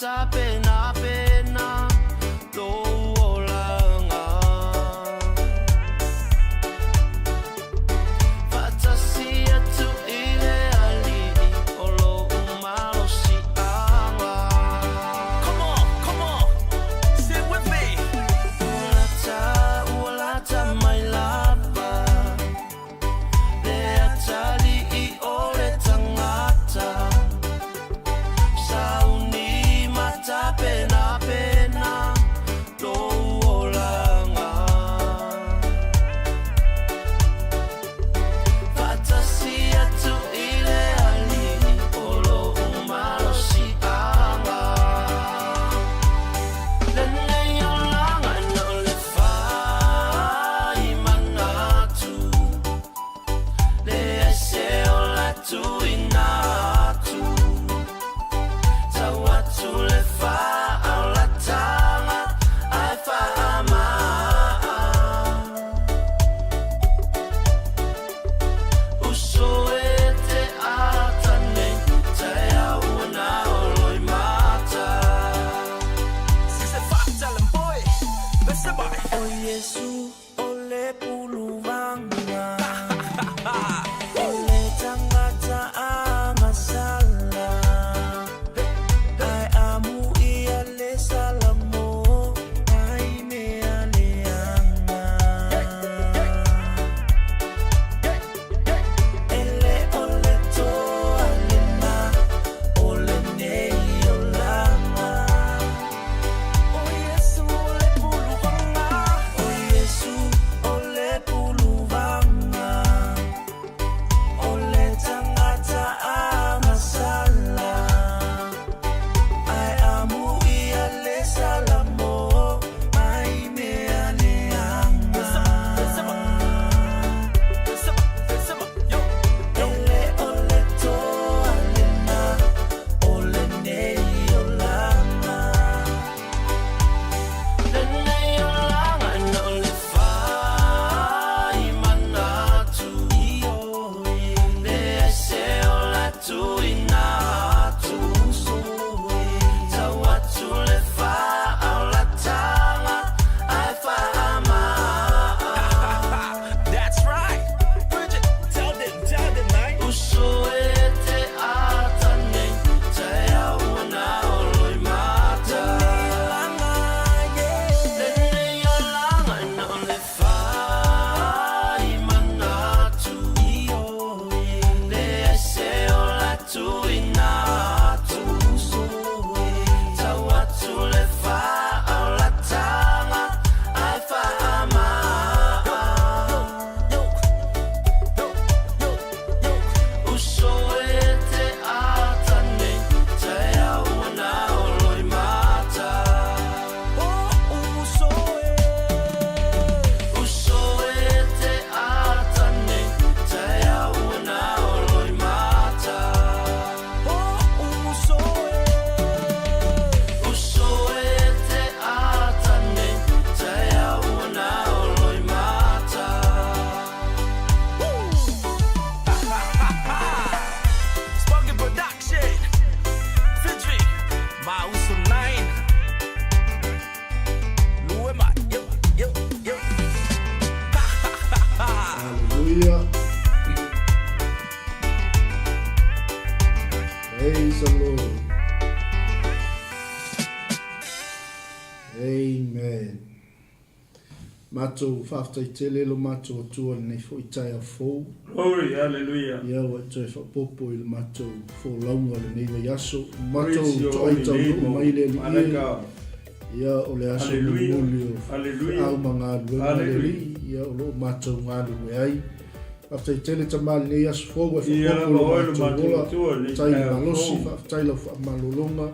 matapenapena lou olaga. Faatasi atu i le Alii o lou malosiaga. Come on, come on, sing with me. Ua lata, ua lata mai lava le atalii o le tagata. Sauni matapenapena lou olaga. Faatasi atu i le Alii o lou malosiaga. Lenei olaga na o le faimanatu. Leai se ola tuuina atu. Tau atu le faaolataga ae faamaa. Uso e te ata nei, taeao ua na o loimata. 6 5 tell 'em boy. Listen boy. O Iesu o le puluvaga. O le tagata agasala. Ae amuia le salamo mai mea leaga. E le o le toa lena o lenei olaga. O Iesu o le puluvaga. O Iesu o le puluvaga. O le tagata agasala. Ae amuia le salamo mai mea leaga. Listen, listen, yo. E le o le toa lena o lenei olaga. Lenei olaga na o le faimanatu. Leai se ola tuuina atu. Tau atu le faaolataga ae faamaa. That's right. Bridget, tell them, man. Uso e te ata nei, taeao ua na o loimata. Lenei olaga na o le faimanatu. Leai se ola tuuina atu. Tau atu le faaolataga ae faamaa. Yo, yo, yo, yo. Uso e te ata nei, taeao ua na o loimata. Oh, uso e. Uso e te ata nei, taeao ua na o loimata. Oh, uso e. Uso e te ata nei, taeao ua na o loimata. Woo! Spunky Production. Featuring Mauso 9. Luema. Yo, yo, yo. Hallelujah. Praise the Lord. Amen. Matou whafetai tele lo matou Atua lenei foi taeao fou. Glory, hallelujah. Ia ua e toe faaopoopo i le matou folauga lenei vaiaso. Matou Praise your toai holy taunuu name, mai le O Alii Father e. God. Ia o le aso Hallelujah. mulimuli o Hallelujah. feau ma galuega le Hallelujah. Alii, ia o lo o matou galulue ai. Faafetai tele tama lenei aso fou e Ia faaopoopo lava lo oe lo matou matou ola. Atua lenei Faafetai le taeao malosi, fou. faafetai lau faamalologa.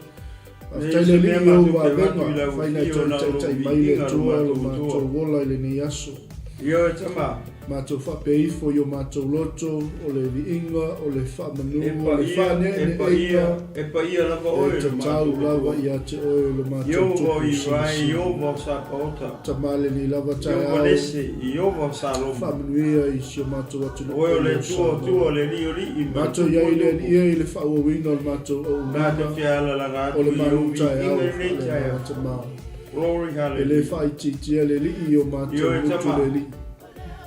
Leai Faafetai se le mea Alii i ou matou te avatu i vavega, lau fai na e afio toe na o lou taitai mai le viiga lo Atua lo matou Atua. matou ola i lenei aso. Ioe Tama. Matou faapea ifo i o matou loto, o le viiga, o le faamanu, E o le paia, e faaneaneaiga, paia, e paia lava e oe lo tatau matou lava Atua. ia te oe lo matou Ieova o Tupu Israe, Silisili. Ieova o Sapaota, Tama lenei lava Ieova taeao, Nese, Ieova o Salomo. faamanuia i si o matou atunuu Oe o le pele o Atua o Samoa. tua, le Alii o alii ma le Matou Tupu i o ai le tupu. Alii e i le faaauauina o le matou Matou auaunaga, te alalaga o atu le i malu ou taeao viiga i lenei faaleagaga taeao. Tama. Glory, E le hallelujah. faaitiitia le Alii i o matou Ioe loto Tama. le Alii.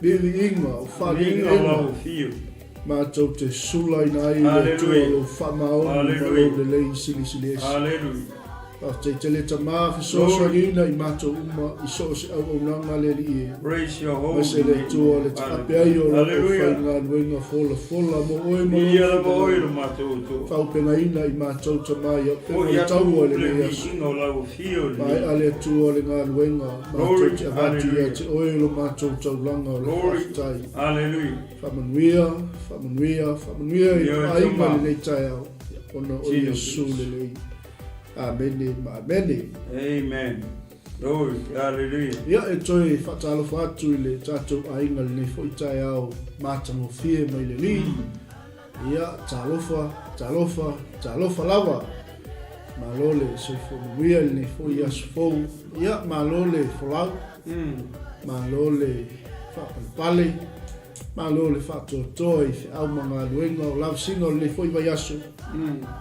Viiviiga, o Viiga o faaneaneaiga, lau afio. matou te sulaina ai le Atua Hallelujah. lou faamaoni ma lou Hallelujah. lelei silisili ese. Hallelujah. Faafetai tele Tama, Glory. fesoasoaniina i matou uma i so o se auaunaga le Alii e. Praise your Aemaise holy le name, Atua le Father. taape ai o lau Hallelujah. aufaigaluega folafola mo oe ma lou Viia lava oe finagalo. lo matou Atua. Faaaupegaina i matou Tama i auupega o Foi le atu taua i le lenei aso. viiga o lau afio i Maea lenei. le Atua le galuega, matou Glory, te avatu ia hallelujah. te oe lo matou taulaga o le Glory, faafetai. hallelujah. Faamanuia, faamanuia, faamanuia i Ioe aiga Tama. lenei taeao, ona o Jesus Iesu Christ. lelei. Amene ma amene. Amen. Glory, hallelujah. Ia e toe faatalofa atu i le tatou aiga lenei foi taeao matagofie mai le Alii. Ia, talofa, talofa, talofa lava. Malo le soifua manuia i lenei foi aso fou. Ia, malo le folau, malo le faapalepale, malo le faatoatoa i feau ma galuega o lavasiga o lenei foi vaiaso.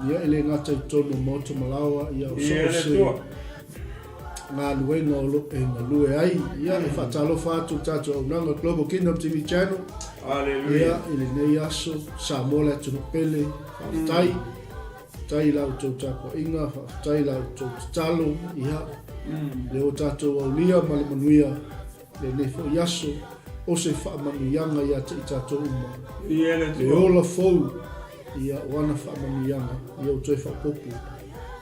Ia, e le gata i totonu o Maota ma Laoa, ia o so Ia o le se Atua. galuega o lo e galue ai. Ia, e faatalofa atu le tatou auaunaga Global Kingdom TV Channel. Ia, Hallelujah. i lenei aso, Samoa le atunuu pele, faafetai. Faafetai i la outou tapuaiga, faafetai i la outou tatalo. Ia, lea ua tatou aulia ma le manuia lenei foi aso, o se faamanuiaga ia te i tatou uma. Ia le Le Atua. ola fou, ia, o ana faamanuiaga, ia ua toe faaopoopo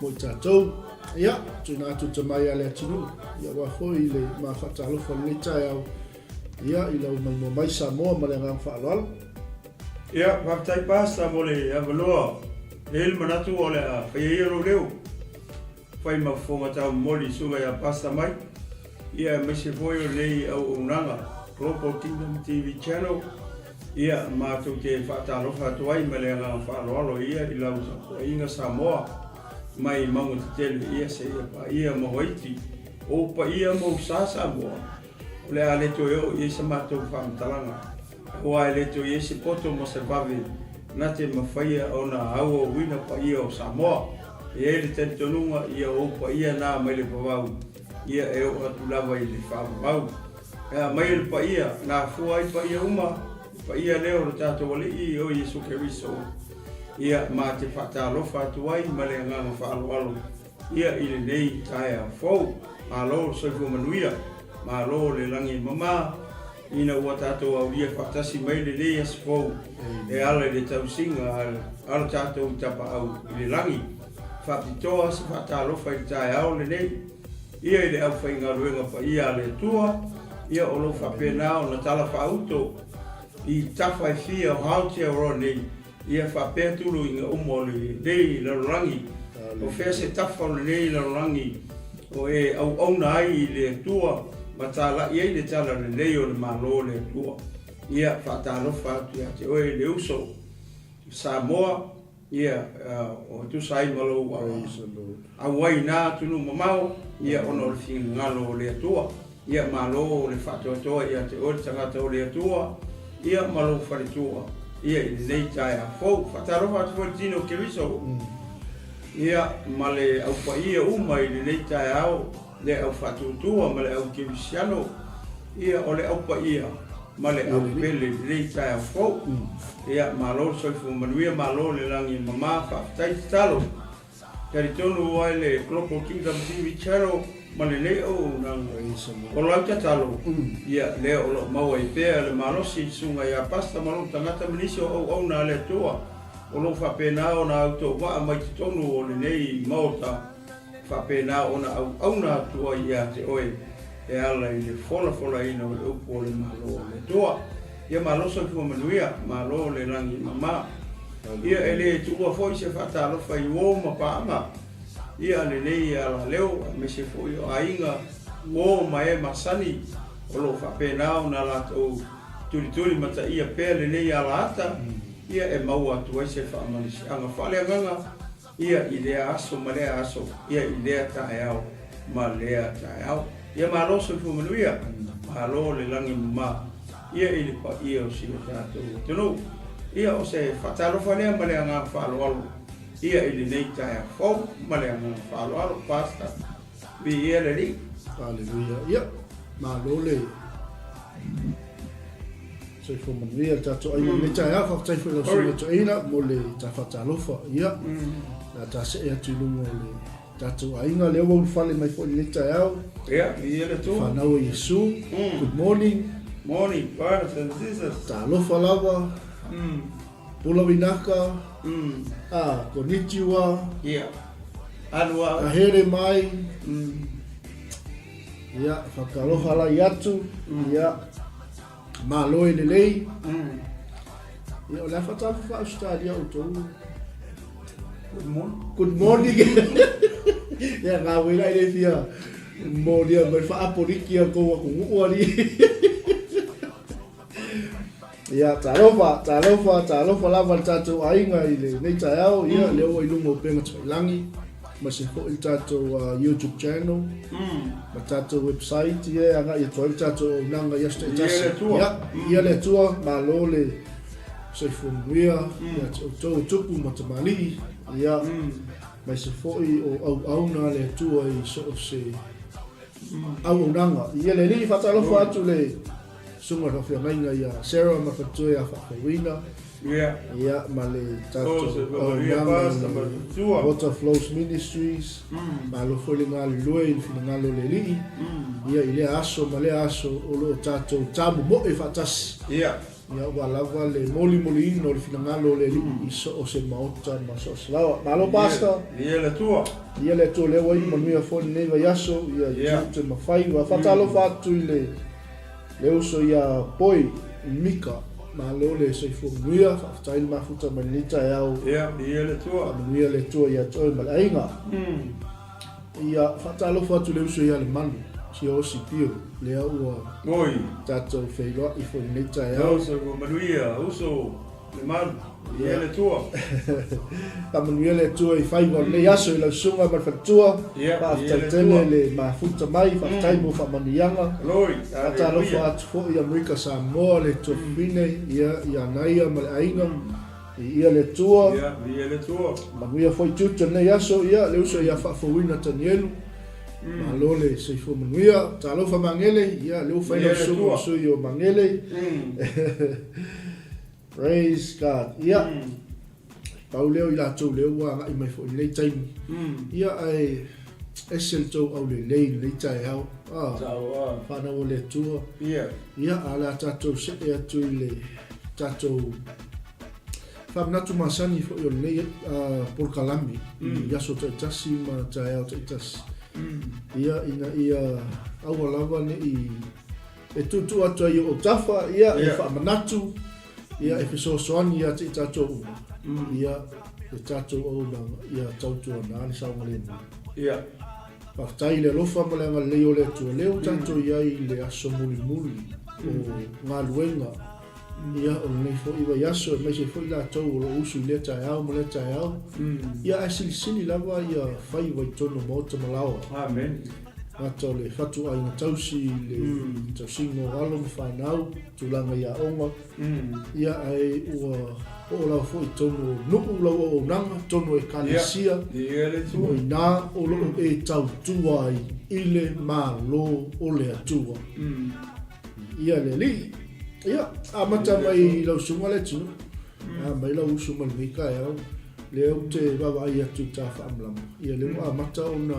mo i tatou. Ia, tuuina atu le tamai ia Leatinuu, ia aua foi le ma faatalofa i lenei taeao, ia, i lau maimoa mai Samoa ma le agaga faaaloalo. Ia, faafetai Pastor mo le avanoa. E i ai le manatu o le a faia ia lou leo. Fai ma fofoga taumoli i susuga ia Pastor mai, ia aemaise foi o lenei auaunaga Global Kingdom TV Channel, ia matou te faatalofa atu ai ma le agaga faaaloalo ia i lau tapuaiga Samoa mai mauga tetele ia seia paia ma Waiti, ou paia ma ou sa Samoa, o le a le toe oo i ai sa matou faamatalaga. Aua e le toe i ai se poto ma se vave na te mafaia ona auauina paia o Samoa. E i ai le talitonuga ia ou paia na mai le vavau, ia e oo atu lava i le faavavau. E aumai le paia na afua ai paia uma, le paia lea o lo tatou Alii o Iesu Keriso. Ia ma te faatalofa atu ai ma le agaga faaaloalo ia i lenei taeao fou. Malo le soifua manuia, malo le lagi e mama. Ina ua tatou aulia faatasi mai lenei aso fou e ala i le tausiga a lo tatou Tapaau i le lagi, faapitoa se faatalofa i le taeao lenei, ia i le aufaigaluega paia a le Atua, ia o lo o faapena ona talafaauto i tafa e fia o Aotearoa nei, Ia faapea tuluiga uma o lenei lalolagi, o fea se tafa o lenei lalolagi o e auauna ai i le Atua ma talai ai le talalelei o le Malo o le Atua. Ia faatalofa atu ia te oe le uso Samoa, ia o tusa ai ma lou auai na atunuu mamao, ia ona o le finagalo o le Atua. Ia malo le faatoatoa ia te oe le tagata o le Atua, ia ma lou faletua, ia i lenei taeao fou. Faatalofa atu foi i le tino o Keriso, ia ma le au paia uma i lenei taeao, le au faatuatua ma le au kerisiano, ia o le au paia ma le au pele i lenei taeao fou. Ia malo le soifua manuia, malo le lagi e mama, faafetai tatalo. Talitonu ai le Global Kingdom TV Channel ma lenei auaunaga. O lau tatalo, ia, lea o lo o maua ai pea le malosi i le susuga ia Pastor ma lou tagata ma nisi o auauna a le Atua o lo o faapena ona autouvaa mai totonu o lenei Maota, faapena ona auauna atu ai ia te oe e ala i le folafolaina o le upu o le Malo o le Atua. Ia malo soifua manuia, malo le lagi mama. Ia e le tuua foi se faatalofa i uo ma paaga ia lenei alaleo aemaise foi o aiga, uo ma e masani. O lo o faapena ona latou tulituli mataia pea lenei alaata, ia e maua atu ai se faamalosiaga faaleagaga ia i lea aso ma lea aso, ia i lea taeao ma lea taeao. Ia malo soifua manuia, malo le lagi e mama ia i le paia o si o tatou atunuu. Ia o se faatalofa lea ma le agaga faaaloalo ia i lenei taeao fou ma le agaga faaaloalo. Pastor, viia le Alii. Haleluia. Ia, malo le soifua manuia le tatou aiga i lenei taeao. Faafetai foi i lau Susuga Toeaina mo le ta faatalofa. Ia, o le a ta see atu i luga o le tatou aiga. Lea ua ulufale mai foi i lenei taeao. Ia, viia le Atua. Fanau a Iesu. Good morning. Morning, brothers and sisters. Talofa lava. Pula vinaka. Ah, konnichiwa. Ia. Alu au. Ka here mai. Ia, whakaloha lai atu. Ia, malo e lelei. Ia, o le a whatafa Australia o tō. Good morning. Good morning. Ia, ngā wera i le fia mōria mai whaaporiki a kou aku nguu ari. Ia, talofa, talofa, talofa lava le tatou aiga i lenei taeao, ia, lea ua i luga o Upega Tafailagi, ma se foi le tatou YouTube channel, ma tatou website, ia, e agai atu ai le tatou auaunaga i aso taitasi. Ia le Atua. Ia, ia le Atua, malo le soifua manuia, ia te outou o tupu ma tamalii, ia, ma se foi o auauna a le Atua i so o se auaunaga. Ia le Alii, faatalofa atu le Susuga i le Faafeagaiga ia Sarah ma Faletua ia Faafouina. Ia ma le tatou auaunaga i le Water Flows Ministries. Malo foi le galulue i le finagalo o le Alii. Ia i lea aso ma lea aso o lo o tatou tamomoe faatasi. Ia ua lava le molimoliina o le finagalo o le Alii i so o se maota ma so o se laoa. Malo Pastor. Viia le Atua. Viia le Atua lea ua iu manuia foi lenei vaiaso ia i tiute ma faiva. Faatalofa atu i le Le uso ia Poi Mika, malo le soifua manuia, faafetai le mafuta mai lenei taeao. Ia, viia le Atua. Faamanuia le Atua ia te oe ma le aiga. Ia, faatalofa atu le uso ia Lemalu, si o Pio, lea ua Oi. tatou feiloai foi lenei taeao. Lau soifua manuia, uso Lemalu, viia le Atua. Faamanuia le Atua i faiva o lenei aso i lau susuga ma le faletua. Faafetai tele le mafuta mai, faafetai mo faamanuiaga. Faatalofa atu foi i Amerika Samoa, le Tuafafine, ia, ia Naia ma le aiga. Viia le Atua. Manuia foi tiute o lenei aso, ia, le uso ia Faafouina Tanielu. Malo le soifua manuia. Talofa Magele, ia, lea ua fai lau susuga o sui o Magele. Praise God. Ia, pau lea o i latou lea ua agai mai foi i lenei taimi. Ia, ae ese le tou aulelei i lenei taeao. Ah, whanau o le Atua. Ia, a o le a tatou see atu i le tatou faamanatu masani foi o lenei polokalame i aso taitasi ma taeao taitasi. Ia, ina ia aua lava ne i E tuutuu atu ai i ou tafa, ia, e faamanatu, ia, e fesoasoani ia te i tatou uma, ia, le tatou auaunaga, ia tautuana le saogalemu. Ia. Faafetai i le alofa ma le agalelei o le Atua, lea ua tatou i ai i le aso mulimuli o galuega, ia, o lenei foi vaiaso, aemaise foi latou o lo o usu i lea taeao ma lea taeao, ia, ae silisili lava ia faiva i totonu o maota ma laoa. Amen. Gata o le fatuaiga tausi i le tausiga o alo ma fanau, tulaga i aoga, ia ae ua oo lava foi i totonu o nuu lau auaunaga, totonu o ekalesia, o i ina o lo o e tautua ai i le Malo o le Atua. Ia le Alii. Ia, amata mai lau susuga Leatinuu, mai lau usu mai lenei taeao, lea ou te vaavaai atu i ta faamalama, ia lea ua amata ona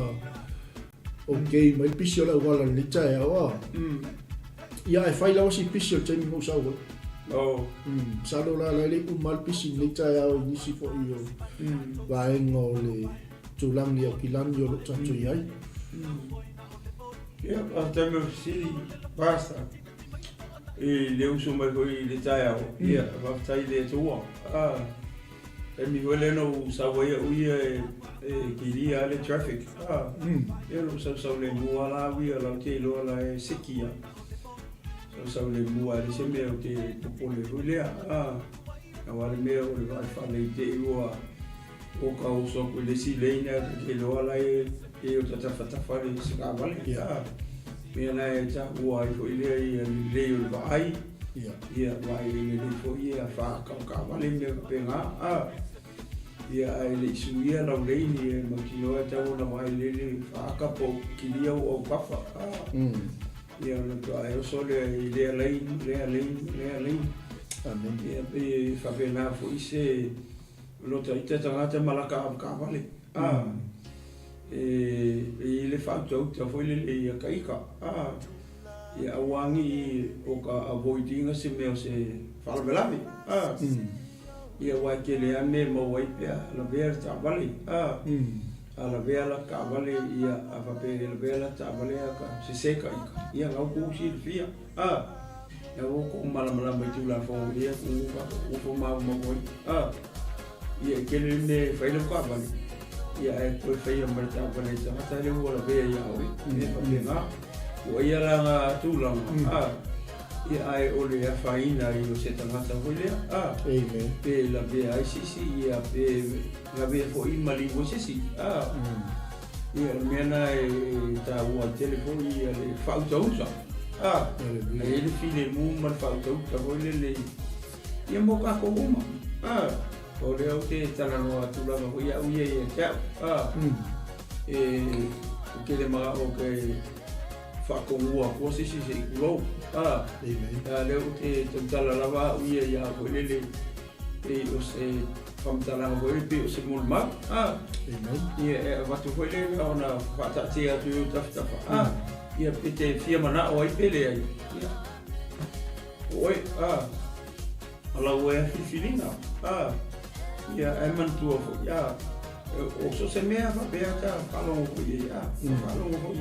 Ok, mai le pisi o le auala i lenei taeao a. Ia ae fai lava si pisi o le taimi na ou sau ai. Oh. Masalo la la e le i uma le pisi i lenei taeao i nisi foi o vaega o le tulagi Aukilani o lo o tatou i ai. Ia, faafetai mo le fesili, Pastor. I le usu mai foi i le taeao, ia, faafetai i le Atua. Ah. Taimi foi lea na ou sau ai au ia e kilia le traffic. Ah, ia lou sausau lemu lava la au ia lau te iloa la e seki a. Tau saogalemu lava e leai se mea ou te popole ai foi lea, a, aua le mea o le vaai faalelei te i ua oka oso atu i le isi lane ae ta te iloa la e e o ta tafatafa le se taavale, a, mea na e taua ai foi lea ia lelei o le vaai, ia vaai lelei foi ia faata o taavale ma mea faapena, a. Ia ae le i suia lau lane e mautinoa e tatau ona vaai lelei le faata po o kilia ou autafa. Ia ona faatoa e oso lea i lea lane, lea lane, lea lane. Amen. Ia pei e faapena foi se lota ita tagata ma laka avetaavale. A e i ai le faautauta foi lele ia ka ika. A ia aua ne i o ka avoid ina se mea o se faalavelave. A Ia aua e tele lava mea e maua ai pe a lavea le taavale, a. A lavea la taavale, ia, a faapea e lavea la taavale a ka sese ka ika, ia na ua tou silafia, a. Na ua tou malamalama i Tulafono i lea atunuu ka ua maumau ai, a. Ia e tele le mea e fai lau taavale, ia ae toe faia ma le taavale a le tagata lea ua lavea ia oe, e faapena. Ua ia la na tulaga, a. Ia ae o le afaina ai o se tagata foi lea, a. Amen. Pe lavea ai se isi, ia pe lavea foi maliu ai se isi, a. Ia o le mea lena e taua ai tele foi ia le faautauta, a. Hallelujah. E i ai le filemu ma le faautauta foi lele ia mo tatou uma, a. O lea ou te talanoa atu lava foi au ia ia te au, a. E ou te le manao ou te faatonua atua se isi se i tulou. A, a lea ou te tautala lava au ia ia au foi lele pei o se faamatalaga foi lele pei o se molimau. A, ia e avatu foi lea na ona faataatia atu i ou tafatafa. A, ia pe te fia manao ai pe leai. Ia, o oe, a, o lau ea filifiliga. A, ia ae manatua foi, a, O so o se mea faapea ta faalogo foi i ai, a, faalogo foi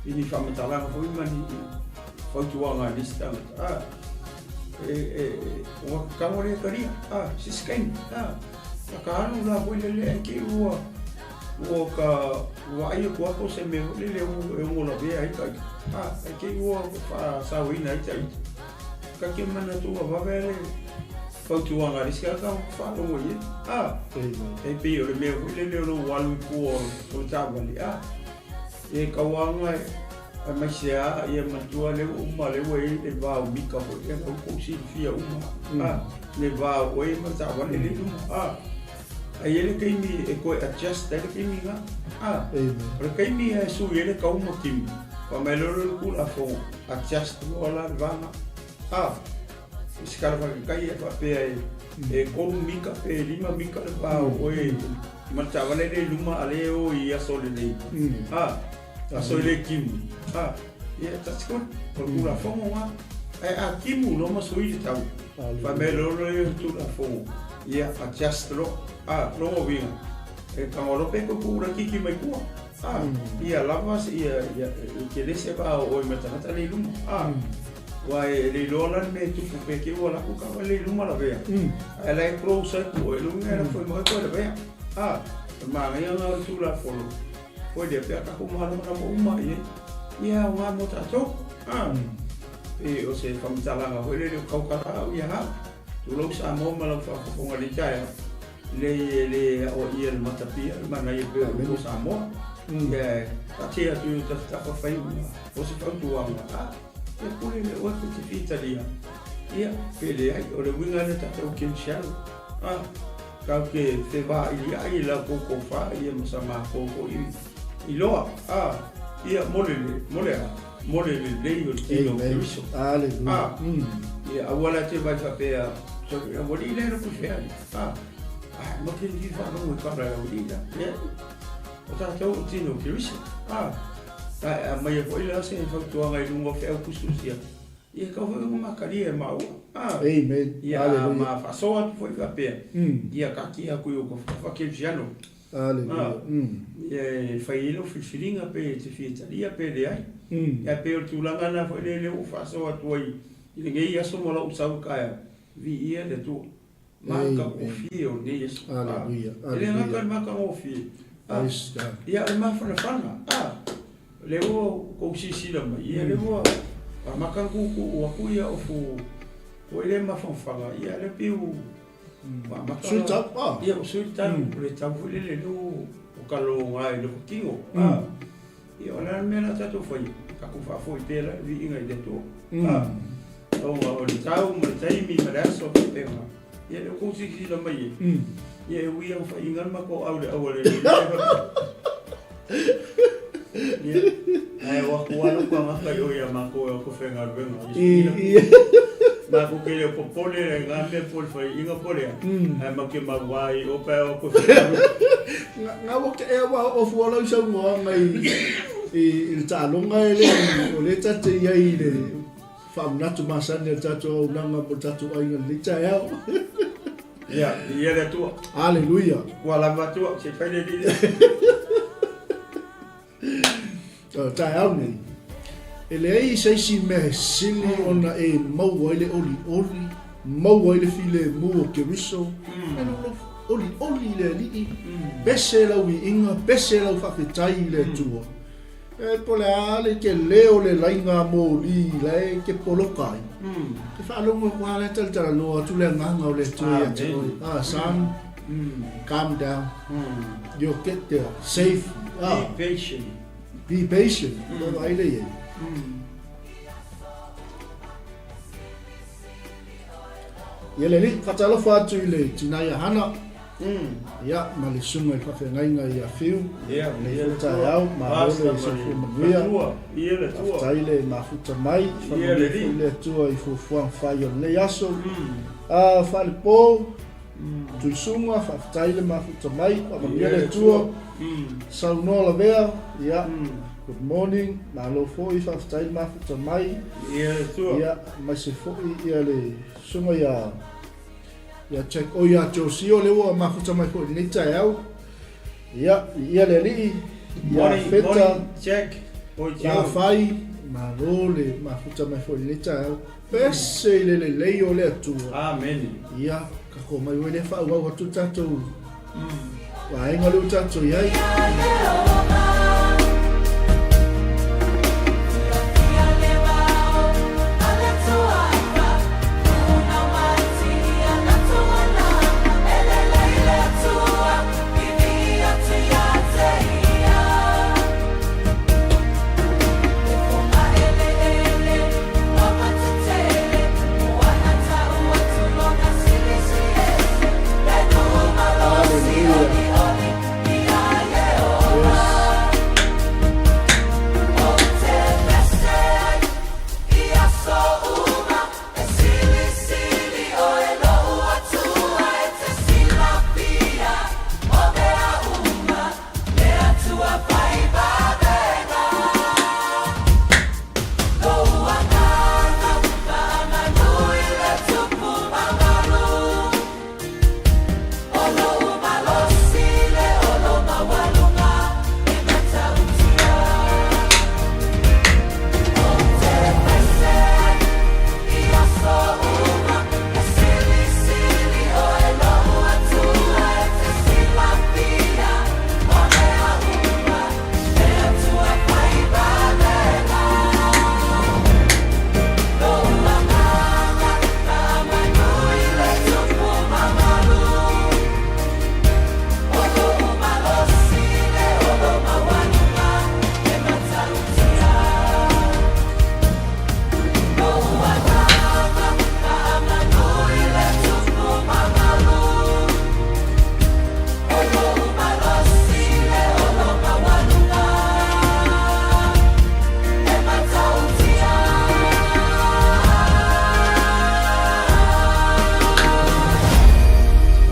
i ni faamatalaga foi ma ni fautuaga a nisi tagata, a, e, e, ua tatau lea talia, a, se isi taimi, a, a ka alu la foi lele ae te i ua, ua ka vaai atu lava po o se mea foi lele e ono lavea ai ta ita, a, ae te i ua faasaoina ai ta ita. Ka te manatu ua vave le fautuaga a le isi tagata ua faalogo i ai. A, e pei o le mea foi lele o lou alu i tua o le taavale, a, e tauaga aemaise lava ia manatua lea ua uma lea ua i ai le va o mita foi lea ua tou silafia uma, a, le va o oe ma le taavale lea i luma, a. Ae i ai le taimi e toe adjust ai le taimi lena, a. O le taimi e sui ai le tau ma timu, fai mai loa lea o le Tulafono, adjust loa la le va lena, a. I se tala faataitai e faapea e 3 mita pe 5 mita le va o oe ma le taavale lea i luma a lea e o i aso lelei. A, aso e le timu. A, ia that's good. O le Tulafono lena. Ae a timu loa ma sui le tau, fai mai loa lea o le Tulafono, ia adjust loa. A, lona uiga, e tago loa pe toe tuu laitiiti mai tua. A, ia lava ia, ia, e tele se va o oe ma le tagata lea i luma. A, Aua e le iloa la le mea e tupu pe te i ua alu atu taavale i luma lavea, ae la e close atu oe, lona uiga e lafo mai oe toe lavea. A, o le manaia lena o le Tulafono foi lea pe a tatou malamalama uma i ai, ia e aoga mo tatou. A, pei o se faamatalaga foi lele o tautala au ia au. Tulou Samoa ma lau faafofoga i lenei taeao, leai e le aoaia e le matapia le manaia pei o le upu o Samoa. Ia e taatia atu i ou tafatafa fai ma o se fautuaga. A. E pule le oe pe te fia talia, ia, pe leai, o le uiga lea tatou kerisiano, a, tatou te fevailiai i la outou tofa, ia, ma sa matou foi iloa, a, ia, mo le, mo le a? Mo le lelei o le tino o Keriso. A, ia, aua la te vaai faapea, aualii la e loto i fea, a, a, ma te fia faalogo i tala e aualii la, leai, o tatou o tino o Keriso, a. Ae aumaia foi la se fautuaga i luga o feau tusitusia, ia e tatau foi ona matalia e maua. A, Amen. ia Hallelujah. ma faasoa atu foi faapea, ia taatia atu i ou tafatafa kerisiano. Hallelujah. A, ia e fai ai lau filifiliga pe e te fia talia pe leai. Ae pei o le tulaga lena foi lea ua faasoa atu ai i lenei aso ma lou sau taeao, viia le Atua. Matagofie o lenei aso. Aleluia. E le gata i le matagofie, Praise God. ia o le mafanafana. A, o lea ua outou silasila mai, ia lea ua Amata ona tuutuu atu ia ofu foi lea mafanafana, ia lea pei ua amata Sui tau, ah. Ia ua sui le tau, o le tau foi lele lea ua talologa i lota tino. Ah. Ia o le a le mea la tatou faia? Tatou faafoi pea la le viiga i le Atua. Ah. Ona o le tau ma le taimi ma le aso faapena. Ia lea ua tou silasila mai ai. Ia e ui lava faiga le matou au i le aualele. Ia, ae o atu lava lou tagata i o ia matou e o atu faigaluega. Matou te le o popole i lena mea po o le faiaina po o le a, ae matou te mau lava i o pe a o atu e faigaluega. Nga ua te ea ua oo fua lau saunoaga i le taaloga e le o lea ta te i ai i le faamanatu masani a le tatou auaunaga mo le tatou aiga i lenei taeao. Ia, viia le Atua. Aleluia. Ua lava Atua, se i fai le alii lea. O taeao nei, e leai se isi mea e sili ona e maua ai le olioli, maua ai le filemu o Keriso, e lou olioli i le Alii, pese lau viiga, pese lau faafetai i le Atua. E po o le a le tele o le laina moli la e te poloka ai, te faalogo atu lava la e talatalanoa atu le agaga o le Atua ia te oe. Ah, son, calm down. You'll get there safe. Be patient. Be patient. Mm. Vaai le i ai. Ia le alii, faatalofa atu i le tina ia Hana. Ia, ma le susuga i le faafeagaiga ia Fiu. Ia, Lenei foi taeao, malo le soifua manuia. Faafetai le mafuta mai, faamanuia foi le Atua i fuafuaga fai o lenei aso. Ah, Faalepo, Tuisuga, faafetai le mafuta mai, faamanuia le Atua. Saunoa Lavea, ia, good morning, malo foi, faafetai le mafuta mai. Ia, aemaise foi ia le susuga ia ia Jack, oi ia Josie o lea ua mafuta mai foi i lenei taeao. Ia, ia le alii, ia Feta, Jack, oi Joe. Lafai, malo le mafuta mai foi i lenei taeao. Pese i le lelei o le Atua. Amene. Ia, tatou omai ua le faaauau atu le tatou vaega lea ua tatou i ai.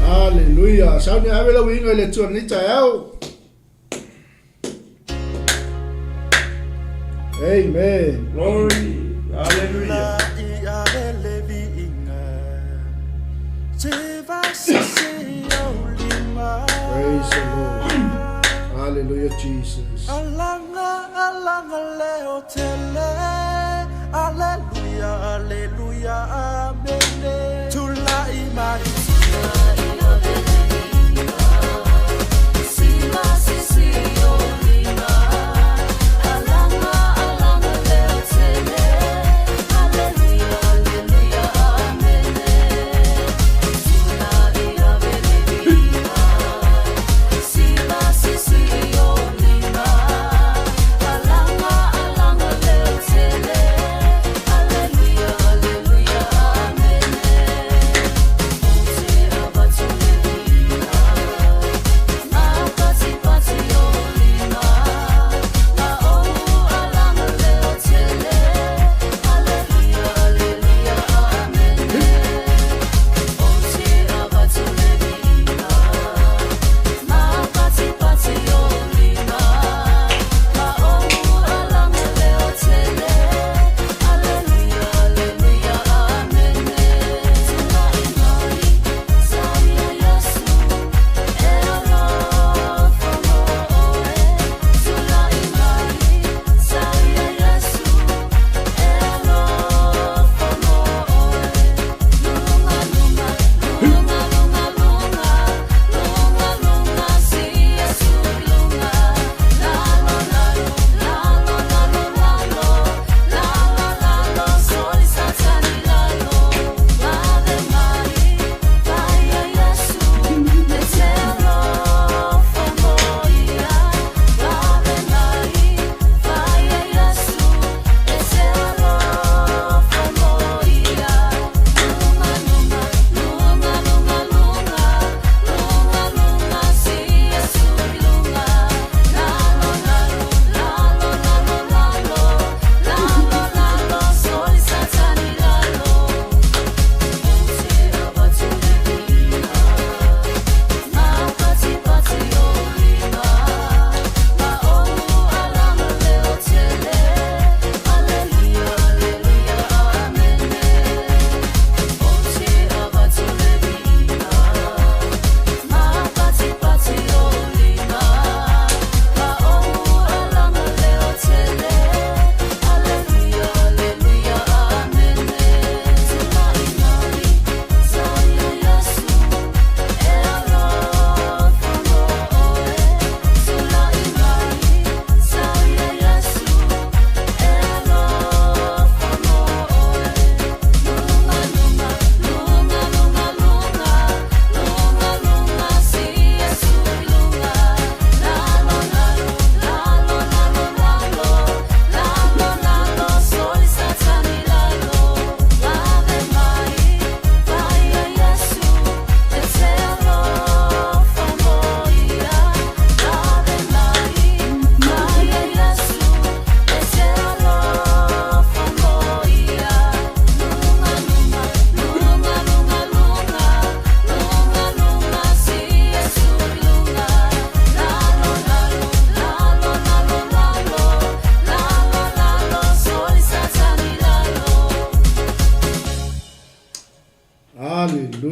Hallelujah. Sauni ave lau inga i le Atua lenei taeao. Amen. Glory. Hallelujah. Praise the Lord. Hallelujah, Jesus.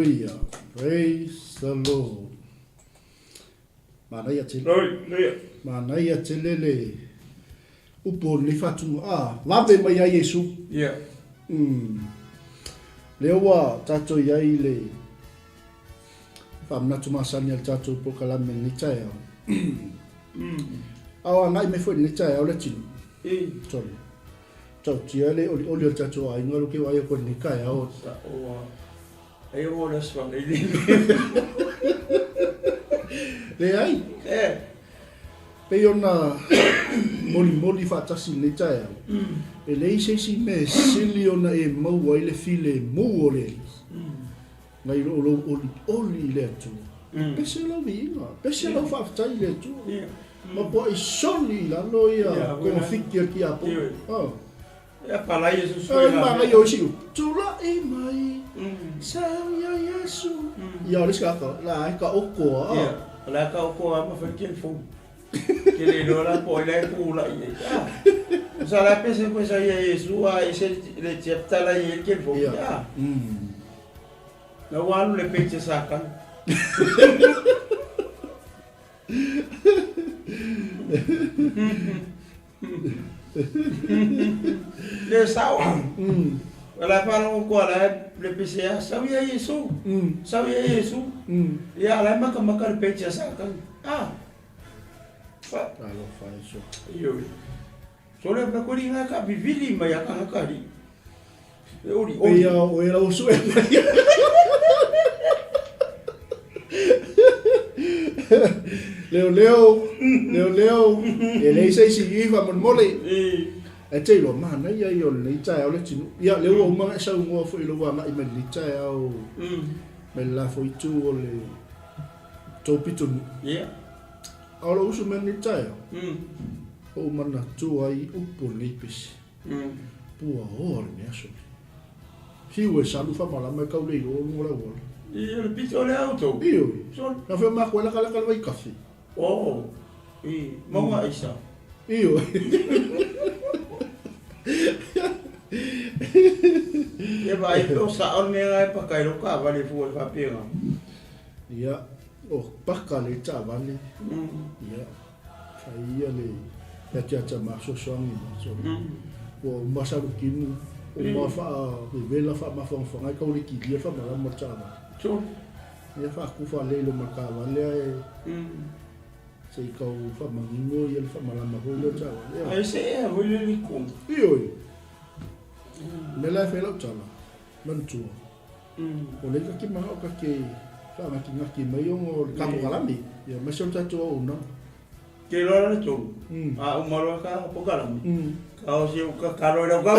Hallelujah. Praise the Lord. Manaia tele. Hallelujah. Manaia tele le upu o lenei faatuga. Ah, vave mai ai Iesu. Yeah. Lea ua tatou i ai i le faamanatu masani a le tatou polokalame i lenei taeao. A o agai mai foi i lenei taeao le atunuu. Sorry. Tautia le olioli o le tatou aiga lo ke vaai aku i lenei taeao. Ai o le aso nei le. Leai. Eh. Pei ona molimoli faatasi i lenei taeao, e leai se isi mea e sili ona e maua ai le filemu o le Alii, nai lo lou olioli i le Atua. Pese lau viiga, pese lau faafetai i le Atua. Mapuai soli i lalo ia togafiti a le tiakono. Oh. Ia palai Iesu sui la. Manaia o isi upu. Tulai mai, sau ia Iesu. Ia o le isi tagata, la e taoto a. Ia, o la e taoto a ma fai telefoni. Ke le iloa la po o ai la e tulai ai. Ah. Sa la pese koe sa ia Iesu a ese le chapter la i ai le telefoni. Ia. Ah. La ua alu le page a Satana. Le sao. O la faalogo koa la le pese a sau ia Iesu. Sau ia Iesu. Ia la makamaka le page a Satana. Ah. Fa. Alofa Iesu. Ioe. So le pa kori nga ka vivili mai a ka hakari. E ori ori. Pei a o e lau sue mai. Leo leo, leo leo, e leai se isi i faamolemole. Ae te iloa, manaia ia o lenei taeao le atunuu. Ia, lea ua uma ona e saunoa foi i lou agai mai lenei taeao mai le la foi itu o le tou pitonuu. A o lou uso mai lenei taeao, ua ou manatua ai upu o lenei pese. Pua oa le mea sole. Fiu e salu faamalama e kau le iloa o luga o le auala. I o le pito o le auto. Ioe. Sole. Na fai o matou e lakalaka le vaikafe. Oh. I maunga aisa. Ioe. Ia vaai pe o sao le mea e paka i lou taavale fua i le faapena. Ia, o paka le taavale. Ia. Fai ia le atiata masoasoagi ma sole. Ua uma salu kinu, uma faavevela faamafanafanaga e kau le kilia faamalama le taavale. Sole. Ia faaku faalei loma le taavale ae se i kau faamanino ia le faamalama foi lea o le taavale. Ia. Ai se ea foi le likono. Ioe. O le mea la e fai ai lau tala, manatua, O lea ka ke manao ka ke whaangatingati mai ona o le kapokalame. Ia, aemaise o le tatou auaunaga. Ke loa la le tolu, a uma loa ka pokalame, ka osi au kakalo i lau kau.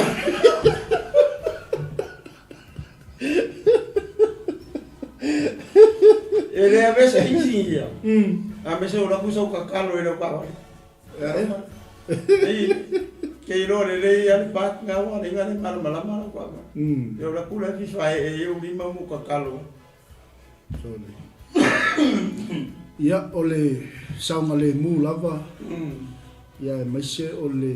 E le avesa isi ia. Avesa o laku sau kakalo i lau kau. Ei, ke iloa lelei a le pat nga ua le nga le malamalama lau kava. Ia o laku la fi fae e iu lima mo kakalo. Sorry. Ia, o le saogalemu lava, ia aemaise o le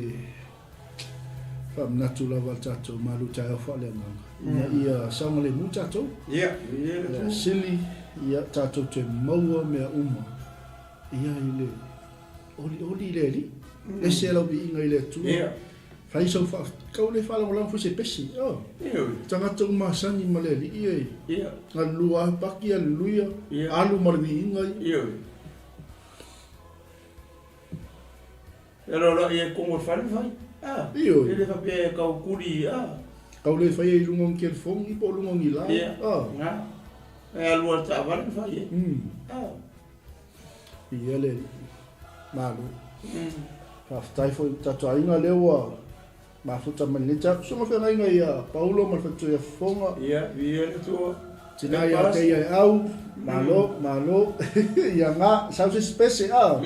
faamanatu lava a le tatou malu taeao faaleagaga, ina ia saogalemu tatou. Ia, ia le Ia sili, ia tatou te maua mea uma, ia i le Olioli i le Alii, ese lau viiga i le Atua. Ia. Fai sau faafetai, kau le faalagolago foi se pese. Oh. Ioe. Tagata uma masani ma le Alii e. Ia. Galulua ae paki, aleluia. Ia. Alu ma le viiga ia. Ioe. E loaloa ia e kogo i le fale ma fai. Ah. Ioe. E le faapea e kau kuli, ah. Kau le faia i luga o ni telefoni po o luga o ni la. Ia. Ah. Nga. E alu a le taavale ma fai e. Ah. Viia le Alii. Malo. Faafetai foi i tatou aiga lea ua mafuta mai lenei taeao. Susuga feagaiga ia Paulo ma le Faletua ia Fofoga. Ia, viia le Atua. Tina ia te ia e au. Malo, malo. Ia nga, sau se isi pese, a.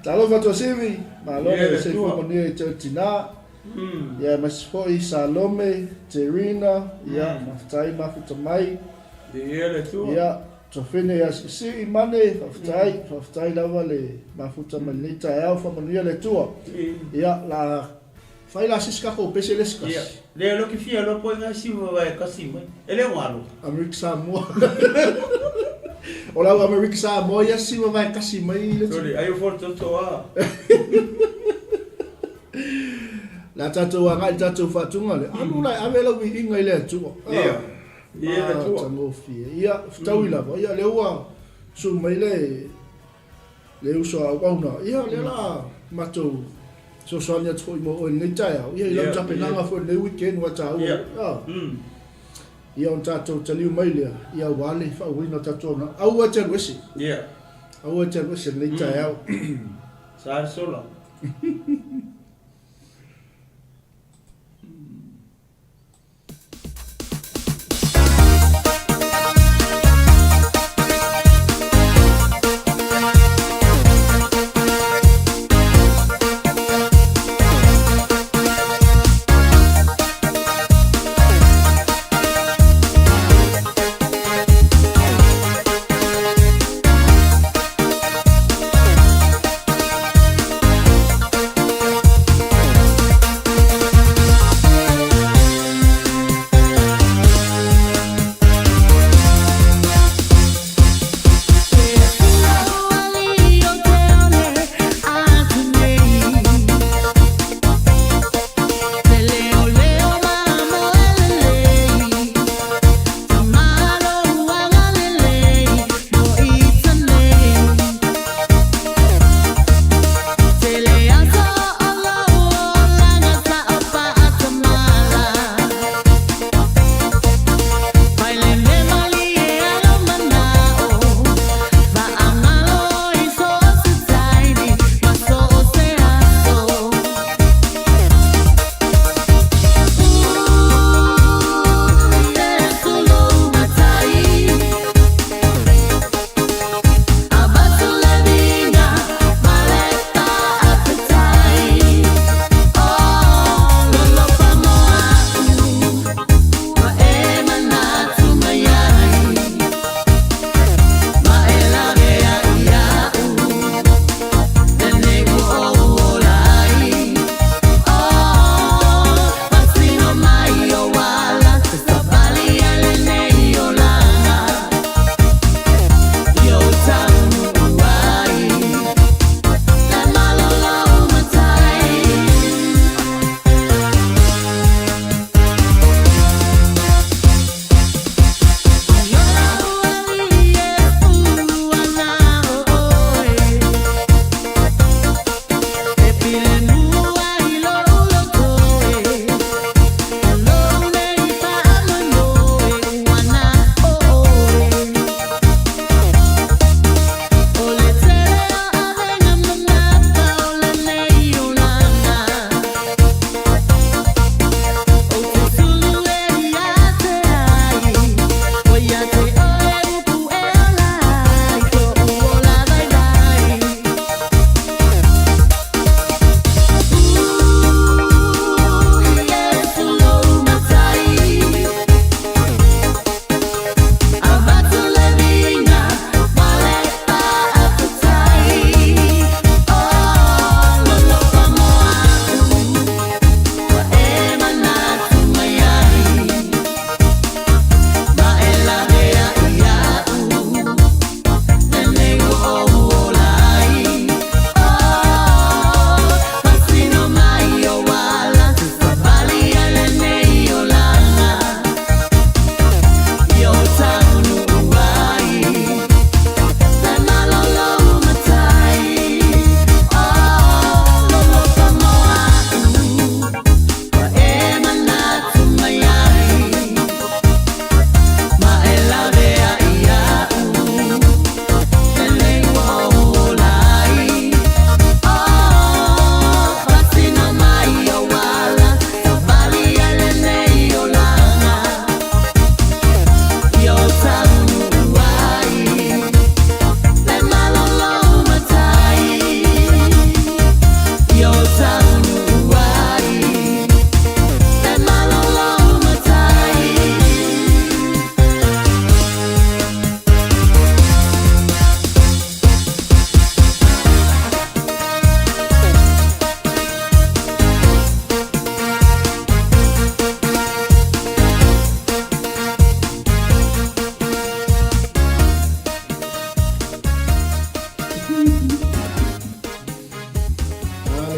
Talofa Tuasivi. Malo le soifua manuia i te tina. Ia aemaise foi Salome, Terina, ia, faafetai mafuta mai. Viia le Atua. Ia, Tofene ia Siisii Mane, faafetai, faafetai lava le mafuta mai lenei taeao, faamanuia le Atua. Ia, la Fai la se isi tatou pese le isi kasi. Ia, lea loa ke fia loa po inga si vavae kasi mai. E le o alo. Amerika Samoa. O lau Amerika Samoa ia si vavae kasi mai le. Sorry, ai o fo toto a. La tatou agai tatou faatunga le. Alu la ave lau viiga i le Atua. Ia. Ia le Atua. Matagofie. Ia, fetaui lava. Ia, lea ua susu mai le le uso a auauna. Ia, lea la matou fesoasoani atu foi mo oe i lenei taeao. Ia, i lau tapenaga foi i lenei weekend ua taua. Ia. Ia, ona tatou taliu mai lea, ia aua le faauiina o tatou auaunaga. Aua e te alu ese. Ia. Aua e te alu ese i lenei taeao. Sa le sola.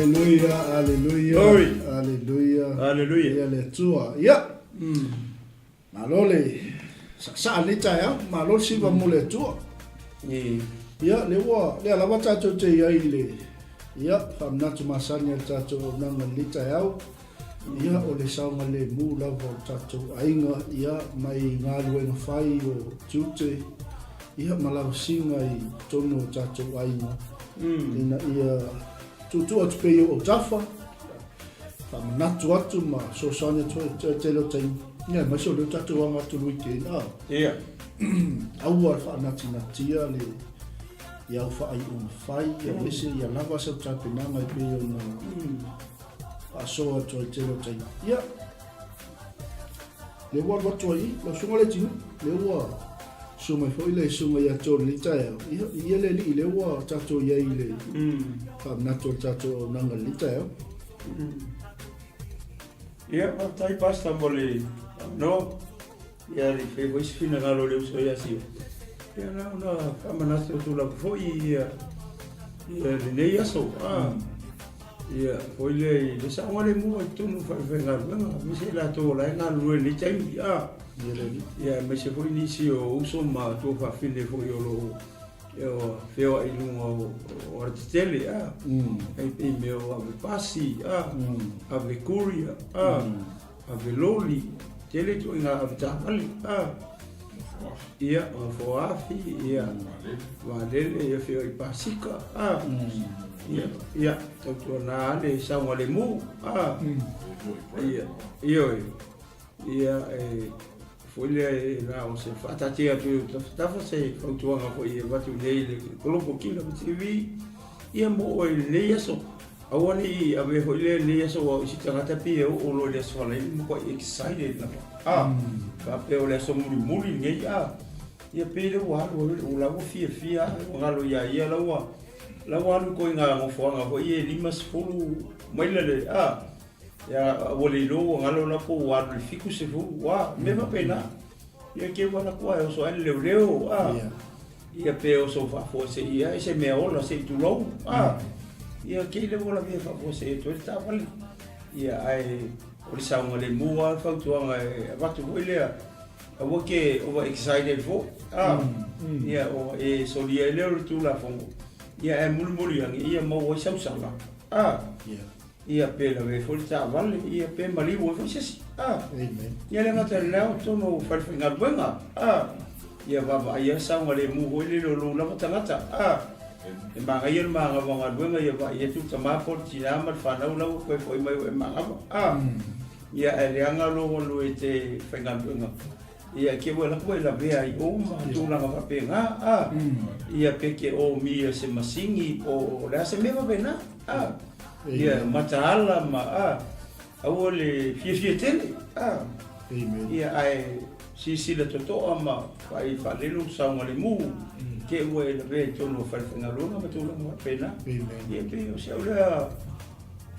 Aleluia, aleluia. Glory. Aleluia. Aleluia. Ia le Atua. Ia. Malo le saasaa lenei taeao, malo le siva mo le Atua. Ia, lea ua, lea lava tatou te i ai i le, ia, faamanatu masani a le tatou auaunaga i lenei taeao, ia, o le saogalemu lava o le tatou aiga, ia, mai galuega fai o tiute, ia, ma lavasiga i totonu o tatou aiga, ina ia tuutuu atu pea i ou autafa, faamanatu atu ma fesoasoani atu foi i le tele o taimi, ia aemaise o lea ua tatou aga atu i le weekend, a. Ia. Aua le faanatinatia le i au faaiuga fai, aemaise ia lava sau tapenaga e pei ona faasoa atu ai i le tele o taimi. Ia, lea ua alu atu ai i lau susuga Leatinuu, lea ua susu mai foi le susuga ia John i lenei taeao. Ia, ia le alii lea ua tatou i ai i le faamanatu o le tatou auaunaga i lenei taeao. Ia, faafetai Pastor mo le avanoa. Ia, le fai foi se finagalo o le uso ia Sio. Ia, na ona faamanatu atu lava foi ia, ia lenei aso. Ah. Ia, foi lea i le saogalemu ai totonu o falefaigaluega, aemaise i latou o la e galulue i lenei taimi. Ah. Ia, aemaise foi nisi o uso ma tuafafine foi o lo o feoai i luga o alatetele, a, e pei mea o ave pasi, a, ave courier, a, ave loli, tele ituaiga ave taavale, a, ia, gafoafi, ia, vaalele, ia feoai pasika, a, ia, ia, tautuana le saogalemu, a, ia, ioe. Ia, e foi lea e na o se faataatia atu i ou tafatafa se fautuaga foi e avatu nei i le Global Kingdom TV, ia mo oe i lenei aso. Aua ne i avea foi lea lenei aso aua o isi tagata pei e oo loa i le aso Faraile matuai excited lava. A, faapea o le aso mulimuli lenei, a, ia pei lea ua alu ai, o la ua fiafia lava, ua galo ia ia la ua, la ua alu i ituaiga nofoaga foi ia e 50 maila le, a, Ia, ua le iloa ua galo la po ua alu i le 70, ua, mea faapena. Ia ke ua laku ae oso ae le leoleo, a. Ia pe oso faafuasei ae se mea ola se i tulou, a. Ia ke ile ua lavea faafuasei atu ai le taavale. Ia ae o le saogalemu lava le fautuaga e avatu foi lea, aua ke over excited foi, a. Ia o e solia ai lea o le Tulafono, ia ae mulimuli ane ia maua ai sau sala, a. Ia pe lavea foi le taavale, ia pe maliu ai foi se isi. A. Amen. Ia le gata i lena o totonu o falefaigaluega. A. Ia vaavaai ia saogalemu foi lele o lou lava tagata. A. E manaia le manava galuega ia vaai atu le tama po o le tina ma le fanau la ua toe foi mai ua e manava. A. Ia ae leaga lou alu e te faigaluega. Ia ke ua lako e lavea ai o ma tulaga faapena. A. Ia pe ke omia se masini po o le a se mea faapena. A. Ia mataala ma a aua le fiafia tele a. Amen. Ia ae silasila totoa ma vaai faalelu saogalemu te ua e lavea i totonu o falefaigaluega ma tulaga faapena. Amen. Ia pei o si au lea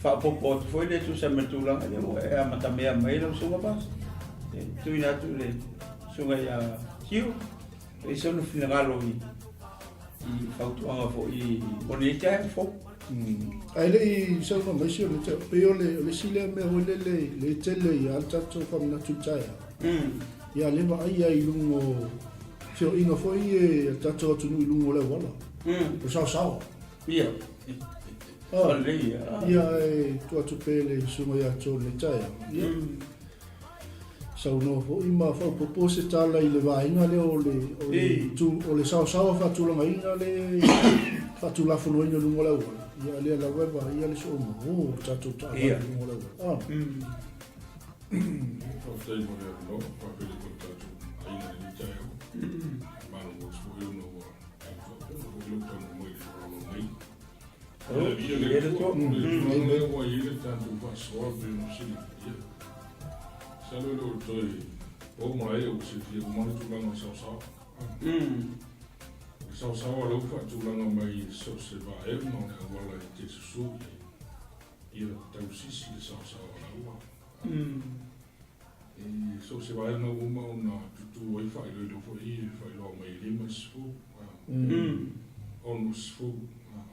faaopoopo atu foi lea e tusa ma le tulaga lea ua e amatamea mai ai lau susuga Pastor. E tuuina atu i le susuga ia Hugh e i sona finagalo i i fautuaga foi mo lenei taeao fou. Ae le i saunoa mai si o le pei o le o le isi lea mea foi lele le tele ia le tatou faamanatu i le taeao. Ia le vaai ai i luga o feoaiga foi e a le tatou atunuu i luga o le auala. O le saosaoa. Ia. Ah. Lelei ia. Ia e tuu atu pea i le susuga ia John i le taeao. Ia. Saunoa foi ma faaopoopo se tala i le vaega lea o le, o le, tu, o le saosaoa faatulagaina le faatulafonoina i luga o le auala. Ia lea lava e vaaia le sooma o tatou taavale i luga o le auala. Ah. Faafetai mo le avanoa, faafetai foi i le tatou aiga i lenei taeao. Malo foi ona ua faapena foi lou taunuu mai i le tolaulauina. Ia le Atua, le tulaga lea ua i ai le tatou faasoa pei ona silafia. Masalo e le o toe po malaia ua silafia uma le tulaga o le saosaoa. O le saosaoa la ua faatulaga mai i so o se vaega o le auala e te susu i ai, ia tausisi le saosaoa la ua. I so o se vaega ua uma ona tutu ai faailoilo foi e faailoa mai e 50, 60. O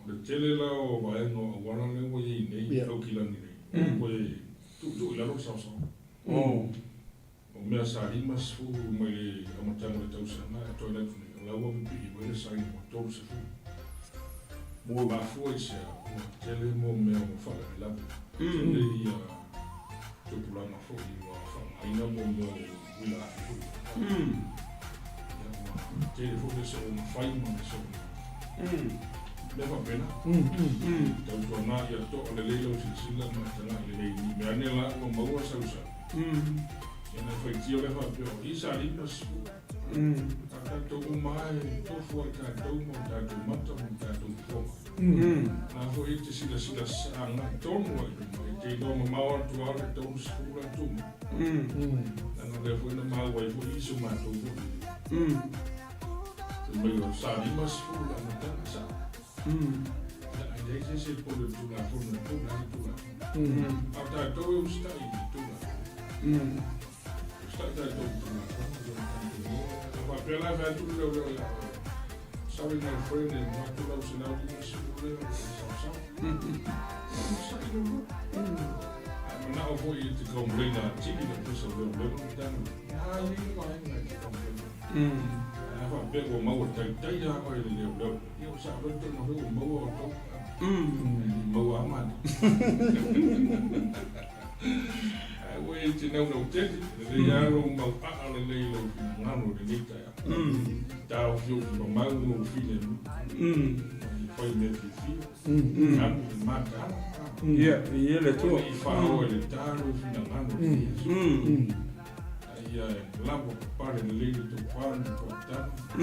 le tele la o vaega o auala lea ua i ai nei, Aukilani nei, ua toe tuutuu i lalo le saosaoga. O mea sa 50 mai le amataga o le tausaga e toe atu nei, o la ua pipii mai le saini ua 30. Ua mafua i se a? Ua tele mo mea ua faalavelave. Tele ia tupulaga foi ua faaaogaina mo mea o uila afi foi. Ia, ua tele foi le soona fai ma le soona mea faapena. Tautuana ia toa lelei lau silasila ma e tagai lelei i mea ane la ua maua sau sau. Ia na faitio lea faapea o i sa 50. A tatou uma lava e tofu ai tatou ma o tatou mata ma o tatou fofoga. La foi e te silasila agai tonu ai i luma, e te iloa mamao atu lava le 30 la tu mai. Leaga lea foi na maua ai foi i so matou foi. Fai mai o sa 50 le amataga sa. Ia ai leai se isi e pule i le Tulafono e pule ai le Tulafono. A o tatou e usitai i le Tulafono. Usitai tatou i le Tulafono, ia o tatou iloa. A faapea la e fai atu le leoleo ia oe, Sorry my friend, e alu atu lau 150 lea o le saosaoa. Onosai lou loto. A e manao foi e te complain atili le Ofisa o Leoleo ma Matagaluega, na e i ai le vaega e te complain ai. Ae a faapea ua maua taitai lava oe e le leoleo, ia ua sao loa le toeaina foi ua maua outou. E le i maua lava matou. Ae ua e te naunau tele, lelei lava lou mauaa lelei i lou finagalo i lenei taeao. Taofiofi mamau lou filemu, e fai mea fiafia, alu i le mataala. Ia, ia le Atua. Aua ne i faaoa i le ta lou finagalo i lenei aso. A ia lava papale lelei le tofa ma le faautaga. E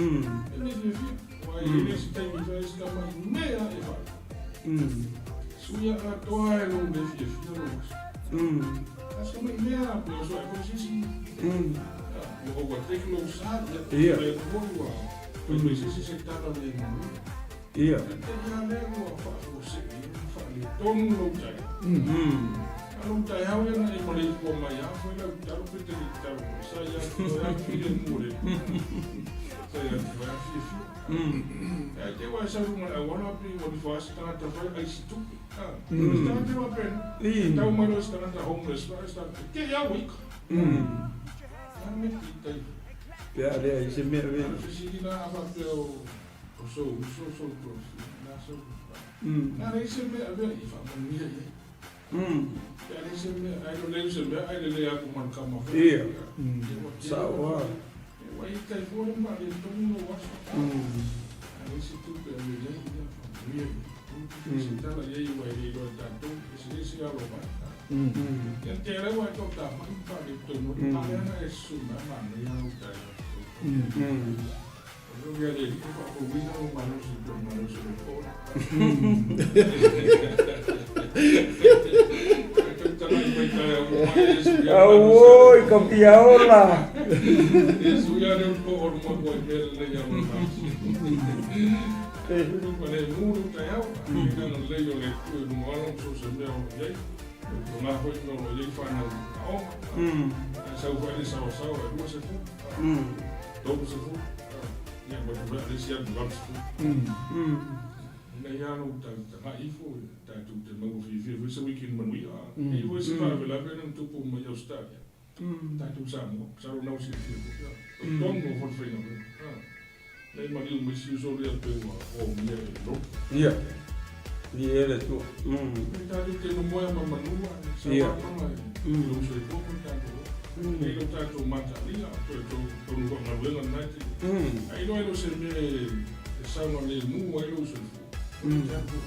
mea fiafia, aua e i ai le isi taimi e fai ai se tama i mea e fai. Suia atoa e lou le fiafia lou aso. Aso mai mea pe oso ai foi se isi. Ua overtake lou sa, ia, le foi ua fai mai se isi se tala le manuia. Ia. Te ia lea ua faafuasei ai ma faaletonu lou taeao. A lou taeao ia na e maleifua mai lava foi lau talo pe te le talo mai. Sa ia te oe lava filemu o le Atua. Sa ia te oe lava fiafia. Ae te ua e sau i luga o le auala pe ua nifo lava se tagata fai ai se tupe. Se tagata faapena. Tau mai loa se tagata homeless fa se tagata te ia ua ika. A me te tai. Pe a leai se mea ve. A fesili la a faapea o O sou uso, o sou tuafafine, na sou pai. Na leai se mea avea i faamanuia i ai. Pe a leai se mea, ai lo leai se mea, ai lelei aku ma le tama foi. Ia. Ia ua tele Sao ua lava. Ia ua i tai fua le faaletonu lou aso. A leai se tupe ave i ai, ia faamanuia i ai. Ua se tala i ai ua e le iloa e tatou, eseese alo mai. Ia te lea ua e toatamai ma faaletonu, a lea na e susu mai manaia lou taeao. Auoi ka fia ola. Ia ma te mea le isi atu 80. Ina ia lou tagai ifo tatou te maua fiafia foi se weekend manuia. E i foi se faalavelave na tupu mai Australia. Tatou Samoa, masalo na ua silafia foi. O totonu o foi le faiga mea. Lea e maliu mai si uso lea pei ua omia e le lotu. Ia. Ia le Atua. E tatou te nomoea ma manua, sa mama i lou soifua ma le tatou ola. E i lo tatou matalia, toe tonu faagaluega lena e te Ai loa e le o se mea e saogalemu ai lou soifua. O le te alu foi.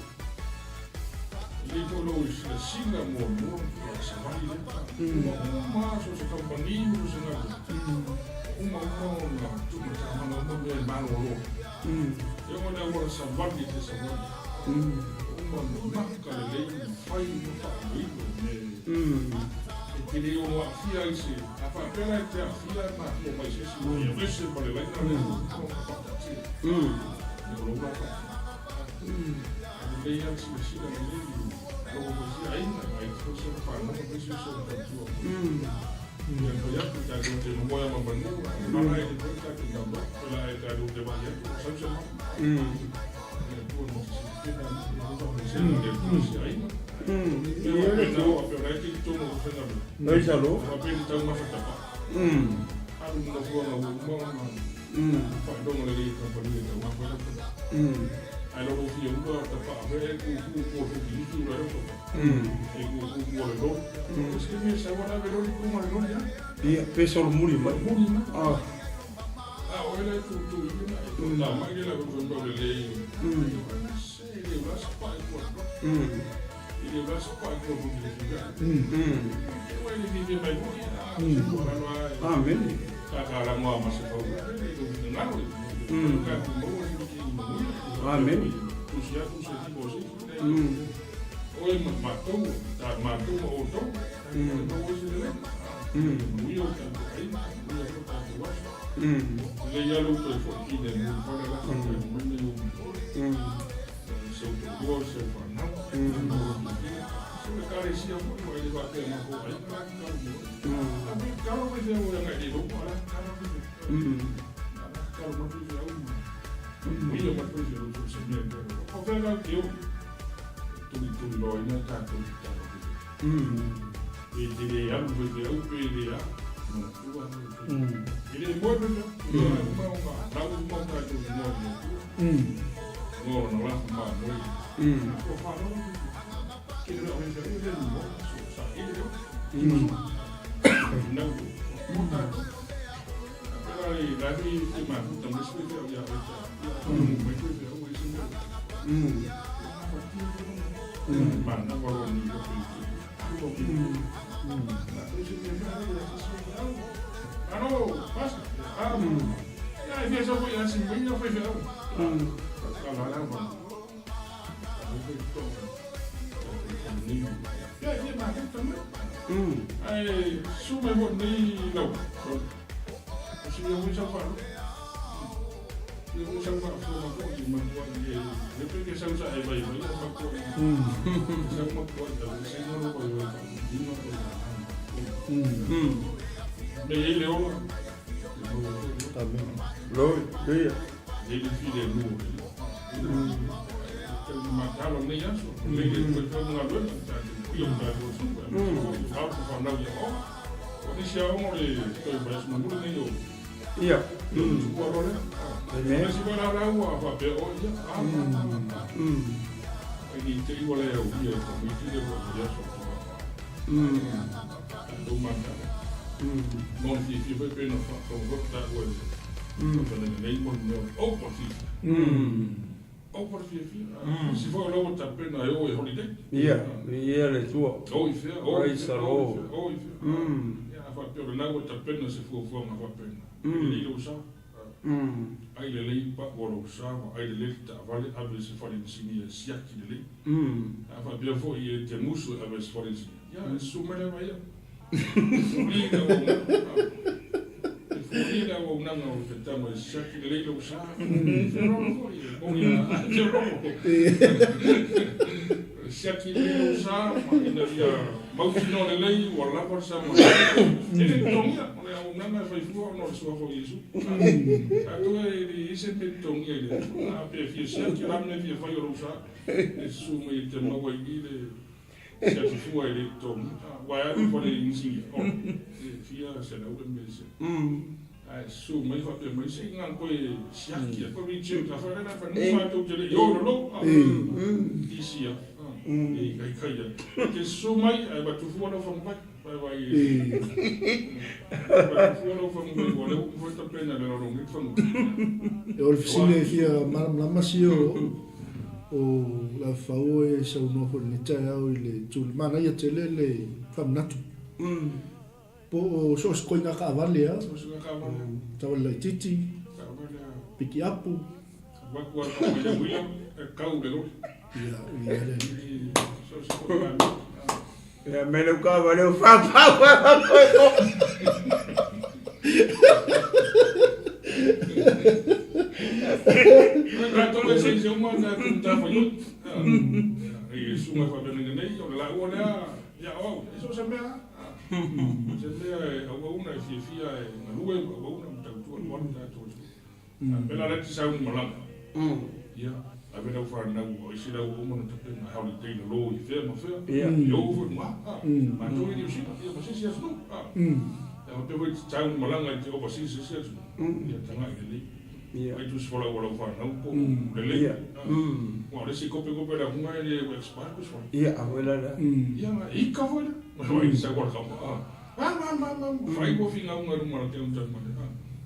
E lelei foi lou silasila muamua ma le savali lea. Uma uma so o se kamupani ma so o se galuega, ua uma uma ona tuumatamaga uma mea e malolo. E oo i le auala savali e te savali ai, ua uma ona maka lelei ma fai ma faailoilo mea e te le ono aafia ai se. A faapea la e te aafia e mafua mai se isi mea, ia aveese ma le laina lea ua uma ona faataatia. Ia o lou la faatinoga. A lelei lava le silasila lelei i lou foi aiga, aiga foi si ona fanau, aemaise o si ona faletua foi. Ia fai atu tatou te momoe ma manu, e mala e le foi tatou taumafai, pe la e tatou te vaai atu, ua sau se mala. Ia le Atua na te silafia na alii, e le faamasino le Atua i si aiga. Ai sa lo. Ia, pe solomuli mai. Ah. Amene. Amene. Ia. Amen. Ia, ia le Atua. Praise the Lord. O le fesili e fia malamalama sia o Lafau e saunoa foi i lenei taeao i le itu le manaia tele le faamanatu. Po o so o se koina kaavale a, taavale laitiiti, pikiapu. Ia, ia le alii. Ia me lau kaavale o faapau a koe ko. Ave lau fanau ua ese la ua uma ona tapena e holiday i lalo i fea ma fea, i o foi i luga, a, matou i Niu Sila, ia ma se isi atunuu, a. Ia faapea foi tatau ona malaga i te overseas i isi atunuu, ia tagai lelei. Ai tusi folau a lau fanau po o lelei, a. Aua o le isi kope kope le ahuga e le ua expire tusi folau. Ia, a foi la lea. Ia, ika foi lea. Mai i sau a le kama, a. Fai ua figauga i luma o le counter ma le,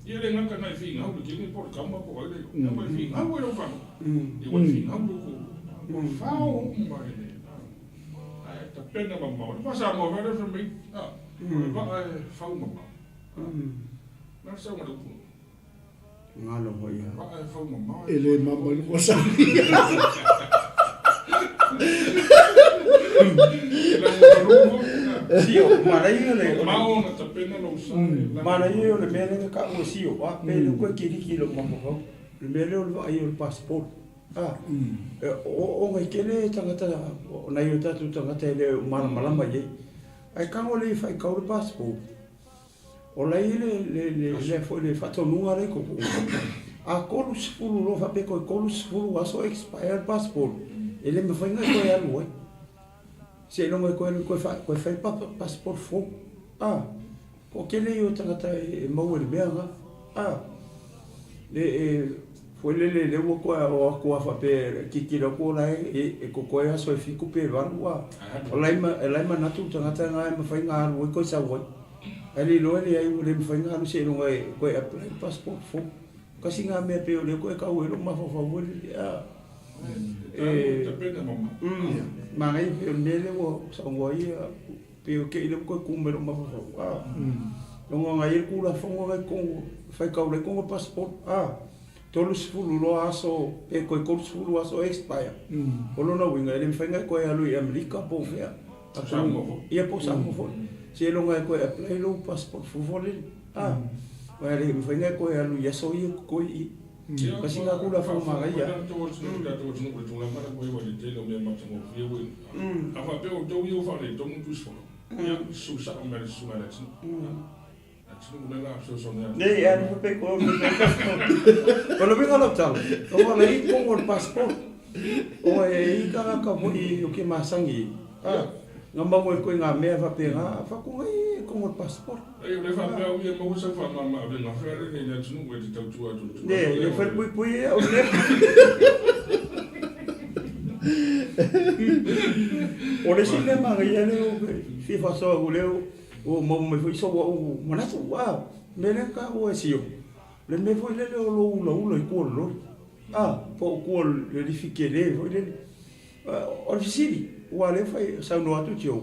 ia le gata na e figau le kene po o le kama po o ai le, ia ma e figau ai lau fanau. Ia ua e figau lou toalua. Ua fao uma e le, ae tapena mamao. Le faa Samoa foi lea fai mai, o le vaa e fau mamao. Na le sauga le upu. Galo foi ia. Vaa e fau mamao. E le mama i le wasabi. Sio, manaia le Mao na tapena lou sa e lagi. Manaia o le mea lea na taua e sio, a pe le koe kiliki i lou mafaufau. Le mea lea o le vaai o le passport. A, e o ona i tele tagata, o nai o tatou tagata e le o malamalama i ai. Ae tago le i faitau le passport. O la e i ai le foi le faatonuga lea i totonu, a 30 loa faapea toe 30 aso expire le passport, e le mafai ona e toe alu ai. Seiloga e toe alu e toe fai le passport fou. A, toatele ia o tagata e maua i le mea lena. A, le e foi lele lea ua toe o atu lava faapea e tilotilo atu o la e totoe aso e 7 pe 8 a, o la e manatu le tagata lena e mafai ona alu ai toe sau ai. Ae le iloa e leai ua le mafai ona alu seiloga e toe apply le passport fou. Tasi lena mea pei o lea toe tau ai lou mafaufau foi lele a. E manaia pei o le mea lea ua saunoa ai pei o te i lea ua toe tu mai lou mafaufau a. Ona na i ai le Tulafono la i totonu e faitau ai totonu o le passport a. 30 loa aso pe toe 30 aso expire. O lona uiga e le mafai ona e toe alu i Amerika po o fea. Samoa foi. Ia po o Samoa foi. Seiloga e toe apply lou passport fou foi lele. A, aua e le mafai ona e toe alu i aso ia totoe i i. Tasi lena Tulafono manaia. Nei, alu faapea koe o le passport. O le uiga o lau tala, ona la i totonu o le passport. Ona e i ai tagata foi o ke masani ai, na maua ai koe i ngā mea faapena, faatoa i totonu o le passport. Ei, o le faapea au ia maua sau faamama-avega fea lea i le atunuu e te tautua atu i le tulaga lea. Ne, le falepuipui e au lea. O le isi mea manaia lea ou te fia faasoa atu lea, Ua maua mai foi sou au manatu, a, mea lea na taua e Sio, le mea foi lele o lou ulaula i tua o le loli, a, po o tua o le lifi tele foi lele. O le fesili, aua o lea e saunoa atu Joe,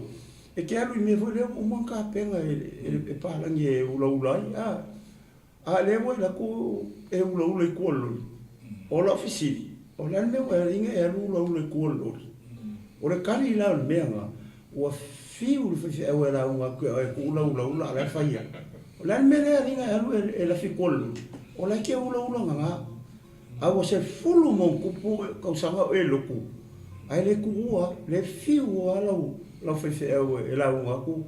e te alu i mea foi lea ua uma ona tapena e palagi e ulaula ai, a, a lea ua alu atu e ulaula i tua o le loli. O lau fesili, o le a le mea ua ala ai ona e alu ulaula i tua o le loli? O le tali la o le mea lena, Ua fiu le faifeau e lauga atu ia oe e tuu lau ulaula a o la e fai lava. O le a le mea lea alii e alu e lafi i tua o le loli? O la e te ulaula gaga. A ua 10+ tausaga o e lotu, ae le tuua lava, le fiu lava lau lau faifeau e lauga atu,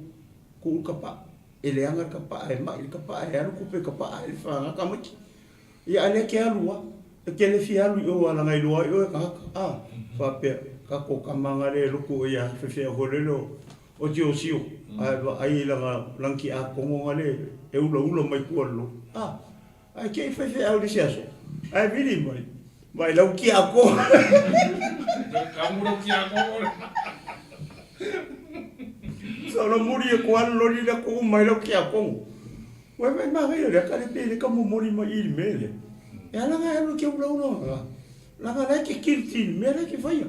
tuu le tapaa, e leaga le tapaa, e mai le tapaa, e alu tupe i le tapaa, e le faga tamaiti. Ia a lea e te alu a, e te le fia alu i o a leaga e iloa ai oe e tagata a, faapea, tatou tama na lea e lotu ia faifeau foi lele o Tiosio ae vaai i lana lana tiakono na le e ulaula mai tua i le lotu a, ae te i faifeau i le isi aso ae vili mai, vaai lau tiakono. Kamu lau tiakono. Solomuli e koa le loli lea tuu mai lau tiakono. Ua e manaia lea kale pe le ka momoli mai i le mea lea. E ala nga e alu ke ulaula nga. Langa la ke guilty i le mea lea ke faia.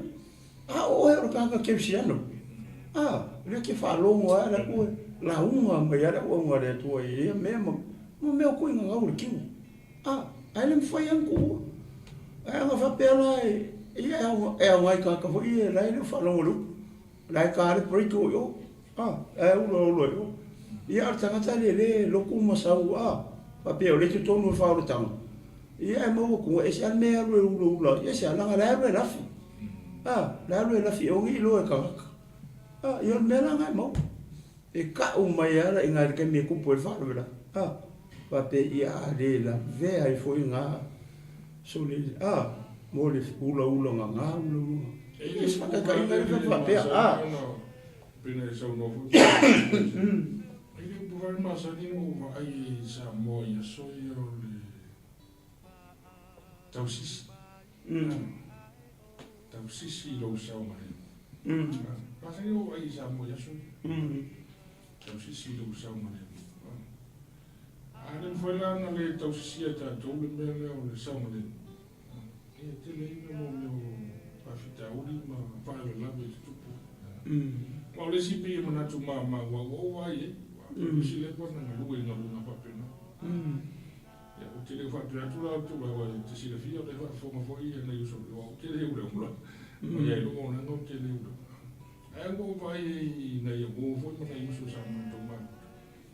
A o oe o le tagata kerisiano. A, lea ke faalogo a la ku lauga mai a le auauna a le Atua i ia mea ma ma mea o koe gagau le tino. A, ae le mafai a na tuua. Ae ana faapea la e ia e aoga i tagata foi ia la e le o faalogo i le upu. La e ta le break o i o. A, ae ulaula i o. Ia, a o le tagata lea lea e lotu ma sau, a, faapea o lea e i totonu o le faaolataga, ia ae maua atu, e ese lava le mea e alu e ulaula ai, ese lava, leaga la e alu e lafi. A, la e alu e lafi e oge iloa e tagata. A, ia o le mea la lena e maua. E kau mai lava la i ina i le taimi e tupu ai le faalavelave. A, faapea, ia a le lavea ai foi na sole, a. Mo le ulaula gaga ulaula. E le se faataitaiga le mea faapea a. Pei ona e saunoa foi e le upu foi masani na ou vaai ai i Samoa i aso ia o le tausisi. Tausisi i lou saogalemu. Masani na ou vaai i Samoa i aso ia. Tausisi i lou saogalemu. A le mafai la ona le tausisia e tatou le mea lea o le saogalemu. Ia e tele ai mea mo mea o faafitauli ma faalavelave e tutupu. Aua o le isi pei e manatu mama ua ou vaai i ai, ua ese leva ona galue i galuega faapena. Ia ou te le o faapea atu la outou aua e te silafia o lea e faafofoga foi nai uso aua ou te le ulaula. Mai ai lou auaunaga ou te le ulaula. Ae ua ou vaai ai i nai uo foi ma nai uso sa matou mafuta.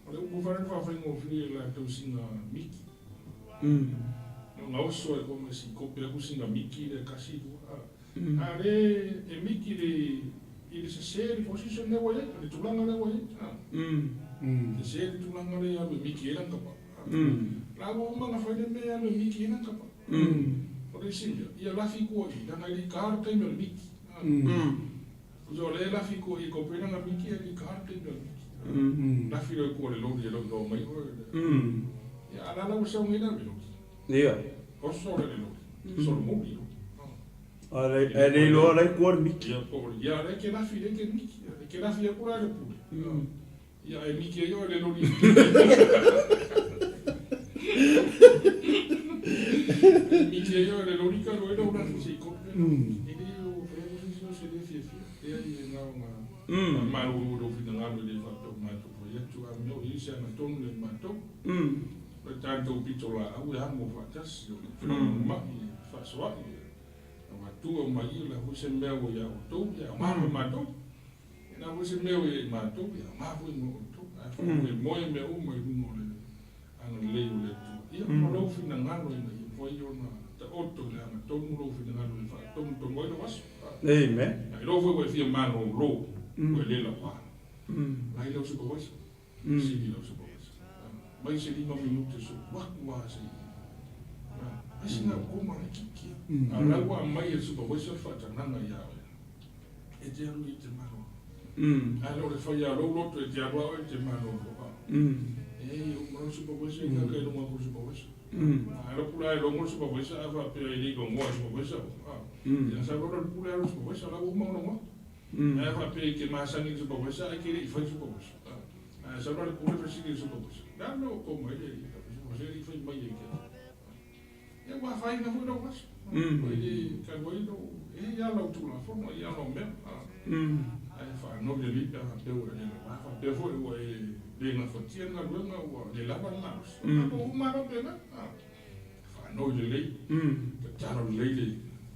O le upu foi lea na faafaigofie e latou sina miki. Na ona oso ai koa ma si kope aku sina miki lea tasi lua. A le e miki le i le sese le position lea ua i ai, le tulaga lea ua i ai. Sese le tulaga lea e alu e miki ai lana kapa. La ua uma ona fai le mea e alu e miki ai lana kapa. O le isi mea, ia lafi kua i, leaga e le i ka le taimi o le miki. Tusa o lea e lafi koe i kope lana miki e le ka le taimi o le miki. Lafi loa i kua le loli e loiloa mai oe. Ia a la la ua sau nei la le loli. Ia. Oso le loli. Solomuli loli. A le le iloa la i kua le miki. Ia po ia le ke lafi le ke miki. Le ke lafi aku la le pule. Ia e miki ai oe le loli. E miki ai oe le loli ka loe lau lafi se i kope. E le o fai atu se isi o se le fiafia. Leai e na ona faamalulu i lou finagalo e le faapea o matou fai atu a mea o i ai se agatonu ia i matou. O le tatou pitolaau e amo faatasi o le felagolagomai e fefaasoa'i e avatua mai ia la foi se mea ua ia outou ia aoga foi matou. E na foi se mea ua ia i matou, ia aoga foi mo outou. Ae faamoemoe mea uma i luga o le agalelei o le Atua. Ia, ma lou finagalo ina ia mafai ona taoto i le agatonu lou finagalo e faatonutonu ai lou aso. Amen. A iloa foi ua e fia malolo, ua e le laua. Lai lau supervisor, sili lau supervisor. Mai se 5 minute so alu atu lava se i ai sina koma laitiiti. A o la ua aumai e le supervisor le faatagaga ia oe. E te alu e te malolo. A le o le fai a lou loto e te alu a oe e te malolo. E uma loa le supervisor e kaka i luga atu o le supervisor. A alu atu la e logo le supervisor a faapea e le i logoa e le supervisor. Ia sau loa la le pule alu i le supervisor la ua uma ona logoa. Ae faapea e te masani i le supervisor ae te le i fai le supervisor. Ae sau la le pule fesili i le supervisor, le a le mea ua koma ai le supervisor e le i fai mai ai te au. Ia ua afaina foi lou aso. Ua le talu ai lou, e i ai lava lau Tulafono, e i ai lava lau mea. Ae faanoi lelei pe a faapea ua e le laua, faapea foi ua e le gafatia le galuega ua le lava le malosi. O uma lava faapena. Faanoi lelei, tatalo lelei le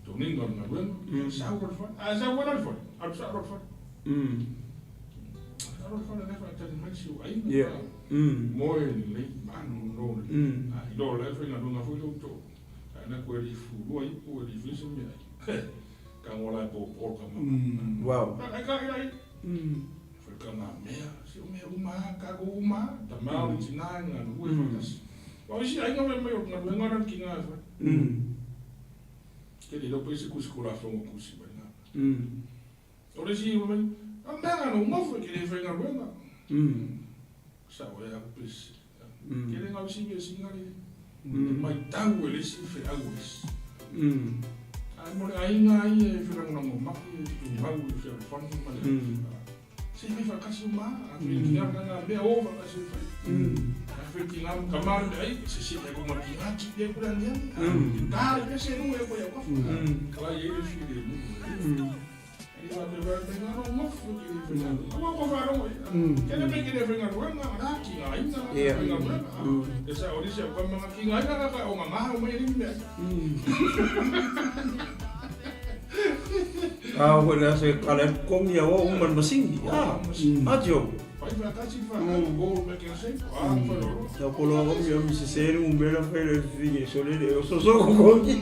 toniga o le galuega, sau loa le fale. A sau foi la le fale, alu sao loa le fale. Alu sao loa le fale, o la e faatali mai si ou aiga. Moe lelei, malolo lelei. A iloa o la e faigaluega foi lou too, ae na koe le i fulua ipu e le i faia se mea ai. Tago la e popo le tama. Wow. Ai ka ai. Fai ka ngā mea, si o mea uma a, kākou uma a, tama o le tina e galulue faatasi. Aua o isi aiga fai mai o le galuega lea a le tina e fai. Ke le iloa pe i se tusi Tulafono o tusi mai na. O le isi fai mai, a mea na lou nofo e te le faigaluega. Sao e au pe se. Ke le gau isi mea sina le matau e le isi feau e le isi. Ae mo le aiga ia e felagolagomai e tumau i le fealofani ma le alofa. Se i fai faatasi uma a, a fai tina ma ngā mea o faatasi e fai. A fai tina ma tama le mea ai, se se ai ko ma tina tipi ai kura aniani. Ta le mea se nuu e koe au kafa. Kala i ai le filemu. A foi le aso e kala ai komi a o uma le masini. Ah, a tio. Tau koloa komi o mi sese le umela fai le fini sole le o soso komi.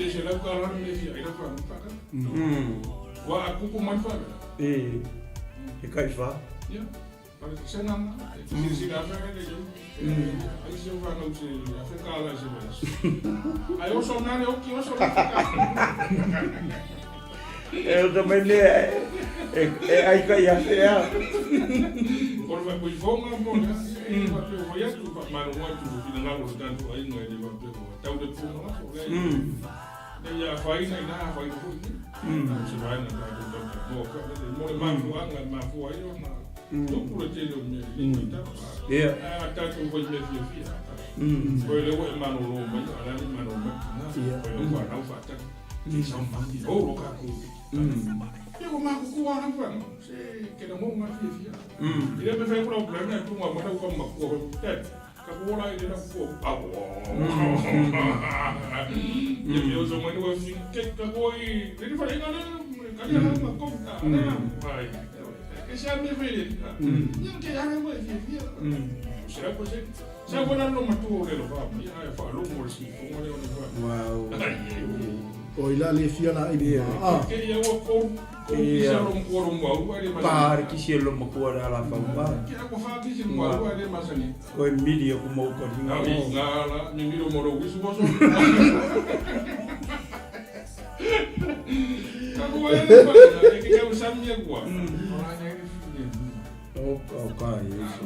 Pe $100 le mea e fia ai lau fanau faatau. Ua a kupu mai le faalavelave. E, e kai fa. Ia, o le sena lena. E te silasila afe ai le iai. Ai si au fanau se $1,000 i se vaiaso. Ae oso na le oki oso le $1,000. E ota mai mea e, e ai kai afe ea. O le faaifoifoga mo le e faapea ua fai atu, faamalogo atu i le finagalo o le tatou aiga e le faapea ua tau le pua ma lafo. Leai, leai a afaina ina, afaina foi i inei. O se vaega tatou talatalanoa foi lele mo le mafuaaga e mafua ai ona tupu le tele o mea i lenei vaitau. Ae a tatou fai mea fiafia, oe lea ua e malolo mai, a o le a le malolo mai tina, oe lau fanau faatali. Oi la le fia la i a. Pa le kisi e lo makua le ala fau pa. Koe miri aku mau ka ringa. O ka Yesu.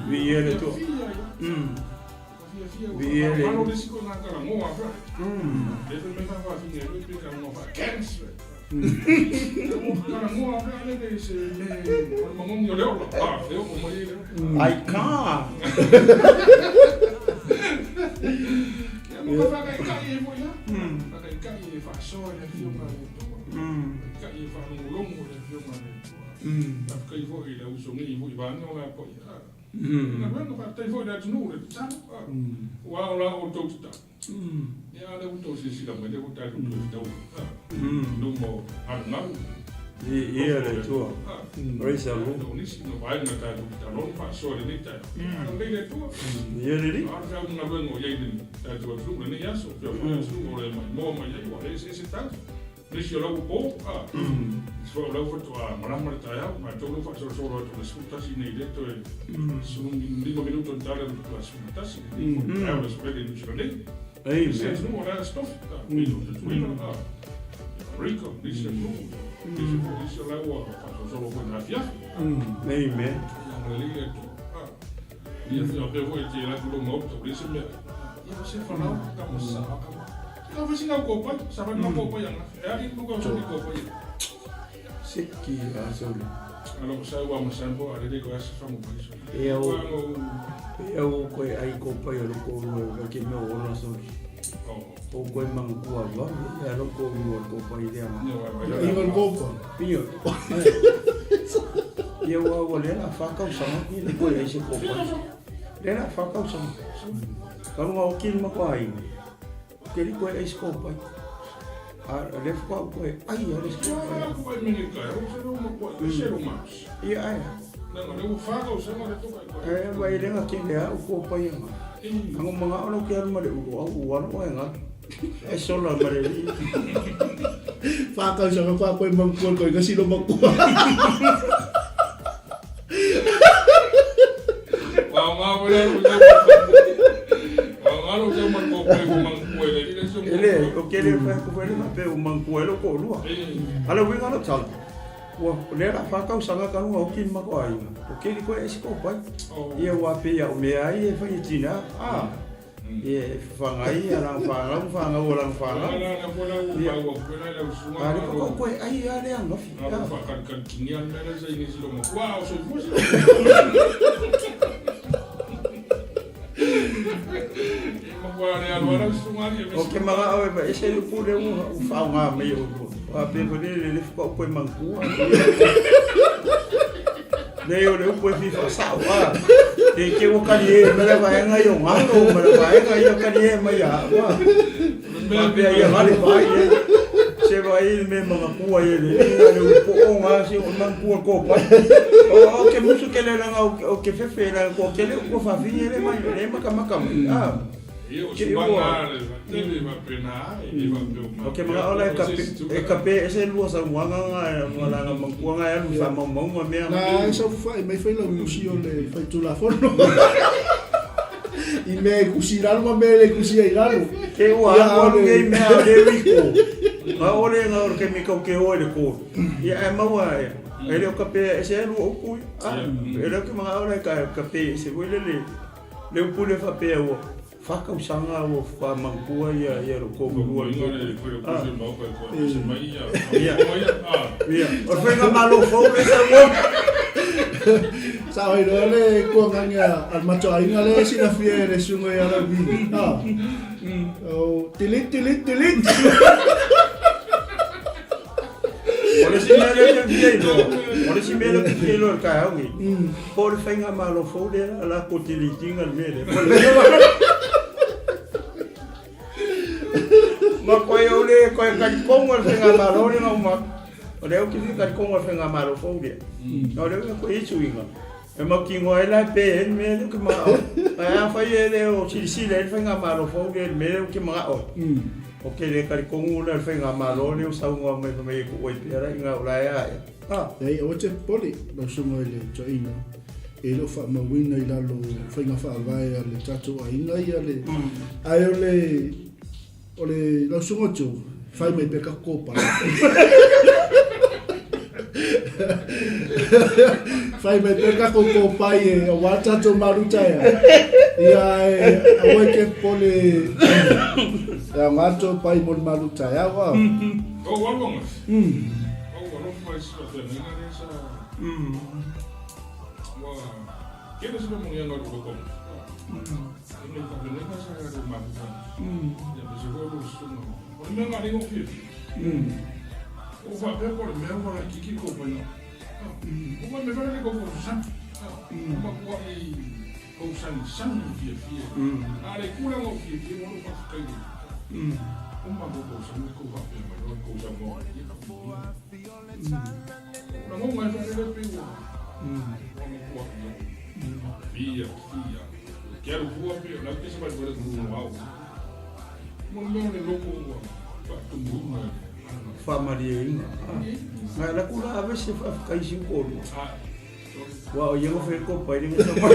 Viia le Atua. Viia le Ai ka! Viia le Atua. Praise the Lord. Viia le Alii. Nisi o lau po, a, nisi foi o lau faatoa malama le taeao, matou lea ua faasolosolo atu i le 11 nei lea toe 15 minuto i tala le faatoa 11 lenei foi taeao le aso lele i Niu Sila nei. Nisi atunuu o la e stofi, a, pei o Tutuila, a, Amerika, nisi atunuu, nisi foi nisi o la ua faasolosolo foi i le afiafi. Amen. Ia agalelei le Atua, a, ia faapea foi e te alu atu i lou maota, ua leai se mea, ia o se falaoa, kama sa, kama. Seki a sole. E au e au koe ai kopai o loko rua ka ke mea ola sole. O koe manga kua va e loko rua kopai lea. Inga kopa. Pio. Ia ua ua lea whakau sanga ki le koe ai se kopai. Lea whakau sanga. Ka runga o kiri ma koa ai. Ke ri koe ai se kopai. A o lea faatoa ou toe ai lava le isi kopai. Ua kopai mai nei taeao, se lea ua matuai ese lou malosi. Ia ae. Leaga o lea ua fa tausaga lea tokai koe. Ae vaai lea na tele lava upu o paia na. Ana ou manao la ou te alu ma le ulu au ua alu oe galu. E sola ma le alii. Fa tausaga fa koe mangkua koe ka silo makua. E leai, ou te le fai atu foi le faapea ua mantua ai lou toalua. A o le uiga o lau tala, ua o lea o le a fa tausaga talu ona oti le matou aiga, ua keli koe ese kopai. Ia aua pei lava o mea ai e fai e tina, a. Ia e fafaga ai ia lana fanau ma fanau a lana fanau. Ia, a o lea faatoa ou toe ai lava lea ananafi. Ou te manao e ese le upu lea ua faaaoga mai e outou. Aua pei foi lele le faatoa ou toe manatua. Leai o le upu e fia faasao a. Te te ua kalie mai le vaega ia o galo ma le vaega ia kalie mai ia au a. Faapea ia gale vaai e. Se vaai le mea manatua ia le le le upu o ngā se o manatua ko pai. O o ke musu ke le langa o ke fefe la ko ke le upu faafine le mai le makamaka mai a. Ia, o suaga le tele faapena, e le faapea uma. Ou te manao la e kape ese lua saunoaga nga ma lana matua nga e alu i faamaumauga mea. Na e saofafai mai fai lau tusi o le faitulafono. I mea e kusi i lalo ma mea e le kusi ai i lalo. Ke ua alu alu nei mea a le wiko. Nga ole nga o le kemi kau ke oe le kolu. Ia ae maua e e le o kape ese e lua upu ia. E le o ke manao la e kape ese foi lele. Le upu lea faapea ua fa tausaga ua faamautua ia ia lo toalua le Ia. Ia. O le faigamalo fou lea saunoa. Sao ai loa le kuagage a le matou aiga lea e silafia e le susuga ia Lauvi. Ah. Oh, delete, delete, delete. O le isi mea lea ou te fia iloa, o le isi mea lea ou te fia iloa i le taeao nei, po o le faigamalo fou lea o le a delete ina le mea lea. Po o le Ma koe au le koe talitonu le faigamalo lea na uma atu. O lea ou te fia talitonu i le faigamalo fou lea. O lea ua koe i suiga. E mautinoa ai la e pe ai le mea lea ou te manao ai. Ae afai e le o silasila ai le faigamalo fou lea i le mea lea ou te manao ai, ou te le talitonu la i le faigamalo lea ua saunoa mai fai mai e tuu ai pea la i ina o la e a ea. A. Leai, aua te popole lau susuga i le toeaina, e le o faamauina i lalo o faiga faavae a le tatou aiga ia le, ae o le, O le lau susuga o Joe, fai mai pea ka kopa. Fai mai pea ka kopai e aua tatou maruta ea. Ia e aua e ke pole ia ngato pai mo le maruta ea wa. O walu anga. O walu mai sa te nenga ne sa. Wa kene se mo ngi ngaru ko. Faamalieina. Ngai la kula ave se faafetai si u koalua. Ua o ia nga fai kopai le nga sama.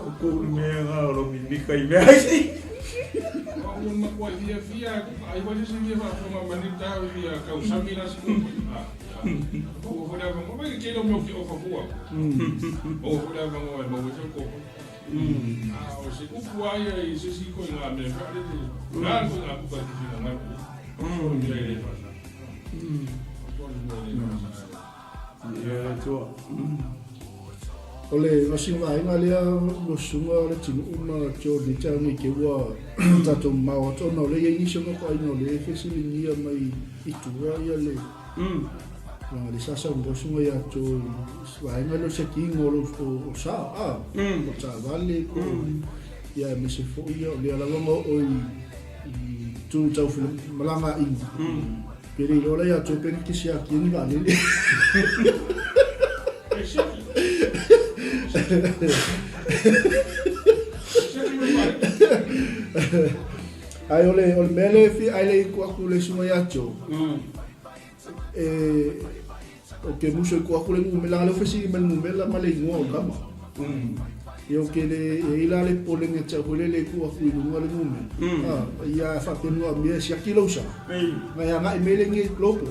O kou le mea nga o lo mimika i mea ai sei. Ia tua. O le gasing vaega lea ua susuga Letinuu ma Joe Lita nei te ua tatou mamao atu ona o lea e i ai nisi o nofo aiga o lea e fesiligia mai i tua ia le Leaga o lea sa saunoa susuga ia Joe i vaega lea o le siakiina o lou o sa, a, o taavale po o, ia aemaise foi ia o lea lava na oo i i itu tau femalagaaiga. Pe le iloa la ia Joe pe na te siakia ni vaalele. E siaki. E siaki mai vaalele. Ae o le o le mea lea e fia ae le i tuu atu i le susuga ia Joe, E, ou te musu e tuu atu le numera, leaga o lea ua fesili mai i le numera ma le igoa o le tama. Ia ou te le, e i ai la le popolega ia te au foi lele e tuu atu i luga le numera. Ia faapea mea e siaki lou sa, ona e agai mai lea i Global.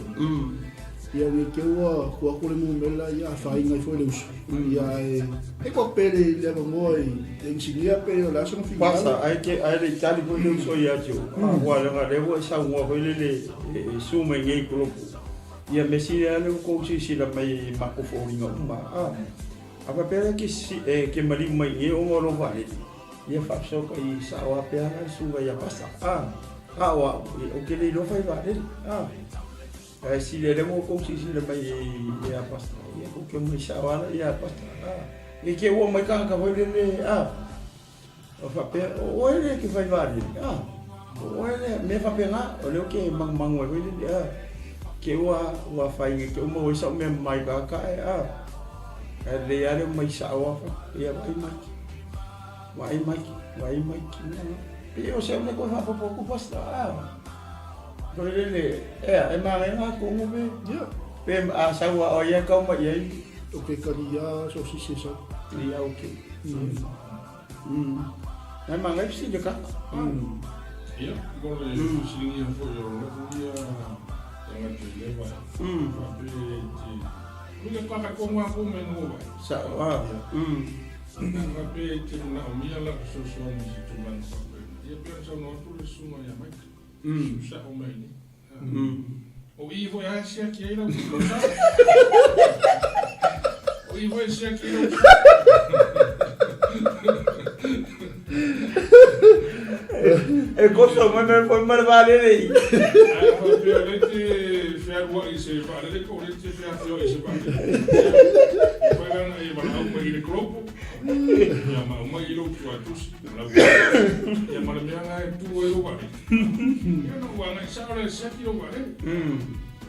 Ia ne i te i ua tuu atu le numera ia afaina ai foi le uso. Ia ae e tuu atu pea le avanoa i le inisinia pe o le a sona finagalo. Pasa, ae ke ae le i tali foi le uso ia te au. Aua leaga lea ua e saunoa foi lele e su mai nei i Kolopo. Ia mea sili lava lea ua tou silasila mai i matou foliga uma. A faapea la e ke e ke maliu mai i nei ona o lou vaalele, ia faafesootai sao lava pea la le susuga ia Pasa. A o au, ou te le iloa fai vaalele. Ae sili lea ua tou silasila mai ia Pastor, ia tou te omai sao lava ia Pastor. Ne i te i ua omai tagata foi lele, a, o faapea, o oe lea e te fai vaalele, a, o oe lea, mea faapena, o lea ou te magumagu ai foi lele, a, te ua, ua afaina i te uma ua i ai sau mea mama i tagata ae, a, ae lelei lava le omai sao lava, ia vaai Mike, vaai Mike, vaai Mike, pei o se mea toe faaopoopo atu Pastor, a. Foi lele, ea, e manaia ngā kongo pe? Ia. Pe a sau a oia e kau mai i ai. O ke kari ia so sisi e sau. Ia, ok. Nai manaia fesili ka. Ia, mo le fesiligia foi o lou ia tagata i lea vaega. Faapea e te... Ui e paka kongo a kome no vai. Sao, a. Faapea e te manaomia lau fesoasoani i se tulaga faapena. Ia pei ona saunoa atu le susuga ia Mike. Sao mai nei. O i foi a siaki ai lau sa. O i foi siaki ai lau sa. E koso mai mai foi mai le vaalele i. Ae faapea o lea e te fealuai i se vaalele po o lea e te feafioai i se vaalele. E mafai la ona e valaau mai i le Global. Ia ma aumai i lou tuatusi. Ia ma le mea la e tu ai lou vaalele. Ia na ua agai sao lea e siaki lou vaalele.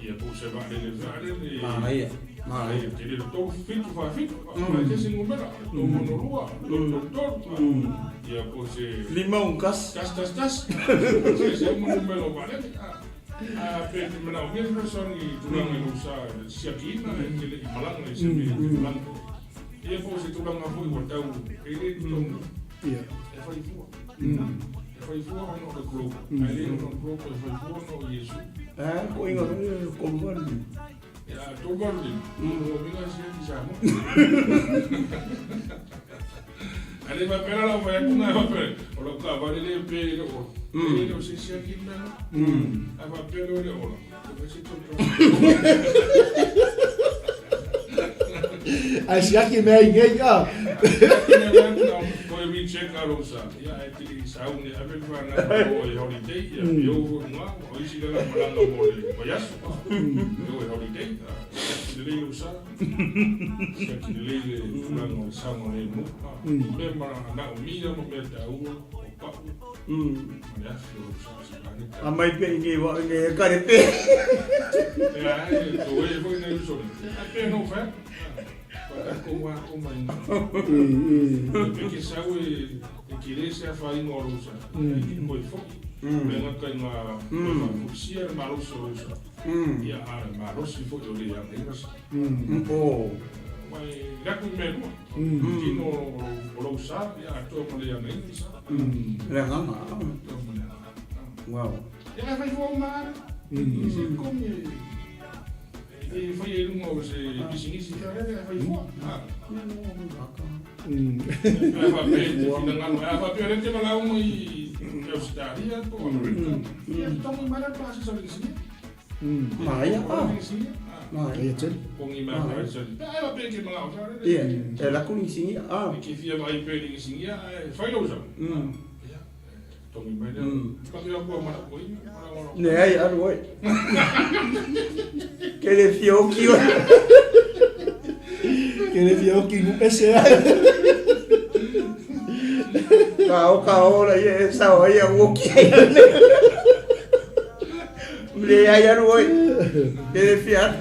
Ia po o se vaalele vaalele. Manaia, manaia. Tele le 3, 7, 4, 7. Mai se isi numera. 3, 6, 2, 3, 3. Ia po o se... 5, 1, 1. 1, 1, 1. Se se uma numera o vaalele. A pe te manaomia se fesoasoani i tulaga i lou sa siakiina e te le i malaga i se mea e te malaga. Ia po o se tulaga foi ua tau e le i totonu. Ia. E fai fua. E fai fua ona o le global. Ae le ona o le global, e fai fua ona o Iesu. A, ko inga foi le kolu valu lima. Ia, tolu valu lima. O lona uiga e siaki i Samoa. Ae le faapea la lau fai atu na faapea, o lau taavale lea e pe e le ola. E le o se siaki le mea lena. Ae faapea lea o le ola. Ae siaki mea i nei a. Toe recheck a lou sa. Ia ae te le i sauni ave le fanau o e holiday ia e o foi i luga o isi lala malaga mo le vaiaso. E o e holiday. Siaki lelei lou sa. Siaki lelei le tulaga o le saogalemu. Mea manaomia ma mea taua o pau. Aumai pea i nei wā, i nei e kare pea. Oh. Le agaga. Wow. E fai fua uma ara. I se komi e fai e lunga o se pisinisi e fai fua. E fa pe te finangalo. E fa pe o le te valaau mai i Australia po o Amerika. Ia totogi mai la pasi sa le singi. Manaia. Manaia tele. Kongi mai mai sa. E fa pe ke malao sa. Ia, e lako ni singi. E ke fia vai pe ni singi e fai lo sa. Ia. Leai alu oe. Ke le fia oki oe. Ke le fia oki nu ese ai. Ka o ka o la ia e sao ai au oki ai. Leai alu oe. Ke le fia alu.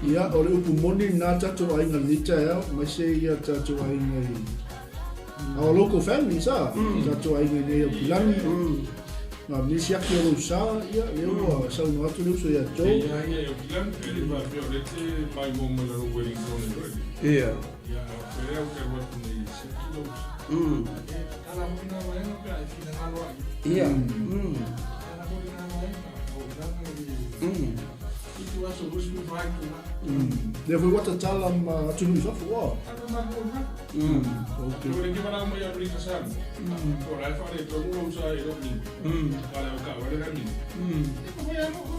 Ia, o le upu moni na tatou aiga i lenei taeao, aemaise ia tatou aiga i our local families a, tatou aiga i nei Aukilani, na nisi ake o lou sa, ia, lea ua saunoa atu le uso ia Joe. Ia, ia, Aukilani, e le faapea o lea te maimoa mai lalo Wellington e oe. Ia. Ia, a o fea au te alu atu nei e siaki lou sa. E tatala foi na vaega pe a e finagalo ai. Ia. Tatala foi na vaega, o lana le 7 aso 24 itula. Lea foi ua tatala ma atunuu i fafo, ua. Alu matou i fafo. Okay. O le ke valaau mai Amerika Samoa, o la e faaletonu lou sa e lou nini. A o le au taavale la nini. E mafai lava ona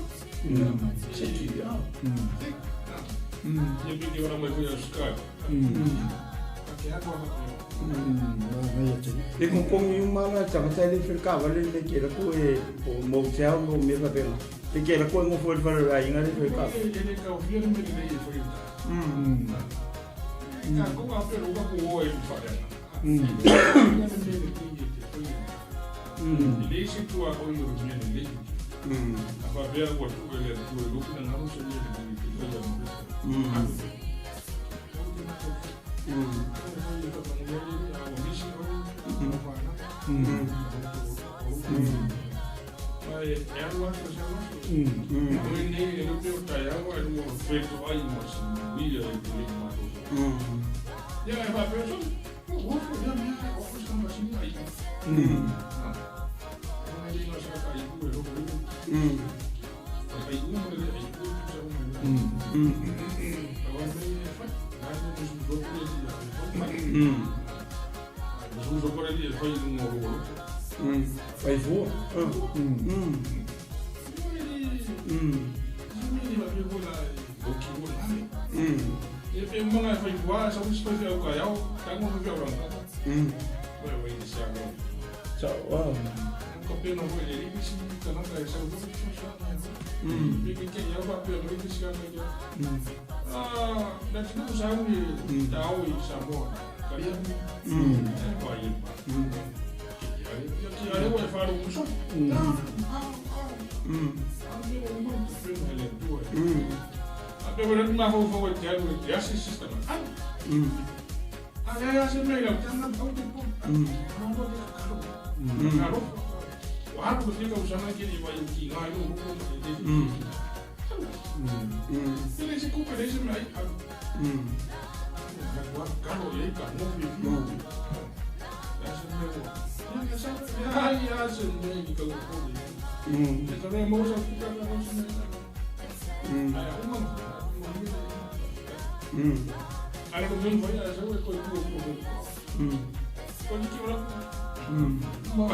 oka. Seki, ia. Ia pe ke valaau mai foi Australia. A ke alu a faapea. Manaia tele. E kokogi uma la tagata e le fai le taavale lenei ke lako e po o motel mo mea faapena. E ke lako e nofo i le fale o le aiga le fai le taavale. E le taofia le mea lelei e fai e le tagata. E tatou a pea lou tatou o ai i le faaleaga. E le mea lelei e te faia. E leai se tuaoi o le mea lelei. A faapea ua tuu e le Atua i lou finagalo se mea lelei e te faia mo le tagata. Alu pea. Aua te mafaufau. Aua fai e faamanuia le Alii, a ua misi oe, ua fanau. O lou Ma e alu aso e sau aso. O lenei e le o pea o taeao ae lua fetoai ma se manuia i te lei mafaufau. Ia e faapea, sole, ua ofo ia mea, o au se masini ai. Ona e le na o se kaka aiku e loko i. O le aiku ma le le aiku e tusa uma i le. Aua mea ia e fai. Na e musu musu atu le alii ia e fai. Musu musu atu le alii e fai i luga o lou alofa. Fai fua. Ia pe uma e fai fua, sau isi faifeau taeao, tago faifeau lagata. Oi oi se alo. Sao a. Ka pena foi le alii isi tagata e sau foi fesoasoani ai. Pe ke ke iau faapea mai le isi aga ia. Ah, le atunuu sa au i taao i Samoa. Kalia. E vai e pa. Ke ke ale ua e faalogo sole. Ah, ah, ah. Alu mea ua uma ona tapena e le Atua. A pe ua le mafaufau e te alu e te asi se tagata. Alu. A leai lava se mea i lau taga, aua te popole. Malo te kakalo. Kakalo. Ua alu le fia tausaga e kele vai o kiga ai lou loko ma le le fia. Alu. E leai se kupe, leai se mea ai, alu. Alu atu kalo i ai ka nofi e fia. Leai se mea ua. Ia sa, leai lava se mea i tau popole. E ta mea maua sa kupe ala lau se mea i lalo. Ai a uma, uma ia le. Ai ko mea vai a sau e koe tua tua tua. Ko niki ora ku. Ma.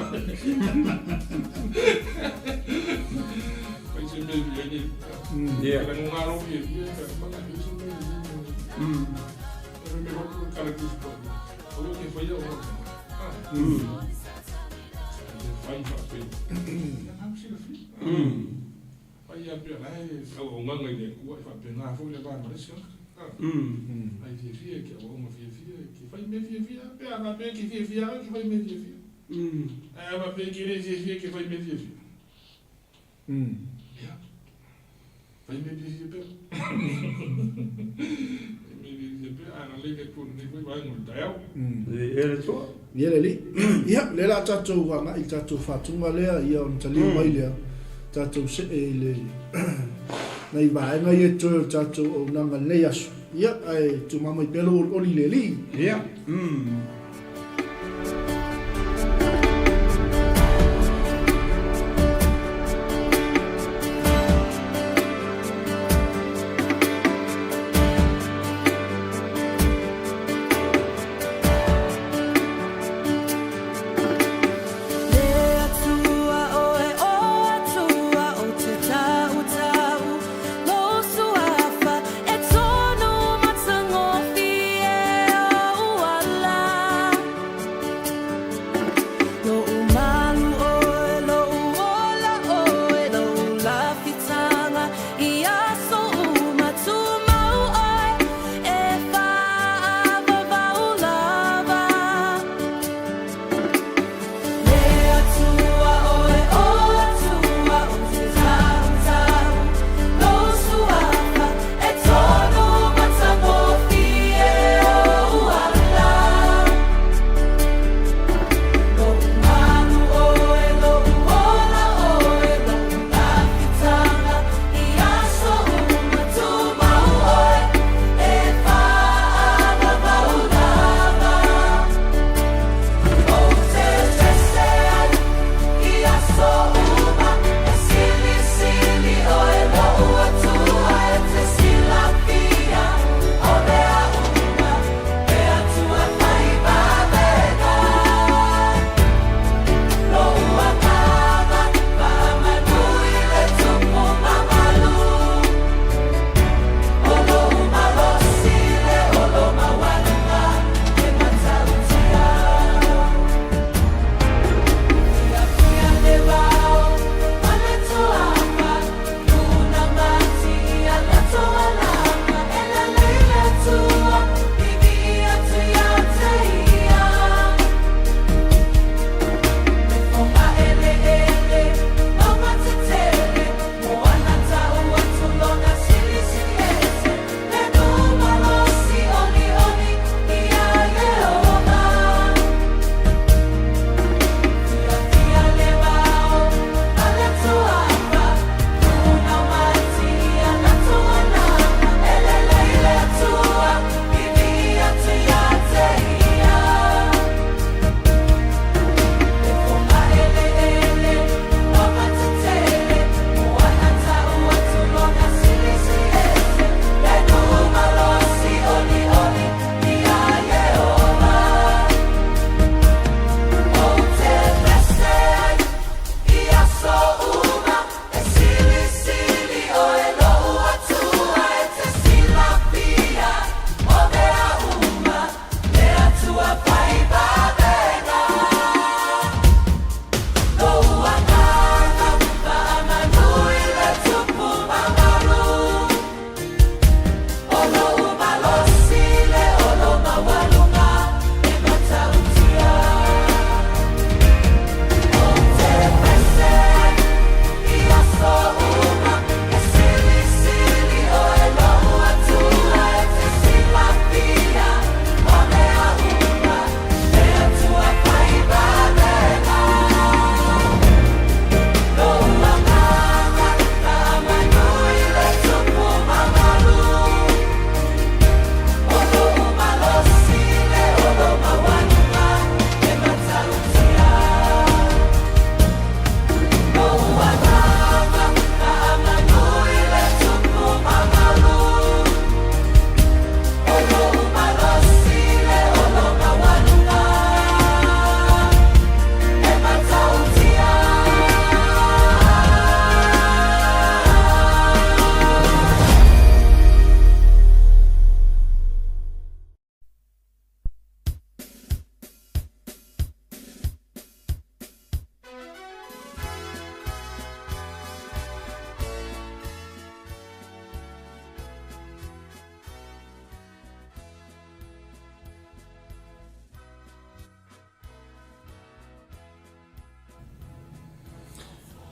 Pai se mea i ai. Ia. Ka ngā ropi e fia, ka manga e se mea i ai. E me ropi o kala kusi pa. O yo ke whaia o ropi. Ah. E whai wha pe. Ia ngā sila fi. Pai ia pea la e auaunaga i le Atua e faapena foi le va ma le isi tagata. Ai fiafia e ke auauna fiafia e ke fai mea fiafia pe a faapea e ke fiafia lava e ke fai mea fiafia. Ae a faapea e ke le fiafia e ke fai mea fiafia. Ia, fai mea fiafia pea. Fai mea fiafia pea, a na lei le Atua i lenei foi vaega o le taeao. E le Atua. Ia le Alii. Ia, lea o le a tatou agai i le tatou faatuga lea, ia ona taliu mai lea, tatou see i le nai vaega ia e toe o le tatou auaunaga i lenei aso. Ia, ae tumau mai pea lou olioli i le Alii. Ia. Le Atua oe o Atua o te tautau Lou suafa e tonu matagofie ou ala.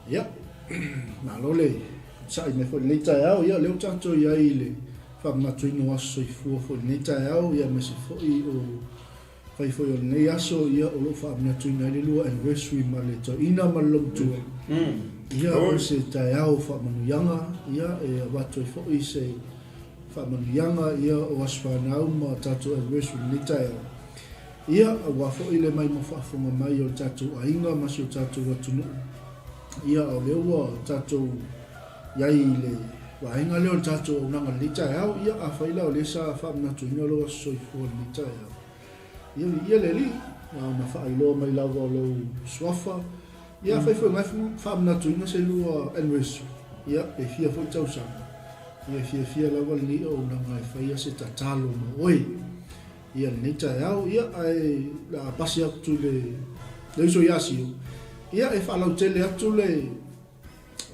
Ia, malo le sa'i mai foi i lenei taeao. Ia, o lea ua tatou i ai i le faamanatuina o aso soifua foi i lenei taeao, ia aemaise foi o fai foi o lenei aso, ia o lo o faamanatuina ai le lua anniversary ma le toeaina ma le lomatua. Ia, o se taeao o faamanuiaga, ia, e avatu ai foi se faamanuiaga, ia, o aso fanau ma tatou anniversary i lenei taeao. Ia, aua foi le maimoa faafofoga mai o le tatou aiga ma si o tatou atunuu. Ia, o lea ua tatou i ai i le vaega lea o le tatou auaunaga i lenei taeao. Ia, afai la o lea sa faamanatuina lou aso soifua i lenei taeao, ia, viia le Alii, na ona faailoa mai lava o lou suafa. Ia, afai foi o lena e faamanatuina se lua anniversary, ia, pe fia foi tausaga, ia, e fiafia lava lenei auaunaga e faia se tatalo mo oe. Ia lenei taeao, ia ae o le a pasi atu i le le uso ia Sio, ia e faalautele atu le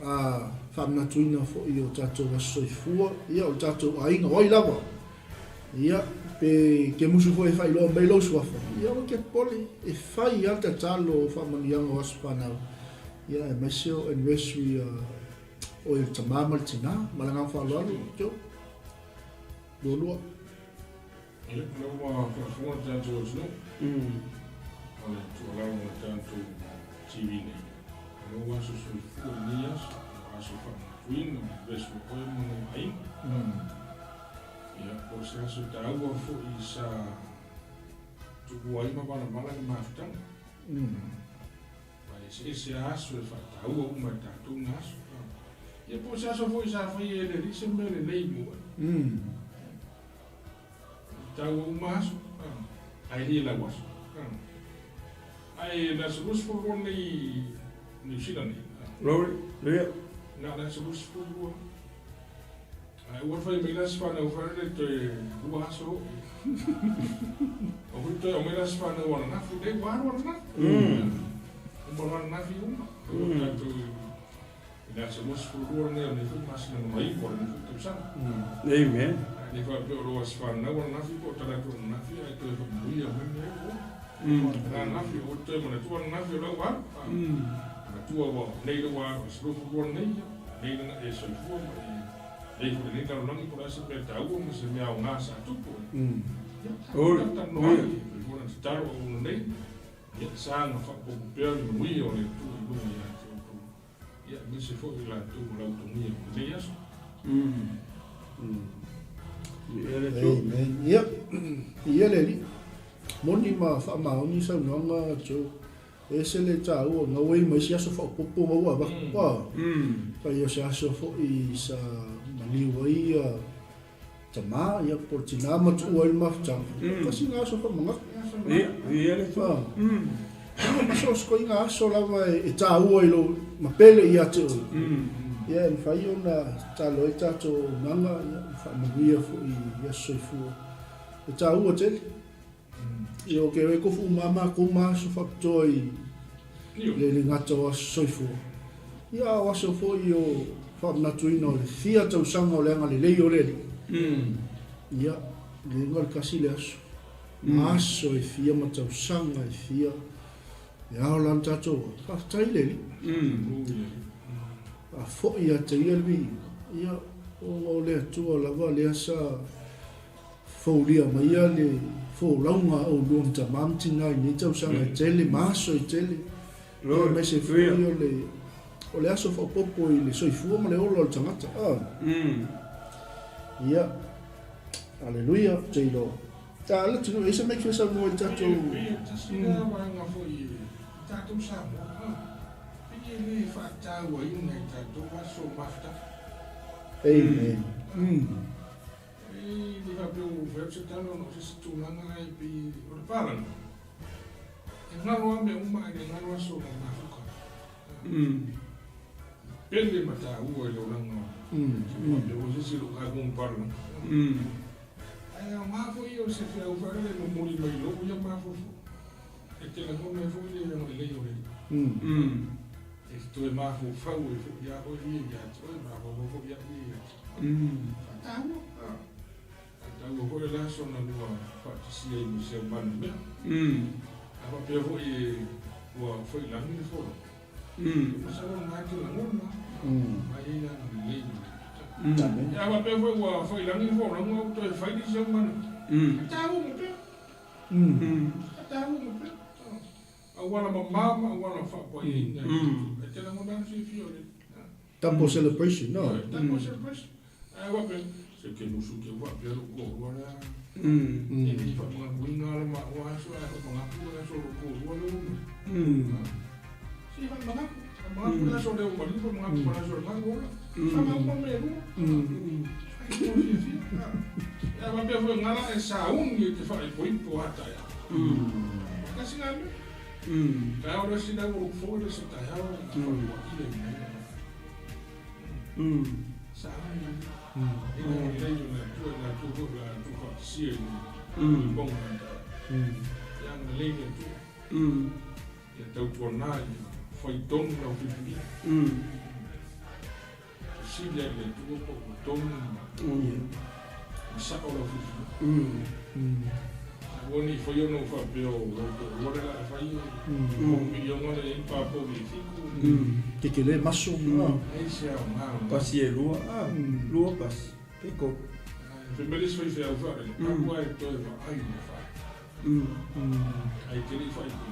a faamanatuina foi o tatou aso soifua, ia o le tatou aiga, o ai lava, ia pe ke musu foi e faailoa mai lou suafa, ia aua ke popole, e fai lava le tatalo o faamanuiaga o aso fanau, ia aemaise o anniversary a oe le tama ma le tina, ma le agaga faaaloalo, Joe. Lualua. Ia, o lea ua faafofoga le tatou atunuu, o le tuualalo a le tatou TV nei, o lou aso soifua i lenei aso, o lou aso faamanatuina, o le vesi o oe ma lou aiga. Ia, po o se aso taua foi sa tuua ai ma valavala le mafutaga. Aua e eseese lava aso e faataua uma e tatou na aso. Ia po o se aso foi sa faia e le Alii se mea lelei mo oe. E taua uma aso, ae le lau aso. Ae le aso 22 lenei i Niu Sila nei. Glory, Hallelujah. Na o le aso 22. Ae ua fai mai la se fanau foi lele toe lua aso hoʻi. O hui toe aumai la se fanau ananafi, lea ua alu ananafi. Uma loa ananafi uma. Ua tatou i le aso 22 lenei o lenei foi masina lona iva o lenei foi tausaga. Amen. Ae le faapea o lou aso fanau ananafi po o talaatu ananafi ae toe faamanuia mai mea ua. Ananafi ua toe manatua ananafi o la ua alu. Manatua ua nei la ua alu aso 22 lenei ia. Nei lana e soifua ma e lei foi lenei lalolagi po o le a se mea taua ma se mea aoga sa tupu. Ia, tatou talanoa ai, e pei foi ona tatalo auauna nei, ia, saga faaopoopo pea le manuia o le Atua i luga ia te outou, ia, aemaise foi i latou o lautogia o lenei aso. Amen. Ia, ia le Alii. Moni ma faamaoni saunoaga Joe. E ese le taua o gaua i ma isi aso faaopoopo gaua avatu a. Fai o se aso foi sa maliu ai ia tama ia po o le tina ma tuua ai le mafutaga. Tasi na aso faamanatu. Ia, ia le tua. Ia ma so o se koiga aso lava e taua i lou ma pele ia te oe. Ia e mafai ona tatalo ai tatou auaunaga ia ma faamanuia foi i aso soifua. E taua tele. Ia ok, e kofu uma lava matou ma aso faapitoa i le le gata o aso soifua. Ia a o aso foi o faamanatuina o le fia tausaga o le agalelei o le Alii. Ia, le iga o le kasi le aso. Ma aso e fia ma tausaga e fia e ao la na tatou ola. Faafetai i le Alii. Faafoi ia te ia le viiga. Ia, ona o le Atua lava lea sa Folia maia le folauga a oulua ma tama ma tina i nei tausaga e tele ma aso e tele, aemaise foi o le o le aso faaopoopo i le soifua ma le ola o le tagata. Ah. Ia. Aleluia, ou te iloa. Ta le atunuu, e i ai se mea e fia saunoa i le tatou. Pei e tasi lea vaega foi i tatou Samoa, ah, pei e le faatauaina i tatou aso mafutaga. Amen. E le faapea ua fai atu se tala ona o se isi tulaga ae pei o le palagi, e galo lava mea uma ae le galo aso o mafuta. Pele ma taua i le olaga o faapea foi se isi lou aiga palagi. Ae aoga foi ia o se feau foi lele e momoli mai lou ia mafaufau. E te lagona ai foi le agalelei o le Alii. E te toe mafaufau ai foi ia oe ia ia te oe, mafaufau foi au ia ia te oe. Faataua. Faataua foi le aso na lua faatasia ai ma si au manu mea. A faapea foi ua foi i lagi le folau. Masalo lena e te lagona, ma e i ai le agalelei o le Atua. Ia, a faapea foi ua foi i lagi le folauga ua toe fai le isi au manu, e taua pea, e taua pea. Auala mama ma auala faapaieina e le Atua. E te lagona lava le fiafia o le Double celebration, no? Double celebration. Ae faapea, se ke musu ke faapea lou toalua lea. E le i faamagaluina lava maua aso ae faamagapu le aso o lou toalua lea ua uma. Se faamagapu, faamagapu le aso o le ua maliu, faamagapu ma le aso o le galu ola. Faamagapu mea e lua. Fai mo fiafia. Ae faapea foi gala e sauni e te faaipoipo a taeao. Tasi la mea. Taeao le isi la ua look forward le isi taeao a faapuaia i nai. Sauni. E le lelei o le Atua i latou foi o le a tuufaatasia i le ponga a taeao. Ia agalelei le Atua. Ia tautuana ia fai tonu lau filifiliga. Fesili ai i le Atua po ua tonu ma sao lau filifiliga. Aua ne i faia ona ou faapea o lou toalua lea o le a fai e pau miliona lea i ai pa pau i fiku. Tetele maso. Ai se aoga o Pasi e lua, a, lua pasi, pe tolu. Fai mai le isi faifeau faalele, aua e toe vaai i le fale. Ae te le i faaiuina.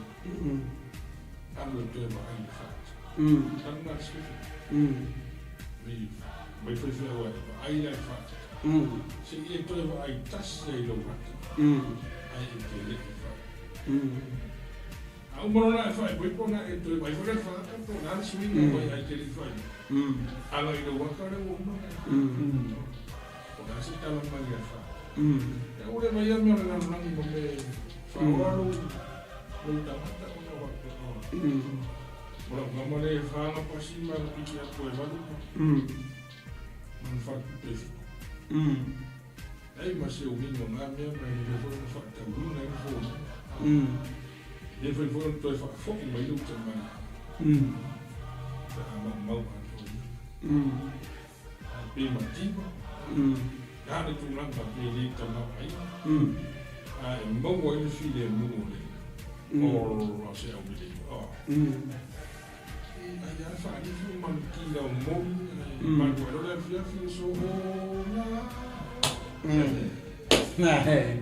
Alu e toe vaai i le fale. Tanu na le sififili. Mai faifeau ae vaai la i le fale. Se i e toe vaai tasi ai i lou ata, ae e te le i fai. A uma loa la e faaipoipo ona e toe vaai foi la i le faata po o le a le suiga mai ae te le i fai. Aga i lou ata lea ua uma ona e fai. Po o le a se tala mai a le fata. Ia ua le vaia mea o le lalolagi ma mea e faaola lou lou tagata ona faapea o o lau tama lea e fa ana pasi ma ana piki atu e valu ma ma ana faletupe e fitu. Leai ma se uiga o na mea ma e lelei foi ona faatauina ai le fonoa. E le mafai foi ona toe faafoi mai lou tamalii pe a maumau atoa ia. Ae pe mativa, le a le tulaga pe le tamaoaiga, ae maua ai le filemu o le o se aulelei. E ai lava le faalifi o maluti lau moli, ae malu ai loa le afiafi e soona. Ae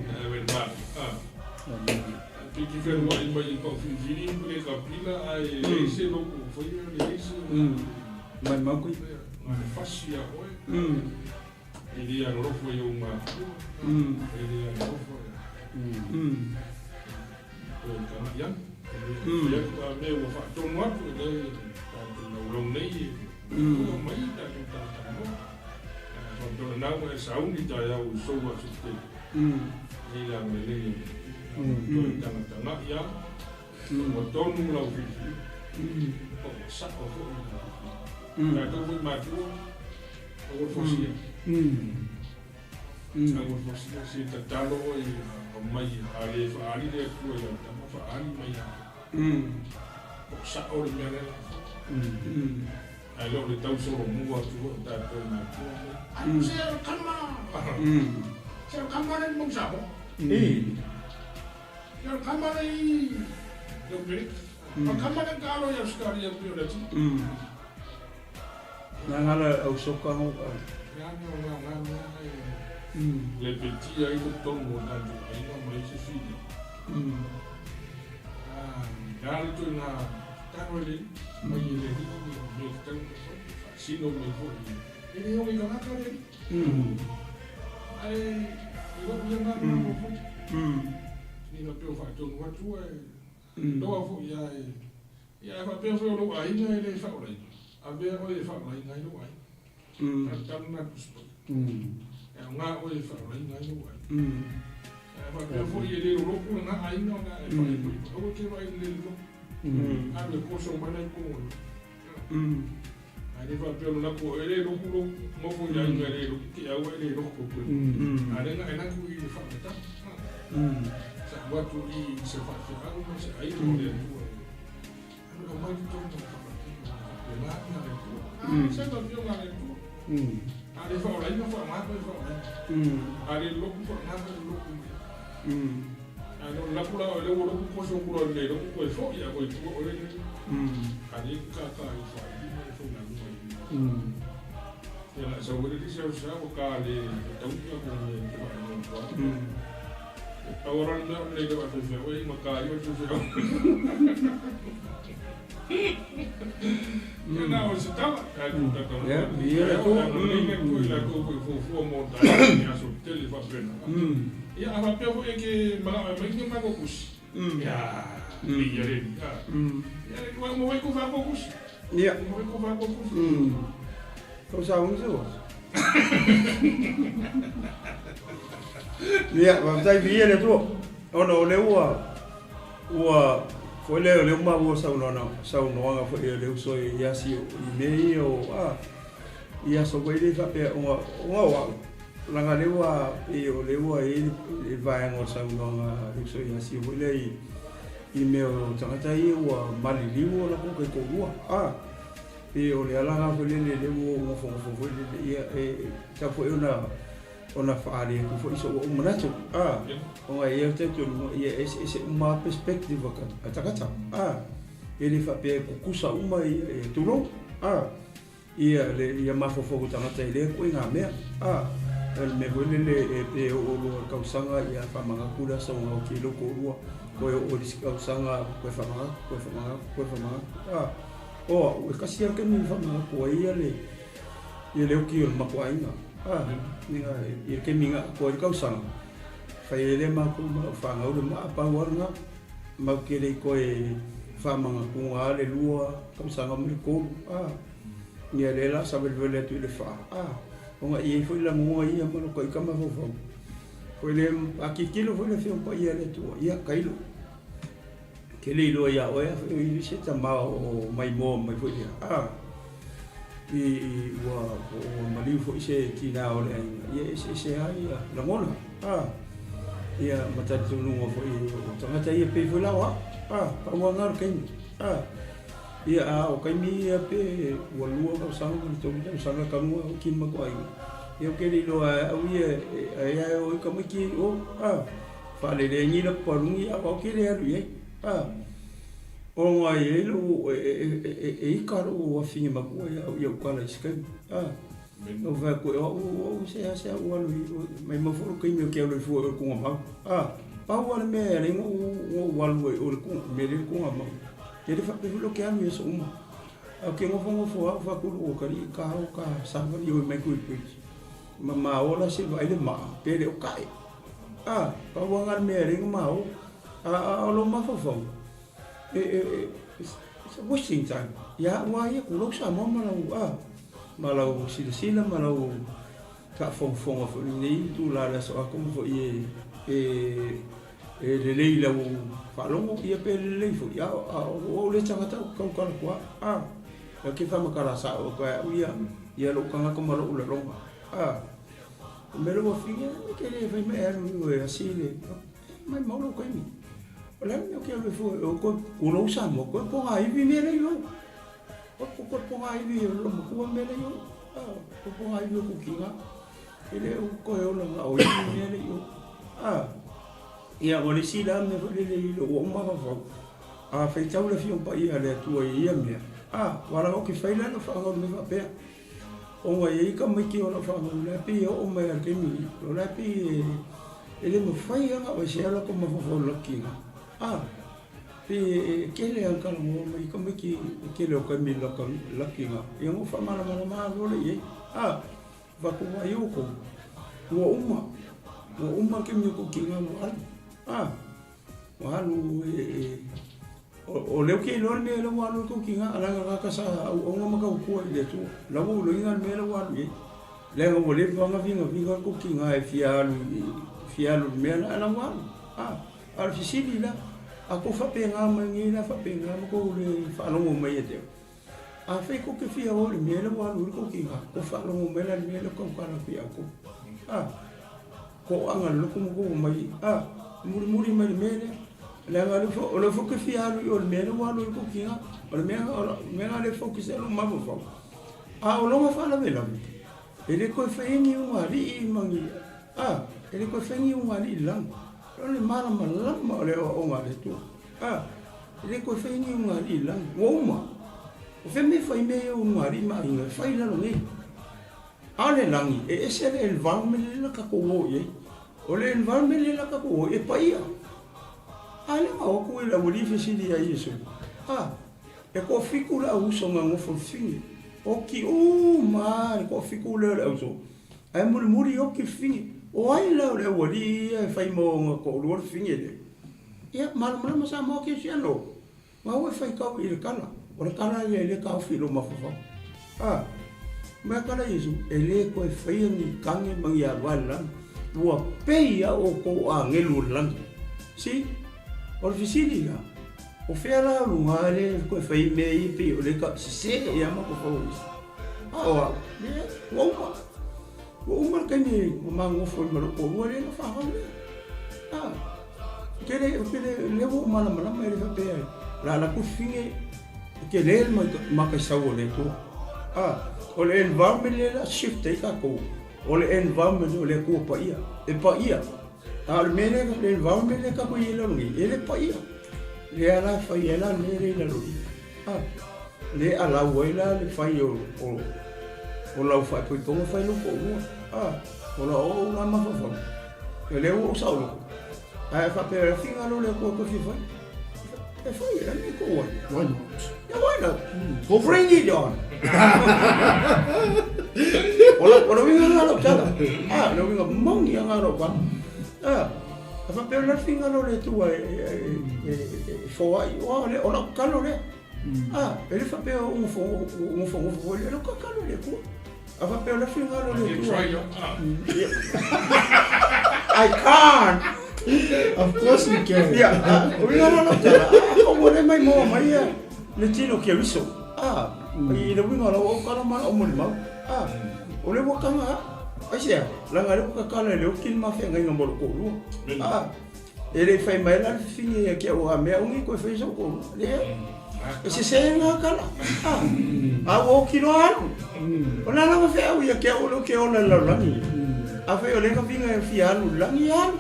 pei te fealuai mai i Paufilifili ma le kapila ae leai se logo o faia, leai se Maimau koe. Na o le fasi ia oe, e le alolofa i ou matua, e le alolofa toe tagai ane. E fai atu a mea ua faatonu atu, e leai tatou laulau nei e omai tatou talatalanoa. Ae faapea o lena ua e sauni taeao i sou aso tele. E i le agalelei o le toe tagatagai lava, ua tonu lau filifiliga, po ua sao foi lau filifiliga. Tatou foi matua, aua le fausia. Aua le fausia, se tatalo oe aumai, a le faaali le Atua i lau tama, faaali mai ia te. Po o sao le mea lea o le a fai. Ae le o le tau solomua atu foi o tatou matua nei. Ai, se o le kama! Se o le kama lea i Mausamoa. Se o le kama lea i Amerika. O le kama lea na taalo i Ausetalia pei o le atunuu. Na ngala au soka ho ka. Leaga o nga nga mea e lepetia ai totonu o tatou aiga ma isi fili. Le a le ituaiga tatalo e le mai e le Alii ni mea tatau ona fai, e faasino mai foi e le oge tagata le Alii. Ae i lou ia na mea foi. Ni faapea o faatonu atu ae loa foi a e ia ae faapea foi o lou aiga e le faaolaina, avea oe e faaolaina ai lou aiga. Talitali lena Tusi Paia. E aoga oe e faaolaina ai lou aiga. Ae faapea foi e le loloku lena aiga ona e faaipoipo. Aua e te vaai i le le loloku. Alu e koso mai la i totonu o le Ae le faapea o le latou e le loku lou nofo i le aiga e le loku te aua e le loku koe. A lea na e latou i le faamatala. Sa avatu i se faifeau ma se aiga o le Atua e alu e aumai totonu o le faamatala. Faapena mea a le Atua. Se na afioga a le Atua. A le faaolaina, faaaoga koe e faaolaina. A le loku, faaaoga koe e loku mai. Ae na ou alu atu la o lea ua loku koso atu loa i lou toe foi ae toe tua oe le a le tata i faailima le faigaluega i ia la sau ai le lisi au sa ua ta le taui na ko le te faailoa atu ai. E pau lava le mea o le le faifeau e ma ta i o le faifeau. Ia na o se tala ae tu tata Ia, ia le Atua. Nei latou foi fuafua mo taeao ni aso tele faapena. Ia a faapea foi e te manao e aumai ni matou tusi. Ia, ia le ia. Ia ua uma foi kou faatoa tusi. Ia. Uma foi kou faatoa tusi. Tou sauni se oso. Ia, faafetai viia le Atua. Ona o lea ua Ua foi lea o lea ua maua saunoaga saunoaga foi a le uso i asi i mea ia o a i aso foi lea faapea ona ona o au leaga lea ua pei o lea ua i ai le vaega o le saunoaga a le uso i asi foi lea i i mea o tagata ia ua maliliu o latou taitoalua a pei o le ala lena foi lele lea ua ou nofonofo foi lele ia e tatau foi ona ona faaali atu foi sou ou manatu, a, ona e i ai le talitonuga ia e eseese uma lava perspective a tagata, a, e le faapea e tutusa uma ia, tulou, a, ia le ia mafaufau o tagata i lea ituaiga mea, a, o le mea foi lele e pei e oo loa i le tausaga ia faamanatu le aso na oti ai lou toalua, toe oo i le isi tausaga toe faamanatu, toe faamanatu, toe faamanatu, a, o au e tasi lava le taimi e faamanatu ai ia le Ia le oki o le matou aiga. A, i le taimi na atoa ai le tausaga, fai ai lea matou ma lau fanau le maa, pau lava lena. Matou te le i toe faamanatuga lava le lua tausaga ma le tolu, a. Ia lea la savalivali atu i le fa, a, ona e i ai foi lagona ia ma lota ita mafaufau. Foi lea, a tilotilo foi le Afioga Paia a le Atua, ia tailo. Ke le iloa iā oe afai o i se tama o maimoa mai foi lea, a, i, ua, ua maliu foi se tinā o le aiga, ia e eseese lava ia lagona, a, ia ma talitonuga foi o tagata ia pei foi la o au, a, pau lava lena o le taimi, a, ia, a o taimi ia pe ua lua tausaga ma le tolu tausaga talu ona oti le matou aiga, ia ou te le iloa e au ia e a e o ai tamaiti ia i o, a. Faalelegi la paluni a o ke le alu i ai. A ona e i ai lou e ika lou wafine makua ia au ia ukala i se taimi. A ou fai atu o au o au seasea ou alu i mai mau foi lou taimi ou te alu ai fua i o i le tugamau. A pau lava le mea e ala ai ona ou alu ai i o i le mea lea i le tugamau. E le faapea foi la ou te alu i aso uma. Ae ou te nofonofo lava ou fai atu i lou atalii, ka o ka savali oe mai Kuibridge ma ma ola se i vaai le maa pe le o kae. A, pau lava lena le mea e alai ona ma o. A, a o lou mafaufau, e, e, e, it's, it's a wasting time. Ia au lava ia, tulou Samoa ma lau, a, ma lau silasila ma lau faafogafoga foi i lenei itula o le aso atoa foi e, e, e lelei i lau faalogo, ia pe lelei foi, a, a o au le tagata ou te tautala atu lava, a, ou te faamatala sao atu lava e au ia, ia lou tagata ma lou lagona, a. O mea lou afine, e te le fai mai e alu i o e asi le, mai mau lou taimi. O le a le mea ou te alu ai fua o koe kulou Samoa, koe pogaiwi mea la i o. Koe koe pogaiwi o lou matua mea la i o. Ah, koe pogaiwi o kukinga. E le o koe ola nga o iwi mea la i o. Ah, ia o le isi la mea foi lele i lou ou mafaufau. A faitau le Afioga Paia a le Atua i ia mea, ah, wala o ke fai la lau faagau le mea faapea. Ona e i ai tamaiti o lau fanau la e pei e oo mai lava i le taimi lenei, o la e pei e le mafai lava ona aveesea o latou mafaufau i le latou A, pei e tele lava ina talanoa mai tamaiti i le tele o taimi i le latou Ia ona ou faamalamalama lava loa lea i ai, a, avatu ai outou, ua uma, ua uma le taimi o tou tina ua alu, a, ua alu e O lea ou te iloa le mea lea ua alu ai tou tina, leaga tagata sa auauna ma tautua i le Atua. O la ua ou iloaina le mea lea ua alu i ai. Leaga ua leva ona vigaviga le tou tina e fia alu i fia alu i le mea la, a la ua alu. A, a o le fesili la, a tou faapena mai nei la faapena ma tou le faalogo mai ia te au, afai tou te fia o i le mea lea ua alu ai le tou tina, tou faalogo mai la i le mea lea ou te tautala atu ia outou. A. Toaga le loto ma tou omai, a, mulimuli mai le mea lea. Leaga o lea foi ou te fia alu i o i le mea lea ua alu ai le tou tina. O le mea o le mea lena lea e focus ai lou mafaufau. A o lona faalavelave, e le toe faia ni iuga alii ma ni, a, e le toe faia ni iuga alii i le lagi. O le malamalama o le aoaoga a le Atua. A, e le toe faia ni ulugalii i le lagi. Ua uma. O fea mea e fai mea ia o ulugalii ma aiga e fai i lalo nei. A o le lagi, e ese le environment lea na tatou o i ai. O le environment lea na tatou o i ai, e paia. A lea na o atu i le aualii fesili ia Iesu, A, e toafitu le au uso na nofo i le fafine. Oti uma lava le toafitu lea o le auso. Ae mulimuli oti le fafine. O ai la o le aualii ia e fai ma ona toalua le fafine lea? Ia, malamalama Samoa Kerisiano. Na ua e faitau i le tala, o le tala ia e le taofi i lou mafaufau. A, mea tala Iesu, e le toe faia ni tane ma ni ava i le lagi, ua pei a outou o agelu o le lagi. See? O le fesili la, o fea la o luga le toe fai mea ia pei o le ka sese ia mafaufau o isi? A o au, leai, ua uma. Ua uma le taimi ua magofo ai ma lou toalua lea na fanau lea. A, ou te le, ou te le, lea ua ou malamalama e le faapea e la la fafine e tele le mataisau o le Atua. A, o le environment lea la shift ai tatou, o le environment o le Atua paia, e paia. A o le mea lea, le environment lea tatou i ai lalo nei, e le paia. Lea la e fai ai la le mea lea i lalo i. A, le alau ai la le fai o, o, o lau faaipoipoga fai lou toalua. A, o lau ou la mafaufau. O lea ua ou saoloto. Ae faapea e finagalo le Atua toe fia fai. E fai e lani kou ai. Why not? Yeah, why not? Go for Bring it on. O la o le uiga lena o lau tala. A, le uiga moni lava lena o lau tala. A, a faapea o le finagalo o le Atua e, e, e, e, e foai, o, o lau tatalo lea. A, e le faapea o nofonofo foi lea, lau tatalo i le Atua. A faapea o le finagalo o le Atua. I can't. Of course you can. Ia, o uiga la lau tala, a ua le maimoa mai ia le tino Keriso. A, i le uiga o lau aukala ma lau molimau. A, o le ua taga a, aisea, leaga lea ua tatala e le oti le ma feagaiga mo lou toalua. A, E le i fai mai la le fafine ia ki au a mea ongi koe fai sau koru. Leai. E sese ngā kala. A, a ua oki loa alu. O la lava fe au ia ki au o ke ola i le lalolagi. A fai o le ka vinga e fia alu i le lagi, ia alu.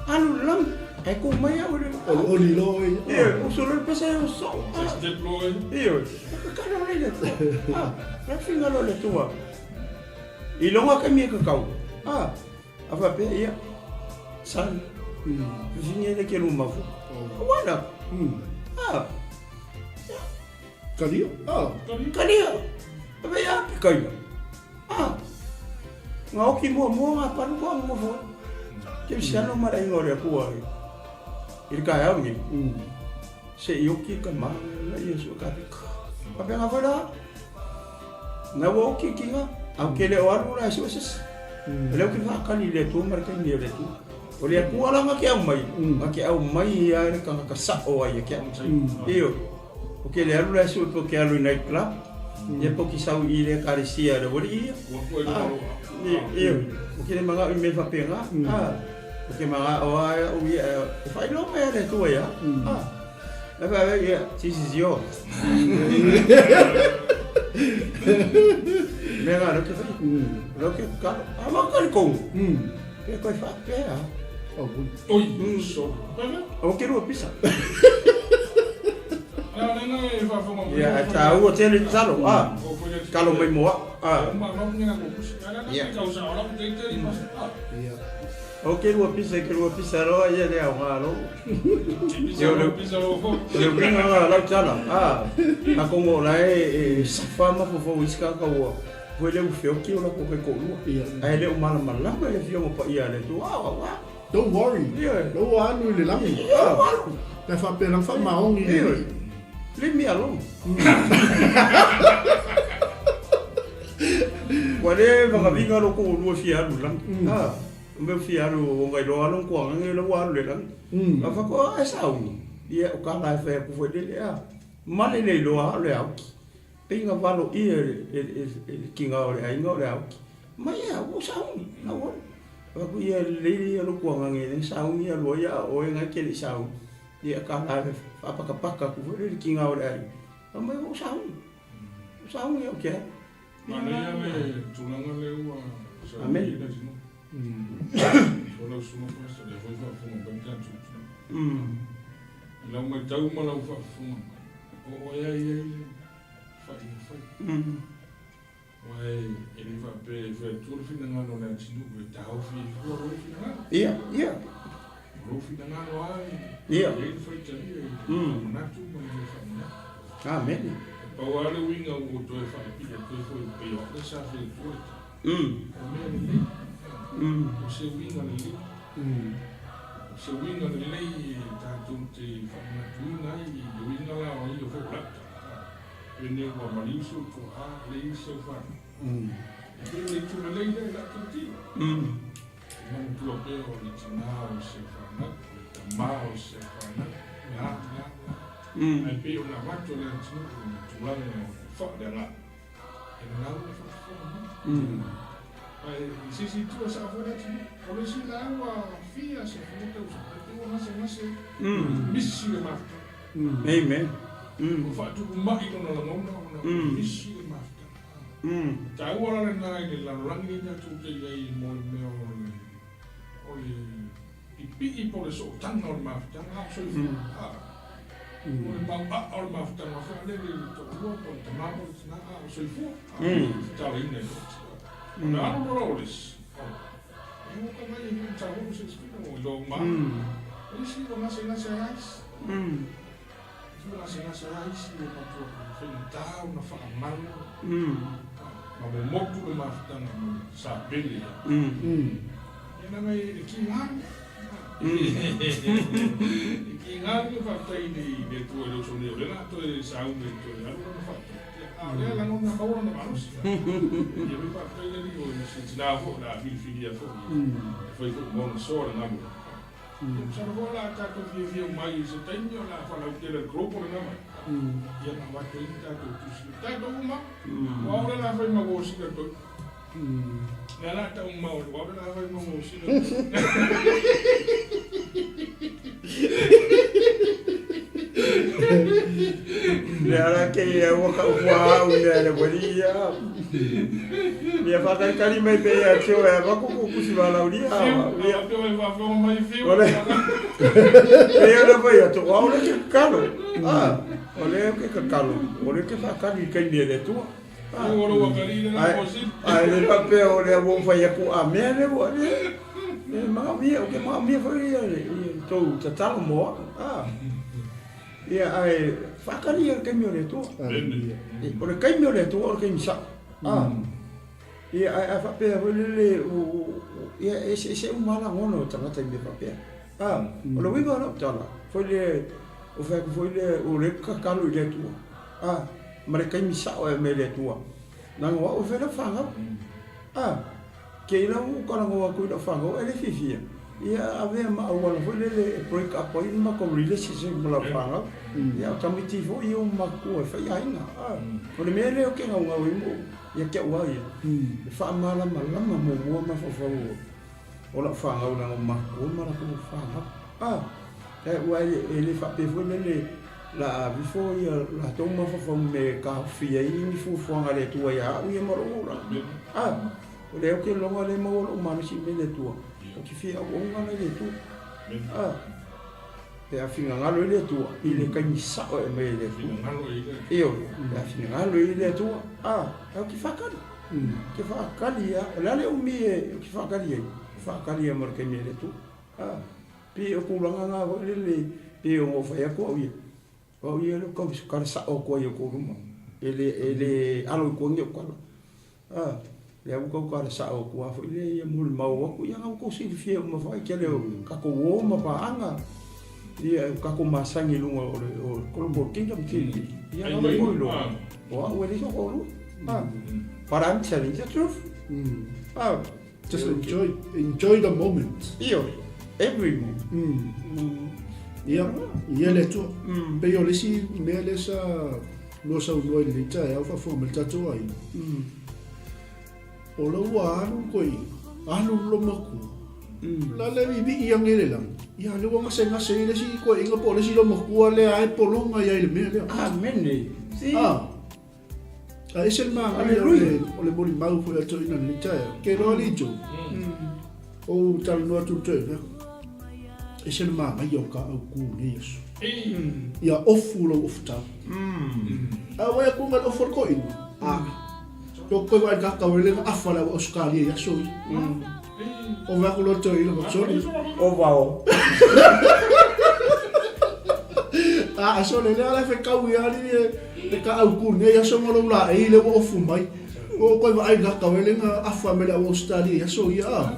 Alu i le lagi. Ae kou mai au i le... Olioli loa oe. Ioe, uso loa le pesa e uso. Step loa oe. Ioe. Kakalo le le Atua. A, la finga loa le Atua. I loga taimi e kakau. A, A faapea, ia, son, fifine le ke luma fu. Why not? Ah, Kalia? Ah. Kalia. A vei a pikaina. Ah. Ngā oki mua mua ngā paru kua ngā foi. Ke siano mara inga o le akua i. I le kaeao nei. Se i oki ka ma na ia sua ka pika. Papea ngā foi la. Na ua oki ki nga, au ke le o alu la e sue sesi. O lea ou te whaakali i le Atua ma le taimi o le Atua. O le Atua la nga ke au mai, nga ke au mai ia le tangata sao ai ia ke au. Ioe. O ke le alu la e sue po ke alu i night club, ia po ki sau i le ekalesia le ualii ia. Ioe. O ke le mangao i mea faapena. O ke mangao a au ia e faailoa mai a le Atua ia. Yeah, this is yours. Mea ngā rau te whai. Rau ke karo. A ma kari kou. Pe koe whapea. Oh, good. Oi, so. O ke rua pisa. Na, na, na, e whawhonga. Ia, e tā ua tele talo. Ah, talo mai moa. Ah. Yeah. Ia. O ke lua pisa, ke lua pisa loa ia le aoga lou. O le uiga la lau tala, a, a kongo o la e, e safa mafaufau isi tagata ua foi le ufeoki o latou kaitoalua. Ae le o malamalama i le afioga paia a le Atua, a, a, a. Don't worry, Ioe. o lea ua alu i le lagi. Ioe, ua alu. Pe faapea faamaoni i le Ioe. Leave me alone. Ua le vagaviga lo toalua fia alu i le lagi. A. O mea fia alu o ngai loa alu koa ngai lo ua alu le lagi. A fa ko e sauni. Ia o ka la e fai aku foi lele a. Male le iloa le auki. Pe inga valo ia e le kinga o le aiga o le auki. Mai ia ua sauni. A ua. Fa ku ia le ia lo koa ngai le sauni ia lo ia o e ngai ke le sauni. Ia ka la e fa paka paka ku foi le kinga o le aiga. A mai ua sauni. Sauni o ke. Manaia le tulaga lea ua Amen. saunoaina. lau susuga Pastor, lea foi faafofoga mai le tatou atunuu. I lau matau ma lau faafofoga mai, o oe lava e i ai le faiga fai. Aua e le faapea e fai atua le finagalo o le atunuu e taofi ai fua lou finagalo. Ia, ia. O lou finagalo lava e i ai le faitalia i le faamanatu ma le le faamanatu. Amene. E pau lava le uiga ua ou toe faapipii atu ai foi pei o au lea sa fai atua le tala. O mea lelei. O se uiga lelei. O se uiga lelei e tatou te faamanatuina ai i le uiga la o ia foi o lau tala. Penei ua maliu si ou toa, lei si au fanau. E pei o le itu lelei lea i lau tilotilo. E manatua pea o le tina o si au fanau, o le tama o si au fanau, la, la, la. Ae pei ona avatu e le atunuu i tulaga o le faaleagaga, e gau le faafofoga mai. Ae i se isi itu e sao foi le atunuu, o le isi lauga fia 10 tausaga, ae pei ua gasegase, misi le mafutaga. Amen. Ua faatupumai lona lagona ona ua misi le mafutaga. E taua la lena i le lalolagi lea tatou te i ai mo le mea o le o le pipii po o le sootaga o le mafutaga, a o soifua. O le mauaa o le mafutaga faalele i le toalua po o le tama po o le tina, a o soifua. Tatalaina i lou tina. Ona alu loa la o le isi, e o ka mai e mea tau se isi o i lou ma. O isi ua gasegase ai isi. Isi ua gasegase ai isi ua matua faigata ona faamalu. Ma momotu le mafutaga ma le sapele ia. Ia leaga e kiga. E kiga le faafetai i le Atua i le uso nei o lea o le a toe sauni e toe alu lana faafetai. A o lea e lagona maua lona malosi. Ia foi faafetai le Alii o se tina foi o le a filifilia foi e fai foi ma ona soa le galuega. Ia masalo foi o le a tatou fiafia uma ai i se taimi o le a faalautele e le global lena mai. Ia ona avatu ai ni tatou tusi. O tatou uma, aua o lea o le a fai ma uo sila toi. Lea la tau mau aua o lea o le a fai ma uo sila toi. Lea la ke ia ua ka ua au mea le wali ia. Ia whakatali mai pe ia te oe a ku ku kusi wala uri a. Ia pe oi whawhonga mai whiu. Ole. Pe ia le vai atu au le ke kalo. Ah, o le ke kakalo. O le ke whakali kai mea le tua. Ae le faapea o lea ua ou fai atu a mea lea ua le e manaomia, ou te manaomia foi ia le tou tatalo mo au. A ia ae faatali ia le taimi o le Atua. O le taimi o le Atua o le taimi sao. A ia ae a faapea foi lele ia e eseese uma lava lagona o tagata i mea faapea. A o le uiga o lau tala foi lea o fai atu foi lea o lea tatalo i le Atua. A, ma le taimi sao e aumai e le Atua. Leaga o au e fai lau fanau. A, ke ila ua ou talanoa atu i lau fanau e le fiafia, ia avea ma auala foi lele e break up ai le matou relationship ma lau fanau. Ia o tamaiti foi ia ua matutua e fai aiga. A, o le mea lea ou te naunau ai mo ia te au lava ia, e faamalamalama muamua mafaufau o lau fanau leaga ua matutua ma latou fanau. A, aua e le faapea foi lele La a vifo ia latou mafaufau i mea e taofia ai ni fuafuaga a le Atua ia au ia ma lou olaga. A, o lea ou te iloga lea e maua lou malosi i mea le Atua, ou te fia auauna la i le Atua. A, pe a finagalo ai le Atua i le taimi sao e aumai ai le Atua. Ioe, pe a finagalo ai le Atua, a, ou te faatali. Ou te faatali lava. O le a le umi ou te faatali ai? Faatali lava ma le taimi a le Atua. A. Pei o tulaga na foi lele pei ona ou fai atu au ia, o au ia lea ou tau kala sao atu ai i outou luma, e le e le alo i tua ni ou tala. A, lea ua tau kala sao atu lava foi lea ia molimau atu, ia na ua tou silafia uma foi tele o tatou uo ma paaga, ia o tatou masani i luga o le o le Global Kingdom TV, ia na ua tou iloa, o au e leai sou toalua. A, but I'm telling the truth. A. Just enjoy, enjoy the moment. Ioe, every moment. Mm. Ia, ia le Atua. Pei o le isi mea lea sa lua saunoa i lenei taeao faafofoga mai le tatou aiga. O la ua alu koe alu lo makua. La le vivii ange le lagi. Ia le ua gasegase i le isi koeaiga po o le isi loomatua lea e pologa iai le mea lea. Amene. Si. Ah. A ese le manaia o le, o le molimau foi a toeaina i lenei taeao. Ke loa alii Joe. Ou talanoa atu i le toeaina, ese le manaia o ka aukū i nei aso. Ia ofu lou ofutau. A vaai atu na le ofu o le toeaina, a, ko koe vaai ka kau ele na afa le au Australia i aso ia. O vaai atu loa le toeaina ma sorry. O vao. A, aso le lea la fekau ia ali e le ka aukū nei aso ma lou laei le ua ofu mai. Ua ou toe vaai i laka wele na afa me le au Australia i aso ia a.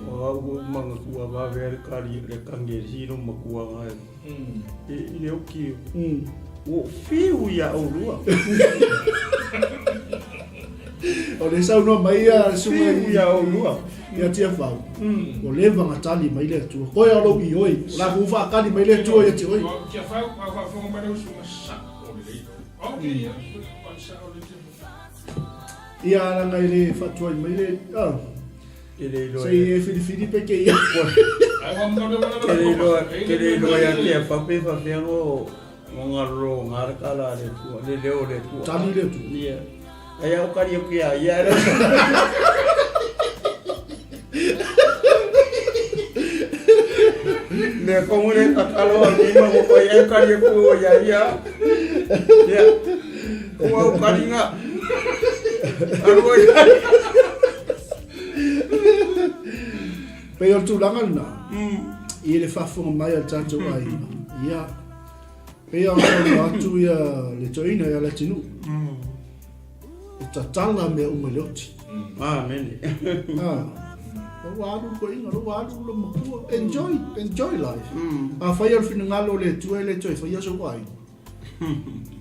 O au ua umanga kua vave ai le kali le kangi e sino makua ngai. E i le oki. Ua fiu ia oulua. O le saunoa mai ia le susuga i ia oulua. Ia Tiafau. Ua leva ona tali mai le Atua. Koe a lou ioe. O la ua faatali mai le Atua ia te oe. Tiafau, a faafofoga mai lau susuga, sao lelei. Ok, ia, sao lelei Tiafau. Ia leaga e le faatuai mai le, ah. Ke le iloa. Sei e filifili pe ke ia. Ke le iloa, ke le iloa ia Tiafau pe faapea o Ngalolo ngā le kala a le Atua, le leo o le Atua. Tali le Atua. Ia. Ai au kari au ki a ia e Me kongu le tatalo a lima mo koe ai kari au ku ia ia. Ia. Ko au kari ngā. Aru ai. Pei o le tulaga lena, i le faafofoga mai a le tatou aiga, ia, pei ona saunoa atu ia le toeaina ia Leatinuu, e tatala mea uma i le oti. Amene. Ah, ua alu le toeaina, ua alu le matua. Enjoy, enjoy life. Afai o le finagalo o le Atua e le toe faia sou aiga.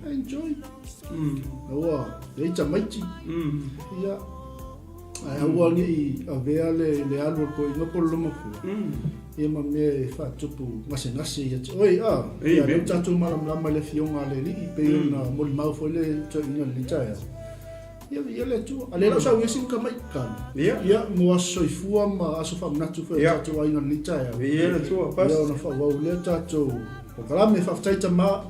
Enjoy. Aua, leai tamaiti. Ia, ae aua ne i avea le, le alu o le toeaina po o le lomatua. Ia ma mea e faatupu gasegase ia te oe. Ah, ia lea ua tatou malamalama i le Afioga a le Alii, pei ona molimau foi le toeaina i lenei taeao. Ia, ia le Atua. A lea la o sau ese ni tamai kali. Ia. Ia, mo aso soifua ma aso faamanatu foi o tatou aiga i lenei taeao. Ia le Atua, pas. Ia ona faaauau lea tatou polokalame. Faafetai tama.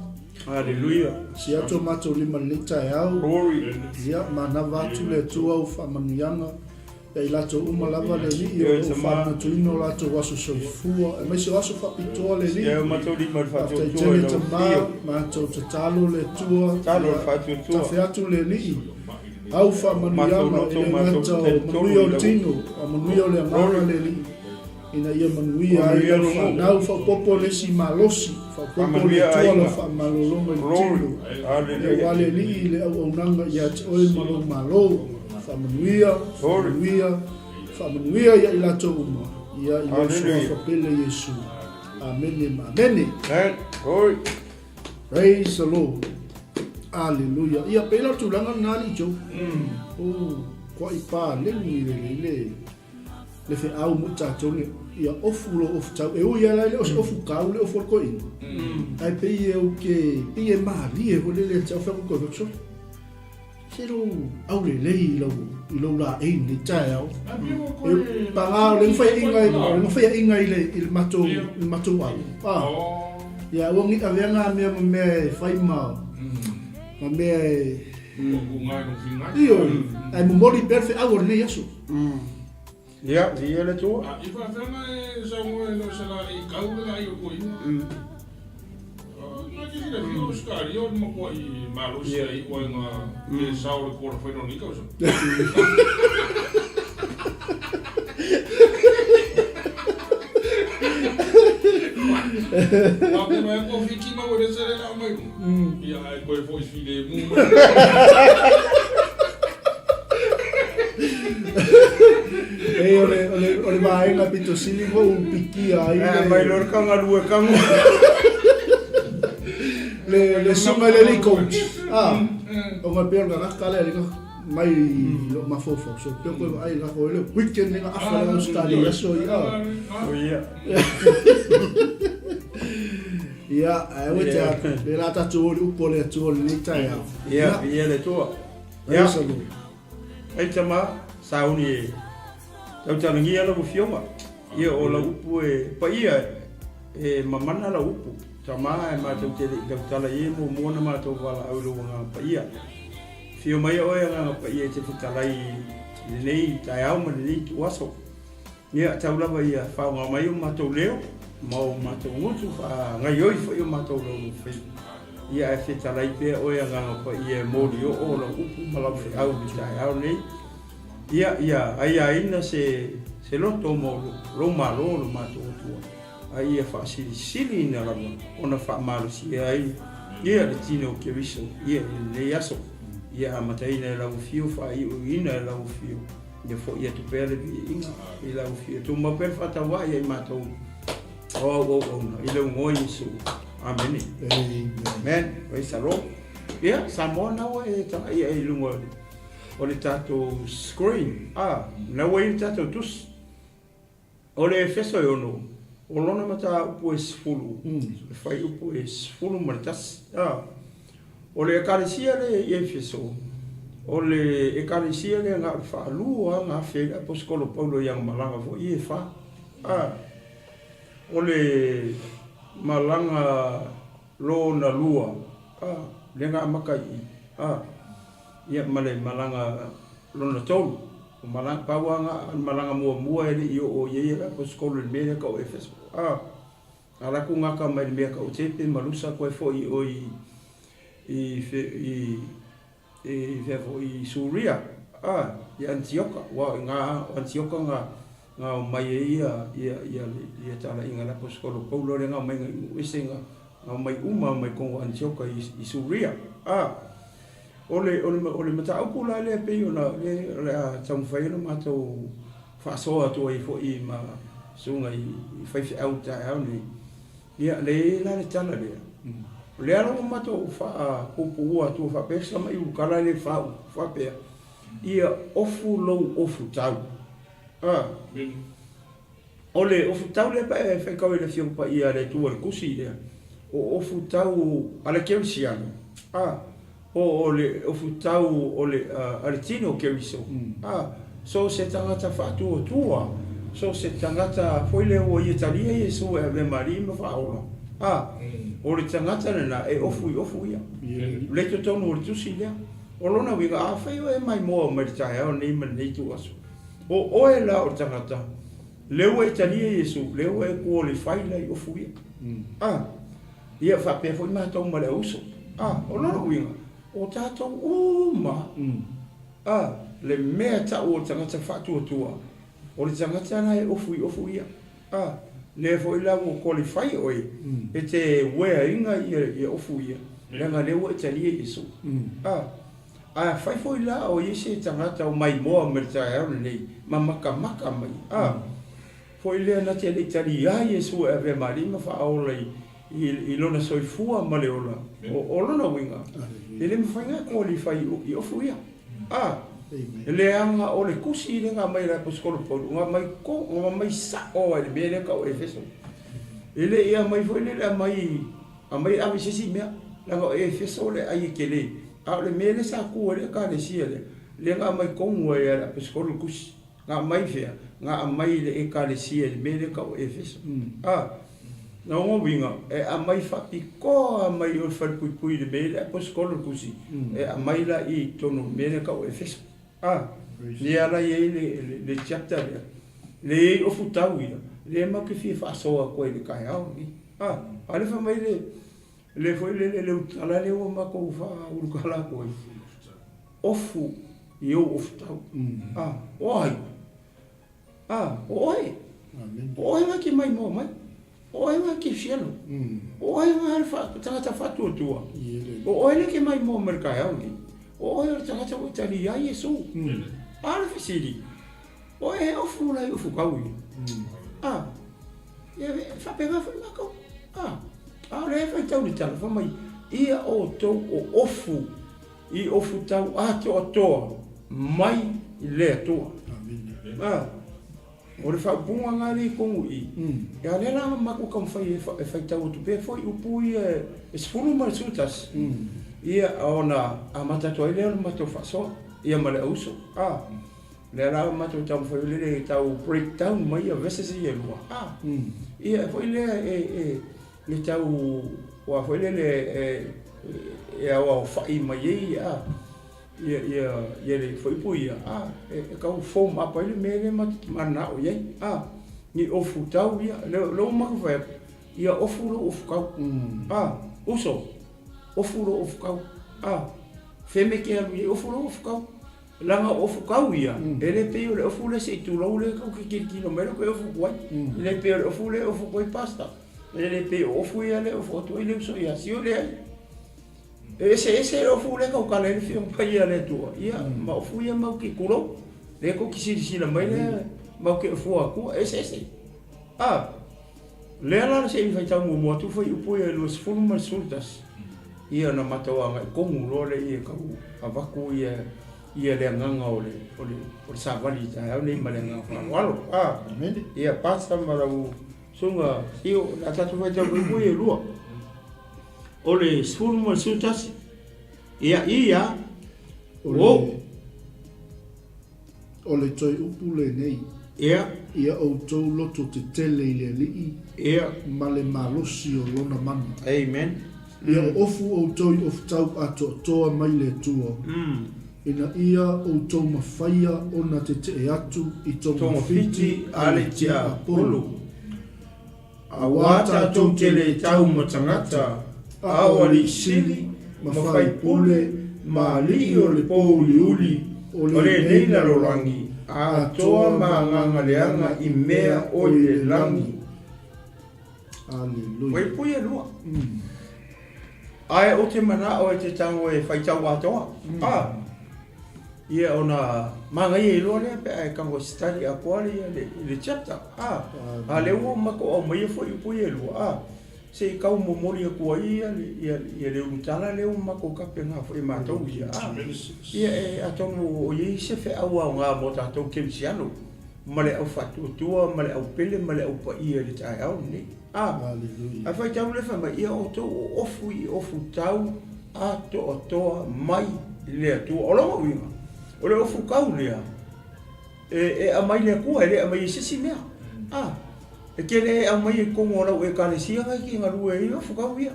Hallelujah. Si atu o matou lima i lenei taeao. Glory. Ia, manava atu le Atua au faamanuiaga. Ia i latou uma lava le Alii o lo o faamanatuina o latou aso soifua, aemaise o aso faapitoa le Alii. Faafetai tele tama, matou tatalo le Atua, ia tafe atu le Alii, au faamanuiaga e le gata o manuia o le tino, a manuia o le agaga le Alii, ina ia manuia ai lau fanau, faaopoopo le isi malosi, faaopoopo le Atua lau faamalologa i le tino, aua le Alii i le auaunaga ia te oe ma lou Malo. Faamanuia, faamanuia, faamanuia ia i latou uma, ia i lou suafa pele Iesu. Amene ma amene. Praise the Lord. Aleluia. Ia, pei la o tulaga lena alii Joe. Oh, kuai pa lengi le le le le feau mo i tatou le ia ofu lou ofu tau. E ui lava la e le o se ofu kau le ofu o le toeaina, ae pei e ou te, pei e malie foi lele ia te au fai atu toe fai Se lou aulelei i lau i lou laei i lenei taeao. E paga o le mafaiaiga i o le mafaiaiga i le i le matou i le matou au. Ah. Ia aua ne i avea ngā mea ma mea e fai ma ma mea e Ioe, ae momoli pea le feau o lenei aso. Ia, viia le Atua. I faafeaga e saunoa e le o se laei kau le laei o toeaina. Na ke silafia o Ausetalia o le matuai malosi ai iu ai nga le sao o le quarter final o lenei tausaga. Aua pe mai atu o Fiti mau e le sele la mai luga. Ia ae toe foi filemu mai. Ei, o le, o le, o le vaega pito sili ua ou pikia ai le... Mai loa le kangaroo e kago. Le, le susuga i le alii coach. Ah, ona e pei o le gagata lea le mai lou mafaufau. So, pei o koe vaai i lako le weekend le afa le Australia i aso ia. O ia. Ia, ae aua te atu. Le la tatou o i le upu a le Atua o lenei taeao. Ia, viia le Atua. Ia. Ai tama, sauni e tautalagia lau afioga. Ia o lau upu e paia E mamana lau upu, tama e matou te le i tautala i e muamua ona matou valaau i lou Agaga Paia. Afio mai oe Agaga Paia e te fetalai i lenei taeao ma lenei ituaso. Ia, tau lava ia faaaoga mai o matou leo ma o matou gutu, faagaioi foi o matou laulofei. Ia, ae fetalai pea oe Agaga Paia e molioo lau upu ma lau feau i le taeao nei. Ia, ia aiaina se, se loto mo lou Malo, lo matou Atua, a ia faasilisiliina lava ona faamalosia ai ia le tino o Keriso ia i lenei aso. Ia amataina e lau afio, faaiuiuina e lau afio, ia foi atu pea le viiga i lau afio. Tumau pea le faatauvaa ia i matou o au auauna i le ugoa Iesu. Amene. Amen. Amen. Praise the Lord. Ia, Samoa na ua e tagaia i luga o le tatou screen. Ah, na ua i le tatou tusi. O le Efeso e 6, o lona mataupu e 10, le fuaiupu e 11. A, o le Ekalesia lea i Efeso, o le Ekalesia lea na o le faalua lava na afe ai le Aposetolo Paulo i ana malaga foi ia e fa. A, o le malaga lona lua, a, lea na amata i i, a, ia ma le malaga lona tolu. O malaga, pau lava na o le malaga muamua e le i oo i ai le Aposetolo i le mea lea tau o Efeso. A, alu atu gata mai le mea tau o Tepe ma Lusa toe foi i o i, i, i, i fea foi i Suria, a, i Anitioka, aua o i ina o Anitioka na, na omai ai ia, ia, ia, ia talaiga a le Aposetolo Paulo lea na omai na iu ese na, na omai uma mai totonu o Anitioka i, i Suria. A, O le, o le, o le mataupu la lea pei ona, lea o le a taumafai ona matou faasoa atu ai foi ma susuga i faifeau i le taeao nei, ia, lea e i ai la le tala lea. O lea lava ua matou faapuupuua atu faapea se tamai ulukala lea e faauu faapea, ia ofu lou ofutau. A. O le ofutau lea pe a e faitau i le Afioga Paia a le Atua i le Tusi lea, o ofutau a le Kerisiano, a, po o le ofutau o le, a le tino o Keriso, a, so o se tagata faatuatua, so o se tagata foi lea ua ia talia Iesu e avea ma Alii ma Faaola, a, o le tagata lena e ofu i ofu ia. O lea i totonu o le Tusi lea. O lona uiga, afai oe e maimoa mai le taeao nei ma lenei ituaso, O oe la o le tagata, lea ua e talia Iesu, lea ua e qualify la i ofu ia. A, ia faapea foi matou ma le auso. A, o lona uiga, o tatou uma, a, le mea tau o le tagata faatuatua, o le tagata la e ofu i ofu ia. A, lea foi la ua qualify oe e te wear ina ia ofu ia, leaga lea ua e talia Iesu. A. Afai foi la o i ai se tagata o maimoa mai le taeao lenei ma makamaka mai, a, foi lea na te le i taliā Iesu e avea ma Alii ma Faaola i, i, i lona soifua ma le ola, o, o lona uiga, e le mafai na qualify i ofu ia. A, leaga o le tusi lea na aumai e le Aposetolo Paulo, na aumai to, na aumai sao lava i le mea lea tau o Efeso. E le i aumai foi lele aumai, aumai ave i se isi mea, leaga o Efeso le ai e tele. A o le mea lea sa tu ai le Ekalesia lea, lea na aumai tonu ai e le Aposetolo le tusi. Na aumai i fea? Na aumai i le Ekalesia i le mea lea e tau o Efeso. A, na ona uiga, e aumai faapitoa mai o le falepuipui i le mea i le Aposetolo le tusi, e aumai la i totonu o le mea lea e tau o Efeso. A, lea la e i ai le, le chapter lea, lea e i ai ofutau ia, lea matou te fia faasoa atu ai i le taeao lenei. A, a o lea fai mai le, Le foi lele le utala lea ua matou faaulukala atu ai, ofu i ou ofutau. A, o ai? A, o oe. O oe na te maimoa mai. O oe na te fialo. O oe na le tagata faatuatua. O oe le te maimoa mai le taeao nei. O oe o le tagata ua tali ai Iesu. A o le fesili, o e ofu la i ofutau ia? A, Ia, e faapena foi matou. A, a o lea e faitau i le tala, fai mai, ia outou o ofu i ofu tau atoatoa mai i le Atua. A, o le faaupuga lena lea i totonu i i. Ia, lea la matou taumafai e faitau atu pea foi upu ia e 10 ma le 11. Ia, ona amata atu ai lea o le matou faasoa, ia ma le auso. A. Lea la ua matou taumafai lele e tau break down mai ia verses ia e lua. Ah. Ia foi lea e e e tau ua foi lele e e aoaofa'i mai ai a ia ia ia le fuaiupu ia a e tau form up ai le mea lea matou te mananao i ai a ni ofu tau ia lea ua matou fai atu ia ofu lou ofu tau a uso ofu lou ofu tau a fea mea e te alu i ai ofu lou ofu tau leaga o ofu tau ia e le pei o le ofu lea se i tulou lea tou te tilotilo mai lea ou te ofu atu ai e le pei o le ofu lea e ofu atu ai pastor e le pei o ofu ia lea e ofu atu ai le uso ia Sio leai. E eseese le ofu lea e tautala ai le Afioga Paia a le Atua, ia, ma ofu ia matou te tulou, lea tou te silasila mai lea matou te ofua atua, e eseese. A, lea la se i faitau muamua atu fuaiupu ia 20 ma le 11, ia ona matou agai tonu loa lea e tau avatu ia ia le agaga o le, o le, o le savali i taeao nei ma le agaga faaaloalo. A, ia, Pastor ma lau Susuga Sio, o le a tatou faitau fuaiupu ia e lua. O le 10 ma le 11. Ia, ia, O le, o le toe upu lenei. Ia. Ia outou loto tetele i le Alii. Ia. Ma le malosi o Lona mana. Amen. Ia oofu outou i ofutau atoatoa mai le Atua. Ina ia outou mafaia ona tetee atu i togafiti a le tiapolo. Aua tatou te le tau ma tagata, a o alii sili, ma faipule, ma alii o le pōuliuli o lenei lalolagi, atoa ma agaga leaga i mea o i le lagi. Aleluia. Puipui e lua. Ae ou te manao e te tago e faitau atoa. A. Ia ona manaia ai loa lea pe a e tago e study atoa le le le chapter. A. A lea ua matou aumaia fuaiupu ia e lua, a, se i tau momoli atu ai ia le ia ia le ulutala lea ua matou tapena foi e matou ia, a. Ia e atonu o i ai se feau aoga mo tatou kerisiano ma le au faatuatua ma le au pele ma le au paia i le taeao lenei. A. Ae faitau le fai mai, ia outou o ofu i ofu tau atoatoa mai le Atua. O lona uiga, o le ofu tau lea, e, e aumai le Atua, e le aumai e se isi mea. A, e te le aumai i totonu o lau ekalesia na e te galue ai ofu tau ia.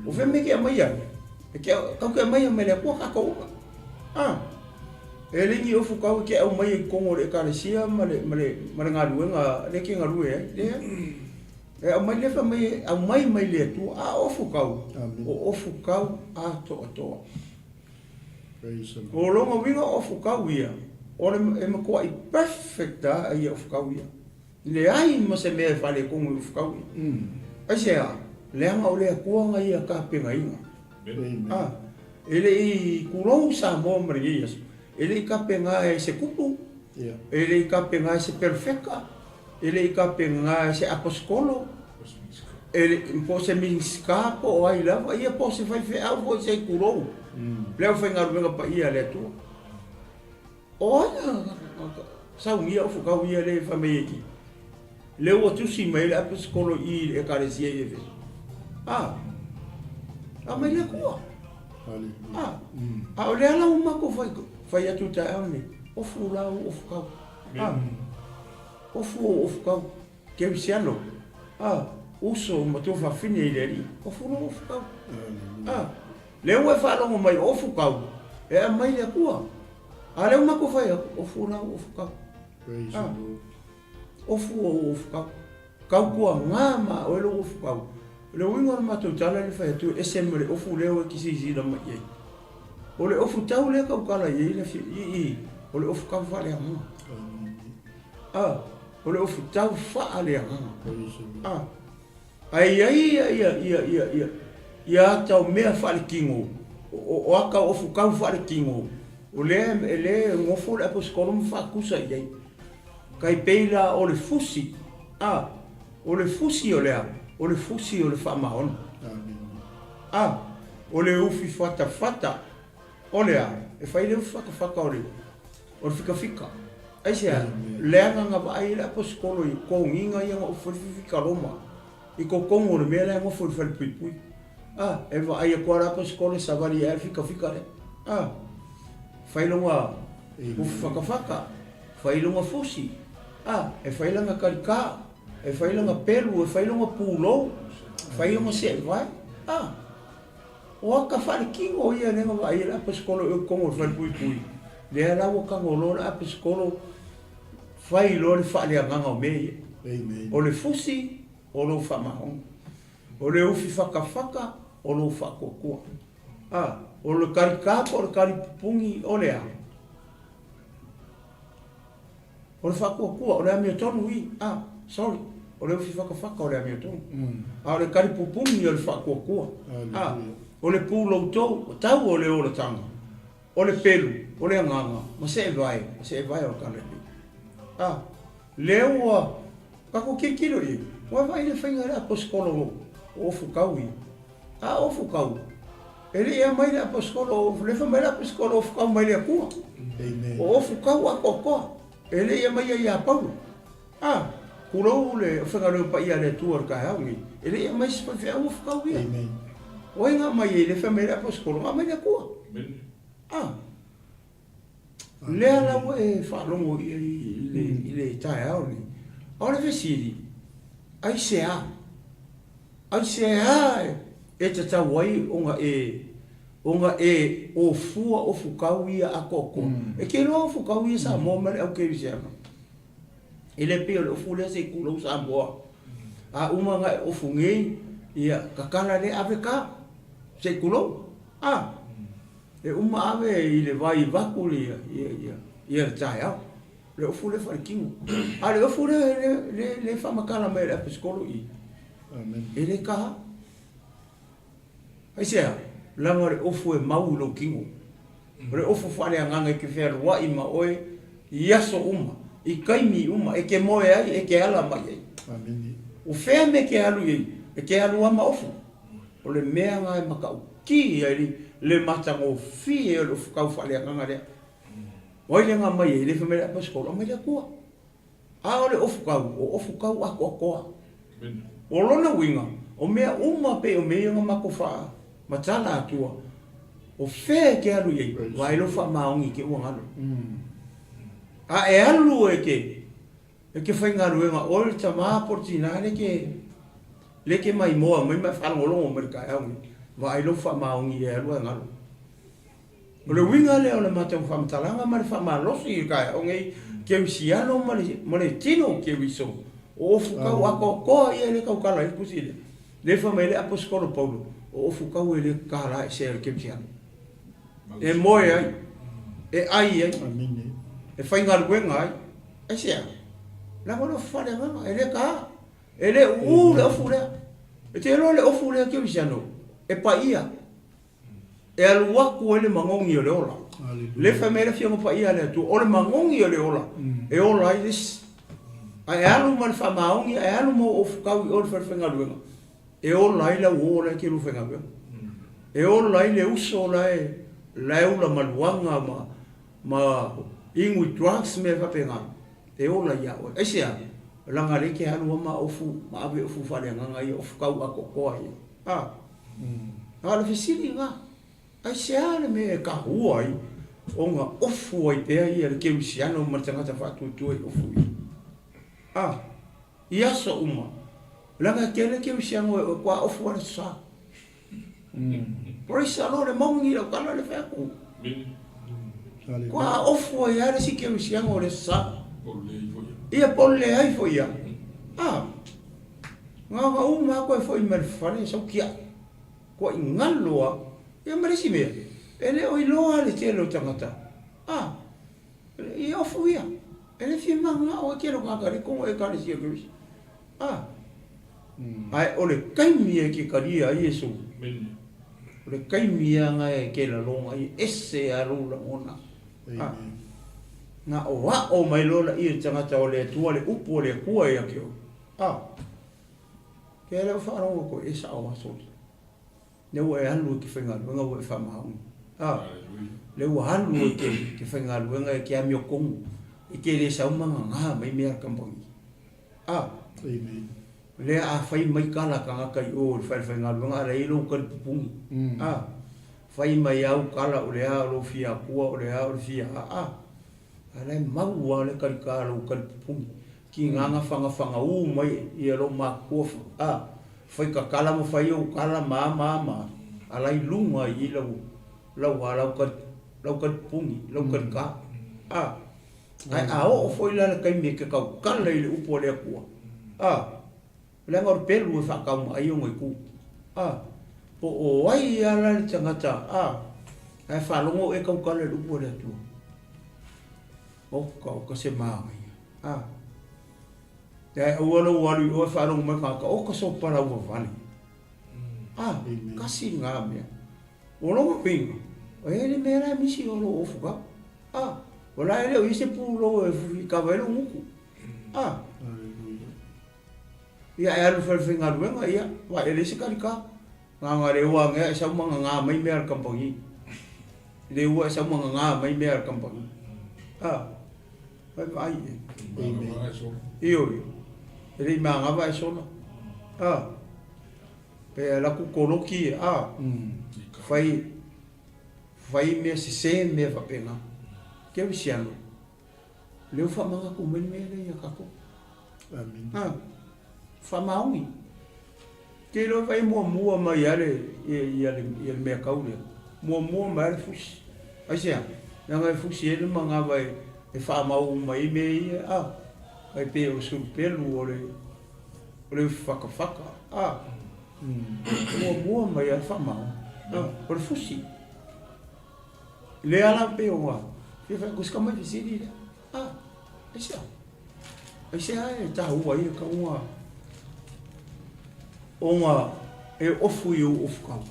O fea mea e te aumai ai? E te, tau te aumai mai le Atua tatou uma. A, e le ni ofu tau e te aumai i totonu o le ekalesia ma le, ma le, ma le galuega lea e te galue ai. Leai. E aumai lea fai mai e aumai mai le Atua, a o ofu kau, o ofu kau atoatoa. O lona uiga o ofu kau ia, o le e matuai perfect lava ia ofu kau ia. Leai ma se mea e faaletonu i ofu kau ia. Aisea? Leaga o le Atua na ia tapenaina. A, e le i tulou Samoa ma lenei aso, e le i tapena e se kupu, e le i tapena e se perofeta, E le i tapena e se aposetolo, e le, po o se Minisita po o ai lava ia, po o se faifeau foi se i tulou, le aufaigaluega paia a le Atua. O ai na saunia ofutau ia lea e fai mai ai ki? Lea ua tusi mai ai le aposetolo i i le Ekalesia i Efeso. A, aumai le Atua. A, a o lea la ua matou fai, fai atu i le taeao lenei, ofu la ua ofutau. A. Ofu o ofu kau, kerisiano, a, uso ma tuafafine i le Alii, ofu loa ofu kau. A, lea ua e faalogo mai o ofu kau, e aumai le Atua. A lea ua matou fai atu, ofu la ofu kau. A, ofu o ofu kau. Tautuaga ma oe lou ofu kau. O le uiga o le matou tala le fai atu, e ese ma le ofu lea ua e silasila mai i ai. O le ofu tau lea tautala i ai le afioga, i i, o le ofu tau faaleagaga. A, o le ofu tau faaleagaga. A, ae i ai ia, ia, ia, ia, ia, ia ata o mea faaletino, o, o ata o ofu tau faaletino, o lea, e lea e nofo le aposetolo ma faatusa i ai. Tai pei la o le fusi, a, o le fusi o le a? O le fusi o le faamaoni. A, o le ufi fatafata o le a? E fai le ufi fatafata o le, o le fikafika. Aisea? Leaga na vaai ai le aposetolo i togiga ia na ufi ai le fifika Roma i totonu o le mea la e nofo i le falepuipui. A, e vaai atu lava le aposetolo e savali ae le fikafika lea. A, fai lona ufi fatafata. Fai lona fusi, a, e fai lana kalikā. E fai lona pelu, e fai lona pulou, e fai ona seevae. A! O ata faaletino ia lea na vaai ai le aposetolo i o i totonu o le falepuipui, lea la ua tago loa le aposetolo fai loa le faaleagaga o mea ia. O le fusi, o lou faamaoni. O le ufi fatafata, o lou faatuatua. A! O le kalika po o le kalipupuni, o le a? O le faatuatua, o le amiotonu i, a, sorry, o le ufi fatafata o le amiotonu. A o le kalipupuni o le faatuatua. A, o le pulou tou, tau o le olataga, o le pelu, o le agaga, ma seevae, ma seevae o le kalelei. A, lea ua tatou tilotilo i ai, ua vaai le faiga a le aposetolo o Ofutau ia. A o Ofutau, e le i aumai le aposetolo o, le fai mai le aposetolo o Ofutau mai le Atua. O Ofutau atoatoa, e le i aumaia ia Paulo. A, tulou le aufaigaluega paia a le Atua i le taeao lenei, e le i aumai se faifeau Ofutau ia. O ai na aumai ai le fai mai le aposetolo, na aumai le Atua. A, lea la ua e faalogo i ai i le taeao lenei. A o le fesili, aisea? Aisea e tatau ai ona e ona e ofua ofutau ia atoatoa? E te iloa ofutau ia Samoa ma le au kerisiano. E le pei o le ofu lea se i tulou Samoa. A uma ona e ofu nei, ia tatala lea ave ka, se i tulou. A, e uma ave i le vai vaku le ia, ia, ia, ia le taeao. Le ofu lea faaletino. A o le ofu lea le, le, le faamatala mai e le aposetolo i, e le ka. Aisea? Leaga o le ofu e mau i lou tino. O le ofu faaleagaga e te fealuai ma oe i aso uma, i taimi uma, e te moe ai, e te ala mai ai. O fea mea e te alu i ai? E te alu lava ma ofu. O le mea lena e matauti ai le matagofie o le ofu tau faaleagaga lea. O ai lea na aumai ai? E le fai mai le Aposetolo, aumai le Atua. A o le ofu tau, o ofu tau atoatoa. O lona uiga, o mea uma pei o mea ia na matou faamatala atua, o fea e te alu i ai, vaai lou faamaoni i te ua galo. A e alu e te, e te faigaluega oe le tama po o le tina le te, le te maimoa mai ma e faalogologo mai i le taeao lenei, vaai lou faamaoni e alu ae galo. O le uiga lea o le matou faamatalaga ma le faamalosi i le taeao nei, kerisiano ma le, ma le tino keriso, o ofutau atoatoa ia e le tautala ai le tusi lea. Lea e fai mai ai le Aposetolo Paulo, o ofutau e le tatala esea e le kerisiano. E moe ai, e ai ai, e faigaluega ai. Aisea? Leaga o le ofu faaleagaga, e le ta. E le uu le ofu lea. E te iloa le ofu lea kerisiano, e paia. E alu atu ai le magogi o le ola. Lea fai mai le Afioga Paia a le Atua, o le magogi o le ola, e ola ai le isi. A e alu ma le faamaoni, a e alu ma ou ofutau i o i le falefaigaluega, e ola ai lau o la e te lua faigaluega. E ola ai le uso la e, la e ula maluaga ma, ma inu i drugs mea faapena, e ola ia oe. Aisea? Leaga lea e te alu lava ma ofu, ma ave ofu faaleagaga ia, ofutau atoatoa ia. A. A o le fesili lena, aisea le mea e kahua ai ona ofu ai pea ia le kerisiano ma le tagata faatuatua i ofu ia? A, i aso uma, leaga e tele kerisiano e kua ofu a le sa. Praise the Lord, e maungi i lau tala le fai atu. Kua ofu ai lava le isi kerisiano o le sa. Ia po o le leai foi ia. A. Na ona uma lava toe foi mai le fale sau tiai, tuai galo lava. Ia ma le isi mea, e le o iloa le tele o tagata, a, i ofu ia, e le fia mananao ai tele o tagata i totonu o Ekalesia Keriso. A, ae o le taimi e te talia ai Iesu, o le taimi lava na e te laloga ai, e ese lava lou lagona. A, na o ao mai loa laia i le tagata o le Atua, le upu a le Atua ia te oe. A, kea lea ua faalogo koe e sao aso lea. Lea ua e alu e te faigaluega ua e faamaoni. A, lea ua alu e te, te faigaluega e te amiotonu, e te le sau ma gagā mai mea a le kamupani. A, Amen. Lea a fai mai kala tagata i o i le falefaigaluega a leai lou tali pupuni. A, fai mai au kala o le a o lou fia akua o le a o le fia a, a, a la e mau lava le kalika lou tali pupuni. Kīngaga fagafagaū mai ia lou matua a fai kakala ma fai ou kala ma a ma a ma a, a la i luga ai i lau lau a lau kali lau kali pupuni lau kali ka a ae a oo foi la le taimi e te taukala i le upu a le Atua a leaga o le pelu e faatau ai ona itu a po o ai a la le tagata a ae faalogo e taukala i le upu a le Atua oka oka se manaia a ae aua lou alu i o e faalogo mai le tagata oka so palau vavale a kasi na mea o lona uiga e i ai le mea la e misi o lou ofu kau a o la e le o i ai se pulou e kava ai lou gutu a ia e alu i falefaigaluega ia vaai e leai se talika Gaga le ua agea e sau ma gaga mai mea a le kamupani. Le ua e sau ma gaga mai mea a le kamupani. A, vai vaai i ai. Ioe, e le i manava e sola. A, pe alu atu koloki, a, fai, fai mea sese mea faapena. Kerisiano, lea ua faamanatu mai le mea lea ia tatou. A, faamaoni. Te iloa vai muamua mai lava le ia le mea kau lea. Muamua mai lava le fusi. Aisea? Leaga e fusi ai le manava e faamau uma ai mea ia, a, tai pei o le sulupelu o le o le ufi fatafata, a. Muamua mai lava le faamau, a, o le fusi. Lea la pei ona fia fai atu si tama i fesili lea, a, aisea? Aisea e taua ai e tau ona e ofu i ou ofu kau?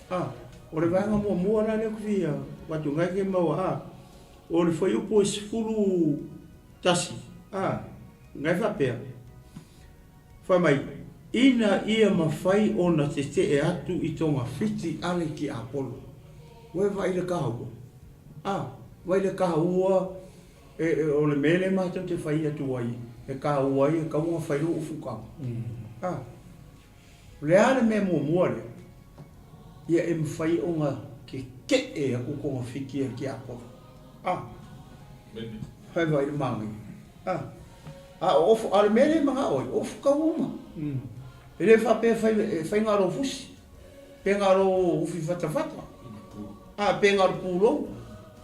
A, o le vaega muamua la lea ou te fia avatu ngai ke maua, a, o le fuaiupu e 11, a, ngai faapea, fai mai, ina ia mafai ona tetee atu i togafiti a le tiapolo. Ua e vaai i le taua? A, vaai i le taua E, o le mea lea matou te fai atu ai, e taua ai e tatau ona fai lou ufukau. A, o le a le mea muamua lea? Ia e mafai ona kekeʻe atu togafiti a le tiapolo. A, fai vaai le manaia. A, a o ofu, a o le mea lea e manao ai, o ufukau uma. E le faapea e fai, e fai na o lou fusi, pe na o lou ufi fatafata, a, pe na o le pulou.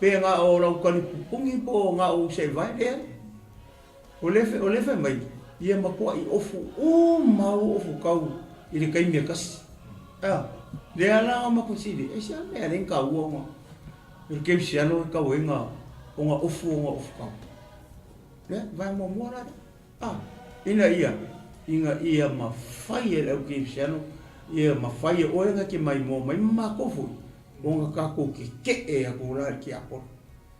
Pe na o lau tali pupuni po o na o sevae, leai. O le, o le fai mai, ia matuai ofu uma au ofu kau i le taimi e tasi. A, lea la na matou fesili, aisea mea lea na taua ona o le kerisiano e tau ai na ona ofu ona ofu kau. Lea, vae muamua la lea. A, ina ia, ina ia mafai e le au kerisiano, ia mafai e oe na te maimoa mai ma matou foi, Ona tatou kekeʻe aku la i le tiapolo.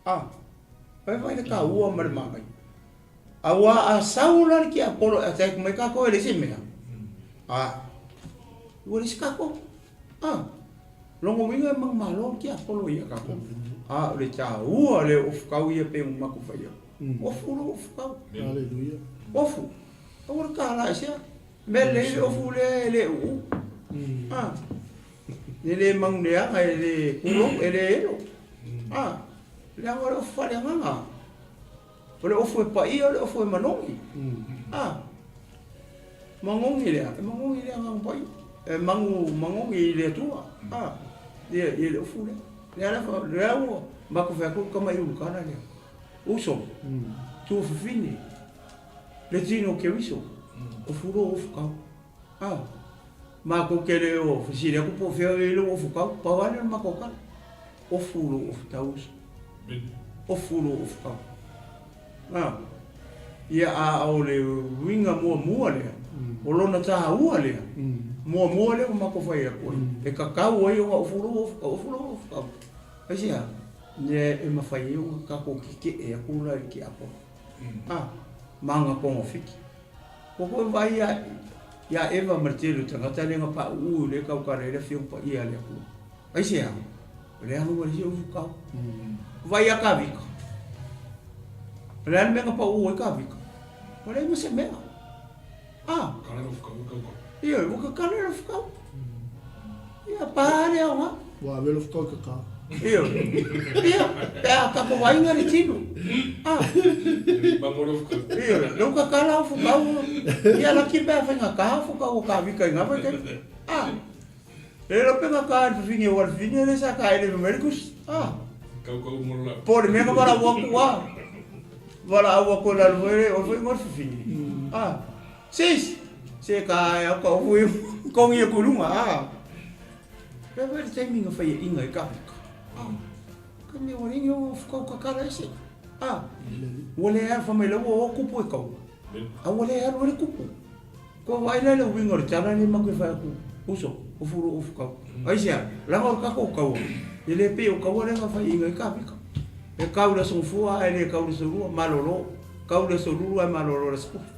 A, vai vai le taua ma le manaia. Auā a sau la le tiapolo e attack mai tatou e leai se mea. A, ua leai se tatou. A, lona uiga e manumalo le tiapolo ia tatou. A, o le taua lea o ofutau ia pei ona matou fai atu. Ofu lou ofutau. Ofu. Aua le tala aisea. Mea lelei le ofu lea e le uu. A. E le manuleaga, e le pulou, e le elo. A, leaga o le ofu faaleagaga. O le ofu e paia, o le ofu e manogi. A, manogi lea, e manogi le agaga paia. E manu manogi i le Atua. A, ia, ia le ofu lea. Lea la, lea ua matou fai atu tama i Ulukana lea. Uso, tuafafine, le tino o Keriso, ofu loa ofu kau. A, matou te le o fesili atu po o fea o i ai lou ofu kau, pau lava lea o le matou tala, ofu lou ofu tau uso, ofu lou ofu kau. A, ia a o le uiga muamua lea, o lona taua lea, muamua lea ua matou fai atu ai, e tatau ai ona ofu lou ofu kau, ofu lou ofu kau. Aisea? Mea e mafai ai ona tatou kekeʻe atu la i le tiapolo. A, ma ana togafiti. Ua koe vaai ia, ia Eva ma le tele o tagata lea na pauu i lea tautala ai le Afioga Paia a le Atua. Aisea? O leaga ua leai se ufu kau. Vaai ia Kavika. O le a le mea na pauu ai Kavika? Ua leai ma se mea. A. Kala le ufu kau e kau kau. Ioe, ua kakala le ufu kau. Ia, pa le aoga. Ua ave le ufu kau i ka ka. Ioe. Ia, pe a tatou aiga le tino. A. Ioe, lou kakala o fukau. Ia laki pe a faigata o fukau o kavika i ngā vaitaimi. A. E lo pe ngata i le fafine o le fafine le sa ka ele mai le kusi. A. Po le mea ka wala ua ku a. Wala au aku la lo ele o foi ngol fafine. A. Sis. Se ka ai au ka hui kongi e kulunga. A. Pe wai le taimi nga whai e inga i ka wika. A. Ka mea ua ringi o fukau kakara ese. A. Ua le a whamai lau o kupu e kau. A ua le alu e le kupu. Kua vaai la i le uiga o le tala lea maku e fai atu, Uso, ofu lou ofu kau. Aisea, leaga o le tatou kaua, e le pei o kaua lea na fai i inga i Kavika. E kau i le aso gafua ae le kau i le aso lua, malolo. Kau i le aso lulu ae malolo i le aso kofi.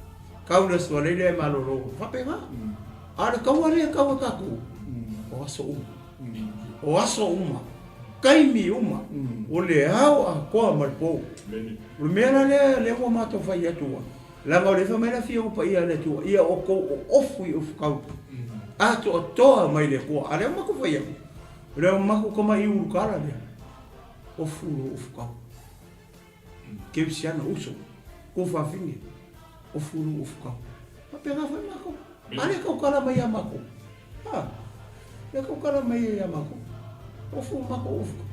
Kau i le aso aleile ae malolo. Faapena. A o le kaua lea e kau e tatou, o aso uma. O aso uma, taimi uma, o le ao atoa ma le po. O le mea la lea, lea ua matou fai atu ai, Leaga o lea fai mai le Afioga Paia a le Atua, ia outou oofu i ufukau, atoatoa mai le Atua. A lea ua matou fai atu, o lea ua matou tama i ulukala lea, ofu lou ufukau. Kerisiano, uso, kou fafine, ofu lou ufukau. Faapena foi matou. A lea tautala mai ia matou. A, lea tautala mai ia matou. Ofu matou ufukau.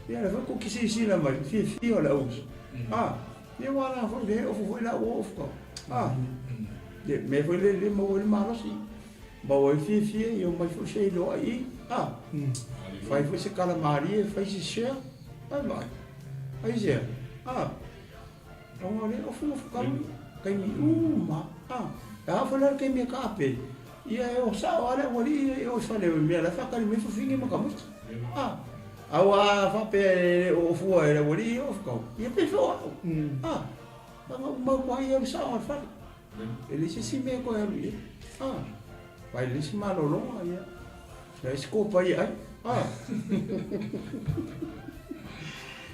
Ia lea foi kou silasila mai, fiafia o le au uso. A. Ia ua ala foi le ofu foi la ua ofu kau. Ah. Le mea foi le le maua ai le malosi. Maua ai fiafia ia omai foi se iloa i. Ah. Fai foi se kala malie, fai se share. Ai vaai. Aisea. Ah. Ona le ofu ofu kau taimi uma. Ah. E a foi la le taimi e kaape. Ia e o sao a le aualii ia e o i fale o i mea la e faatali mai fafine ma tamaiti. Ah. Aua a faapea e le o ofua e le aualii ia ofu kau, ia pei foi o au. A, leaga ua mau koa ia alu sao i le fale. E leai se isi mea e toe alu i ai. A, fai le isi malologa ia, leai se kopa ia ai. A.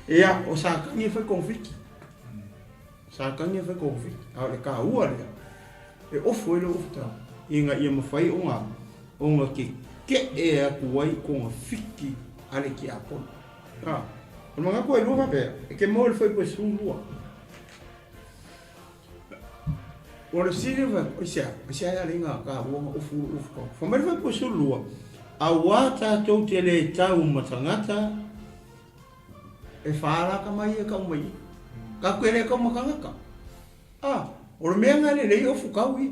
Ia, o Satani e fai konofiti. Satani e fai konofiti. A o le taua lea, e ofu ai lou ofutau, ina ia mafai ona ona kekeʻe atu ai kona fiki a le tiakono. A, o le manatu ai lua faapea, e ke maua i le fuaiupu e 12. O le fesili e fai atu, aisea, aisea e ala ai na taua ona ofu lou ofutau? Fai mai le fuaiupu e 12, Auā tatou te le tau ma tagata, e whāraka mai e kau mai. Ka koe le kau makangaka. A, o le mea nga lelei o fukau ia.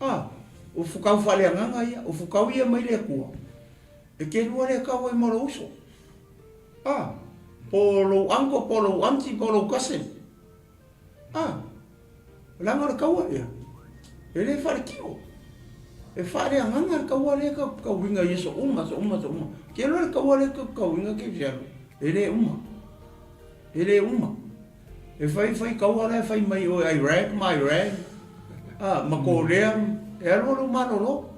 A, o fukau whaleanganga ia, o fukau ia mai le Atua. E ke lua le kau ai ma lou uso. A, po lou uncle, po lou auntie, po lou cousin. A, leaga o le kaua lea, e le faletio. E faaleagaga le kaua lea ka kauiga i aso uma, aso uma, aso uma. Ke iloa le kaua lea ka kauiga ke se alu, e le uma. E le uma. E fai fai kaua la e fai mai oe Iraq ma Iran, a, ma Korea, e alu alu malolo.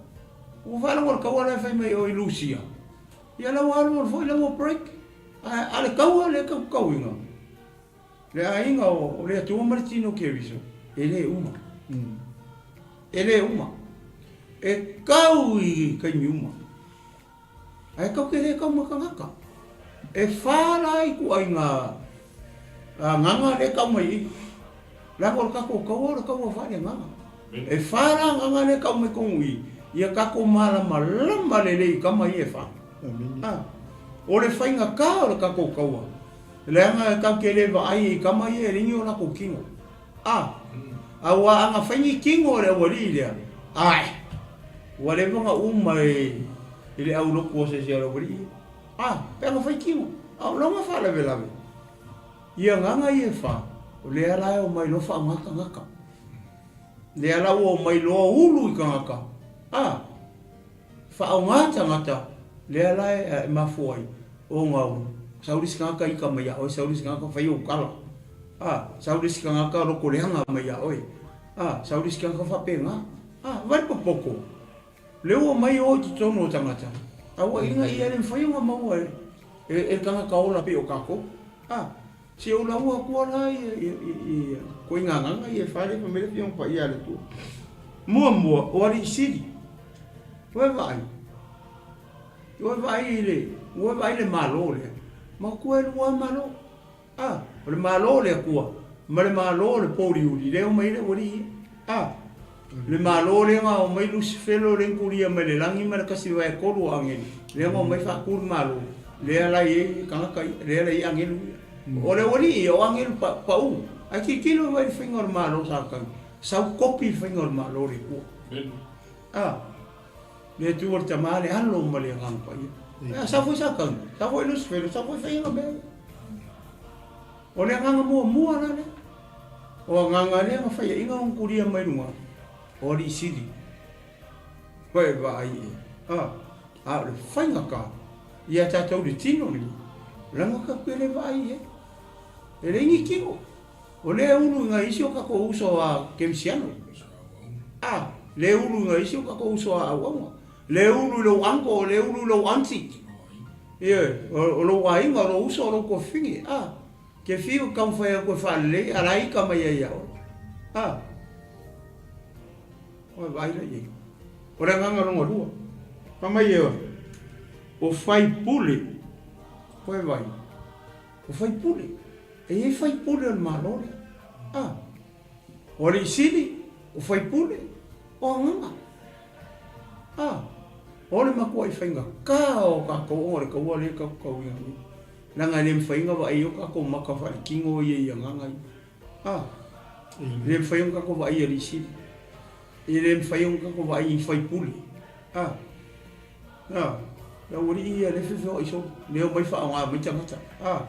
Ua faalogo le kaua la e fai mai oe Lusia. Ia la ua alu alu foi la ua break. A, a le kaua lea ka kauiga. Le aiga o le Atua ma le tino Keriso, e le uma. E le uma. E kau i taimi uma. Ae kau ke le kau ma tangata. E wha la i ku aiga nganga le kau mai i. Leaga o le tatou kaua o le kaua faaleagaga. E wha la nganga le kau mai kongu i, ia tatou malamalama lelei i kama ia e wha. Ah, o le faigata o le tatou kaua. Leaga e tau te le vaai i kama ia e ringi o latou kino. A, a ua aga fai ni kino o le aualii lea, ae, ua leva ona uma i le au lotu o se isi o le aualii ia. A, pe aga fai kino, a o lona faalavelave, i agaga ia e fa, o lea la e omai loa faaaoga tagata. Lea la ua omai loa ulu i tagata, a, Faaaoga tagata lea la e mafua ai ona sau le isi tagata ika mai ia oe, sau le isi tagata fai ou tala, a, sau le isi tagata loko leaga mai ia oe, a, sau le isi tagata faapena. A, vaai le popoto, lea ua omai o i totonu o tagata, a ua ina ia le mafai ona maua e le tagata ola pei o tatou. A, se o laua atua la ia koiga agaga ia e fale fai mai le Afioga Paia a le Atua. Muamua, o alii sili. Ua e vaai. Ua e vaai i le, ua e vaai i le Malo lea, matua e lua Malo. A, o le Malo o le Atua ma le Malo o le pouliuli lea e omai ai le aualii ia. A, le Malo lea na omai Lusifelo lea na tulia mai le lagi ma le tasi vae tolu o agelu, lea na omai faatu le Malo, lea la e i ai tagata ia, lea la e i ai agelu ia. O le aualii ia, o agelu pau. Ae tilotilo vaai i le faiga o le Malo sa tau, sau kopi le faiga o le Malo o le Atua. A, le Atua le Tama, le Alo ma le Agaga Paia. A, sau foi Satani, sau foi Lusifelo, sau foi faiga mea ia. O le agaga muamua la lea. O agaga lea na faiaina ona tulia mai luga, o alii sili. Koe vaai e. A, a o le faigata ia tatou le tino lenei, leaga tatou te le vaai i ai. E leai ni tino. O lea e ulu i nai isi o tatou uso a kerisiano. A, lea e ulu i nai isi o tatou uso a auauna. Lea e ulu i lou uncle, lea e ulu i lou aunty. Ioe, o lou aiga, o lou uso, o lou tuafafine. A, te fiu e taumafai atu e faalelei, a la e ita mai ai ia oe. A, oe vaai la i ai. O le agaga lona lua. Fai mai e oe, o faipule, oe vaai. O faipule. E i ai faipule o le Malo lea. A. O alii sili, o faipule, o agaga. A. O le matuai faigata o tatou ona o le taua lea tatou tauina nei. Leaga e le mafai ona vaai o tatou maka faaletino ia i agaga ia. A. E le mafai ona tatou vaai i alii sili. E le mafai ona tatou vaai i faipule. A. A, le aualii ia lea e feofeoai solo, lea e omai faaaoga mai tagata. A,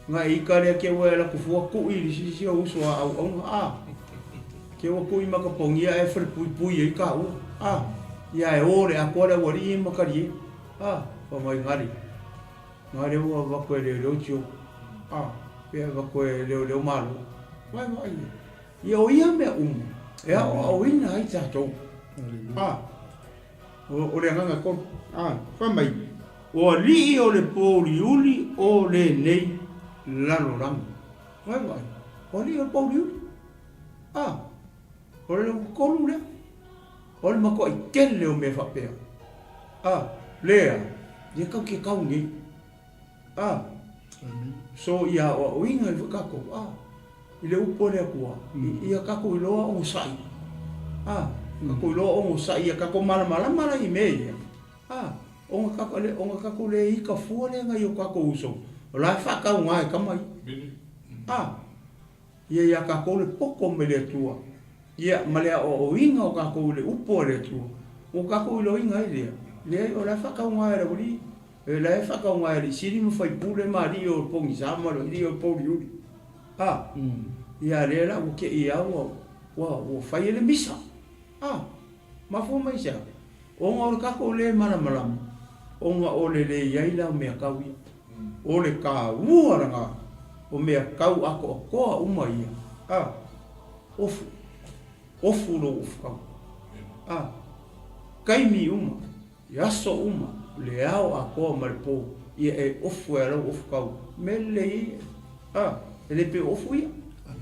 na e ita lea ke ua e alu atu fua tui i le isi o uso a auauna. A, ke ua tui makapogia ae falepuipui ai taua. A, ia e o le atoa le aualii ma talie. A, fai mai gale, gale ua avatu e leoleo tio. A, pe avatu e leoleo malo. Vai vai ia. Ia o ia mea uma e aoaoina ai tatou. A. O le agaga tonu. A, fai mai, o alii o le pouliuli o lenei lalolagi. Vaai vaai, o alii o le pouliuli. A, o le tolu lea. O le matuai tele o mea faapea. A, lea, ia tau te tau nei. A, so ia aoaoina ai foi tatou, a, i le upu a le Atua, ia tatou iloa onosai. A, tatou iloa onosai, ia tatou malamalama la i mea ia. A, ona tatou, ona tatou le ita fua lea nai o tatou uso, o la e faatauga e tama ia. A, Ia iā tatou le poto mai le Atua, ia, ma le aoaoina o tatou i le upu a le Atua, ua tatou iloaina ai lea, leai, o la e faatauga e le Aualii, o la e faatauga e Alii Sili ma Faipule ma alii o pogisa ma alii o pouliuli. A, ia lea la ua te i lava ua, ua, ua fai ai le misa. A, mafua mai i se a? Ona o le tatou le malamalama, ona o le le i ai la o mea tau ia. O le taua lena o mea tau atoatoa uma ia, a, ofu, ofu lou ofutau, a, taimi uma, i aso uma, le ao atoa ma le po, ia e ofu ai lou ofutau, mea lelei ai ia, a, e le pei o ofu ia,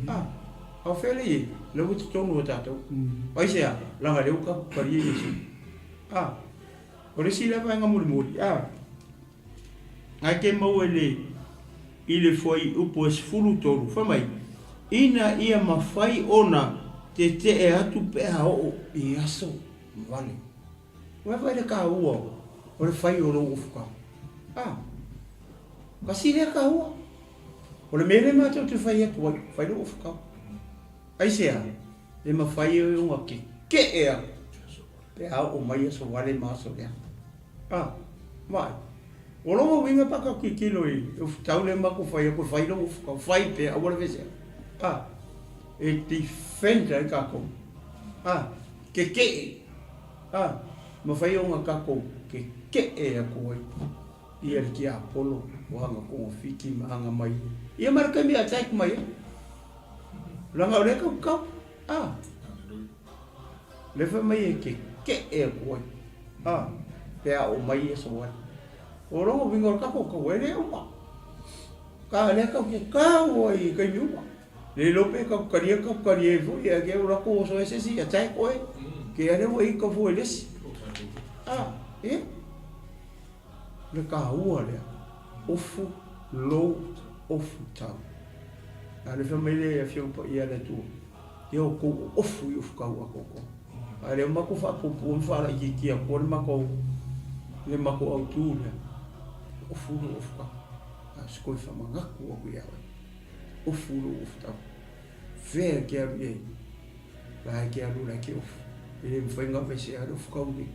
a, a o fea lea i ai? Lea ua i totonu o tatou. Aisea? Leaga lea ua tatou talia Iesu. A, o le isi lea vaega mulimuli, a. Ae ke maua i le i le fuaiupu e 13, fai mai, Ina ia mafai ona tetee atu pe a oo i aso vale. Ua vaai le taua o le fai o lou ofuka. A, kasi lea taua. O le mea lea matou te fai atu ai, fai lou ofuka. Aisea? E mafai ai ona tetee atu pe a oo mai aso vale ma aso leaga. A, vaai. O lona uiga pe a tatou tilotilo i le ufutau lea matou fai atu e fai lou ufutau, fai pea aua le aveesea. A, e defend ai tatou. A, tetee. A, mafai ona tatou tetee atu ai ia le tiapolo o aga togafiti ma aga mai. Ia ma le taimi e attack mai ai. Leaga o lea tatou te tau. A, lea fai mai e tetee atu ai. A, pe a oo mai ia sau ai. O lona uiga o le tatou taua e le uma. Ka lea tatou te tau ai i taimi uma. Le iloa pe tatou talia tatou talia ai foi ae ke o latou oso ai se isi attack oe. Ke a lea ua ita fua i le isi. A, ia. Le taua lea, ofu lou ofu tau. A le fai mai le Afioga Paia a le Atua, Ia outou ofu i ofu tau atoatoa. A lea ua matou faapuupuu ma faalaitiitia atua le matou le matou autu lea, ofu lou ofu tau. A o se toe faamanatu atu ia oe, ofu lou ofu tau. Fea e te alu i ai? La e te alu la e te ofu. E le mafai ona aveesea le ofu tau i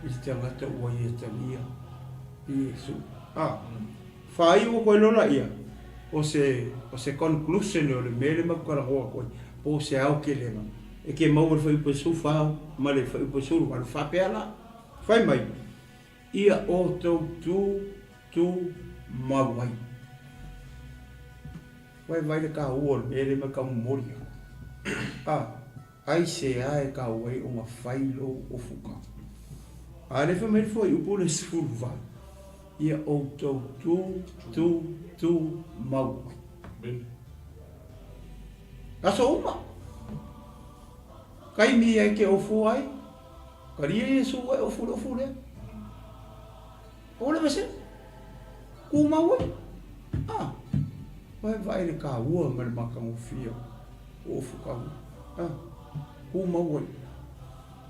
le tagata ua ia talia i Iesu. A faaiu atu ai loa laia, o se, o se conclusion o le mea lea matou talanoa atu ai, po o se aotelega e te maua i le fuaiupu e 14 ma le fuaiupu e 18, faapea la, fai mai, Ia outou tu, tu mau ai. Vaivai le kaua o le mea lea mai ka momoli aku. A, aisea e kau ai ona fai lou ofuka? A lea fai mai le fuaiupu le 18, Ia outou tu, tu, tu mau ai. Amen. Aso uma. Kaimi ai ke ofu ai, kalia Iesu e ofu le ofu lea. O le vese, kumau ai. Ah, vaevae le kaua ma le matagofie o ofu kau. Ah, kumau ai.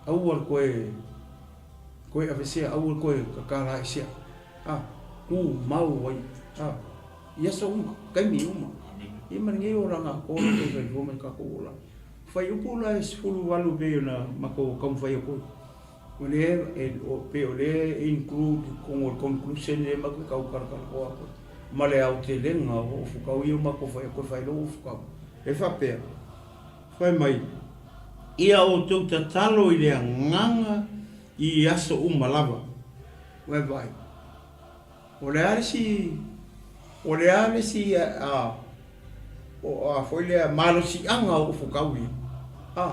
Aua le koe, koe avesea, aua le koe kakalaesea. Ah, kumau ai. Ah, i aso uma, taimi uma. Ia ma lenei olaga atoa lo tou soifua ma le tatou olaga. Fuaiupu la e 18 pei ona matou taumafai atu ai. O lea e pei o lea e include i totonu o le conclusion lea matou te tau talatalanoa atu ai ma le aotelega o ofutau ia ua matou fai atu e fai loa ofutau. E faapea, fai mai, Ia outou tatalo i le agaga i aso uma lava. Ua e vaai, o le a le isi, o le a le isi a, o a foi lea malosiaga o ofutau ia? A,